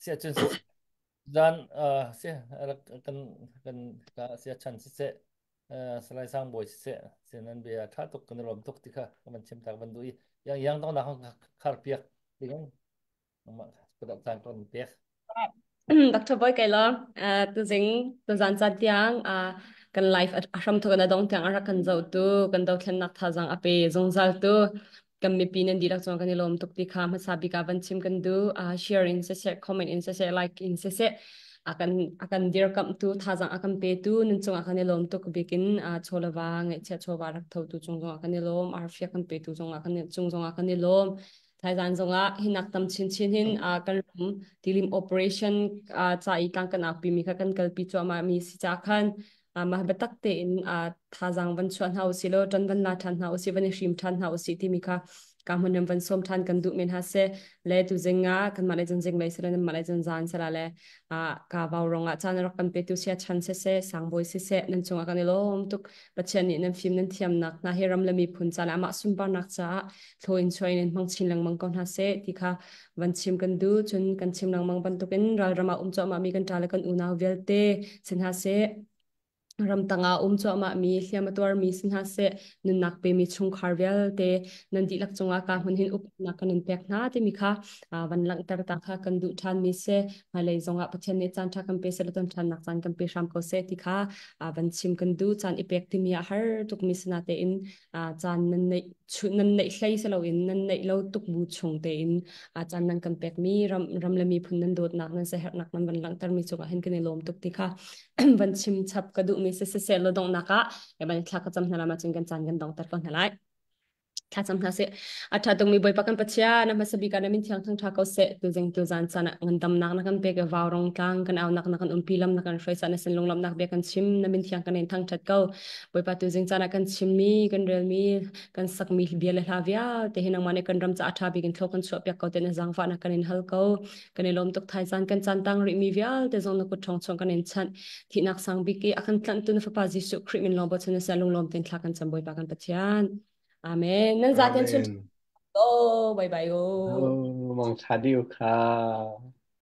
Si ahcun zan si kan kan ka sia chan si seh Salai Sang Bawi si seh si nan bia tha tuk kan i lawm tuk ti kha kan van chim tak van duh i yang yang dong nak khar piak ding mah kudak caan kan pek. Dr. Boy kai lo tu zing tu zan caan tiang kan life a hram thok na dong tiang a rak kan zo tu kan dothlennak thazang a pe zungzal tu kan mipi nan dihlak cung kan i lawm tuk ti kha hmasa bik ah van chim kan du share in siseh comment in siseh like in siseh akan akan dirkamh tu thazang akan pe tu nun cungah kan i lawm tuk bikin chawlava ngaihchia chawva rak tho tu cung zongah kan i lawm arfia kan pe tu zongah kan cung zongah kan i lawm. Thaizan zongah hinak tam chinchin hin kan ram tilim operation ca i tlang kan akpi mi kha kan kalpi cuahmah mi si ca khan mah biatak tein thazaang van chuah hna usih law ṭan van la ṭhan hna usih van i hrim ṭhan hna usih timi kha ka hmun ram van sawm ṭhan kan duh men ha se le tu zing ah kanmah le zan zing lei sila nanmah le zan zan sila le ka vau rong ah caan rak kan petu sia chan siseh sangbawi siseh nan cungah kan i lawm tuk. Pathian nih nan fim nan thiamnak hna hi ram le miphun ca le amah sunparnak caah thlaw in chuah in in hmang chin lengmang ko hna seh ti kha van chim kan duh. Cun kan chim lengmang bantukin ralram ah um cuahmah mi kan ṭa le kan unau vialte si hna seh. Ramtang ah um cuahmah mi hliam a tuarmi si hna seh, nunnak pemi chungkhar vialte nan dihlak cungah ka hmun hin upatnak kan in pek hna timi kha van langhter ta kha kan duh ṭhan mi si. Hmailei zongah Pathian nih caan ṭha kan pe seh law ton ṭhannak caan kan pe hram ko seh ti kha van chim kan duh. Caan i pek timi ah har tukmi si natein caan nan neih nan neih hlei si loin nan neih lo tuk bu chung tein caan nan kan pekmi ram ram le miphun nan dawtnak nan siaherhnak nan van langhtermi cungah hin kan i lawm tuk ti kha van chim chap ka duhmi si siseh law donghnak ah ban thla ka cam hna la ma cun kan caan kan dongter ko hna lai. Thlacam hna sih. A ṭha tukmi Bawipa kan Pathian, a hmasa bik ah na min thiang thangṭha ko seh. Tuzing tuzan caan ah ngandamnak na kan pek i vau rong tlang kan aunak na kan umpi lam na kan hruai caan na sin lunglawmhnak bia kan chim na min thiang kan in thangṭhat ko. Bawipa tuzing caan ah kan chimmi, kan relmi, kan sakmi bia le hla vialte hi nangmah nih kan ram caah ṭha bik in thlaw kan chuahpiak ko tiah na zaangfahnak kan in hal ko. Kan i lawm tuk thai caan kan caan tang rihmi vialte zong na kut ṭhawng chung kan in chanh. Thihnak sang bik i a kan tlanhtu na Fapa Jesuh Khrih min lawng bochan na seh lunglawm tein thla kan cam Bawipa kan Pathian. Amen. Nan zaten chun Amen. oh bye bye oh. Oh, mang tha diu kha.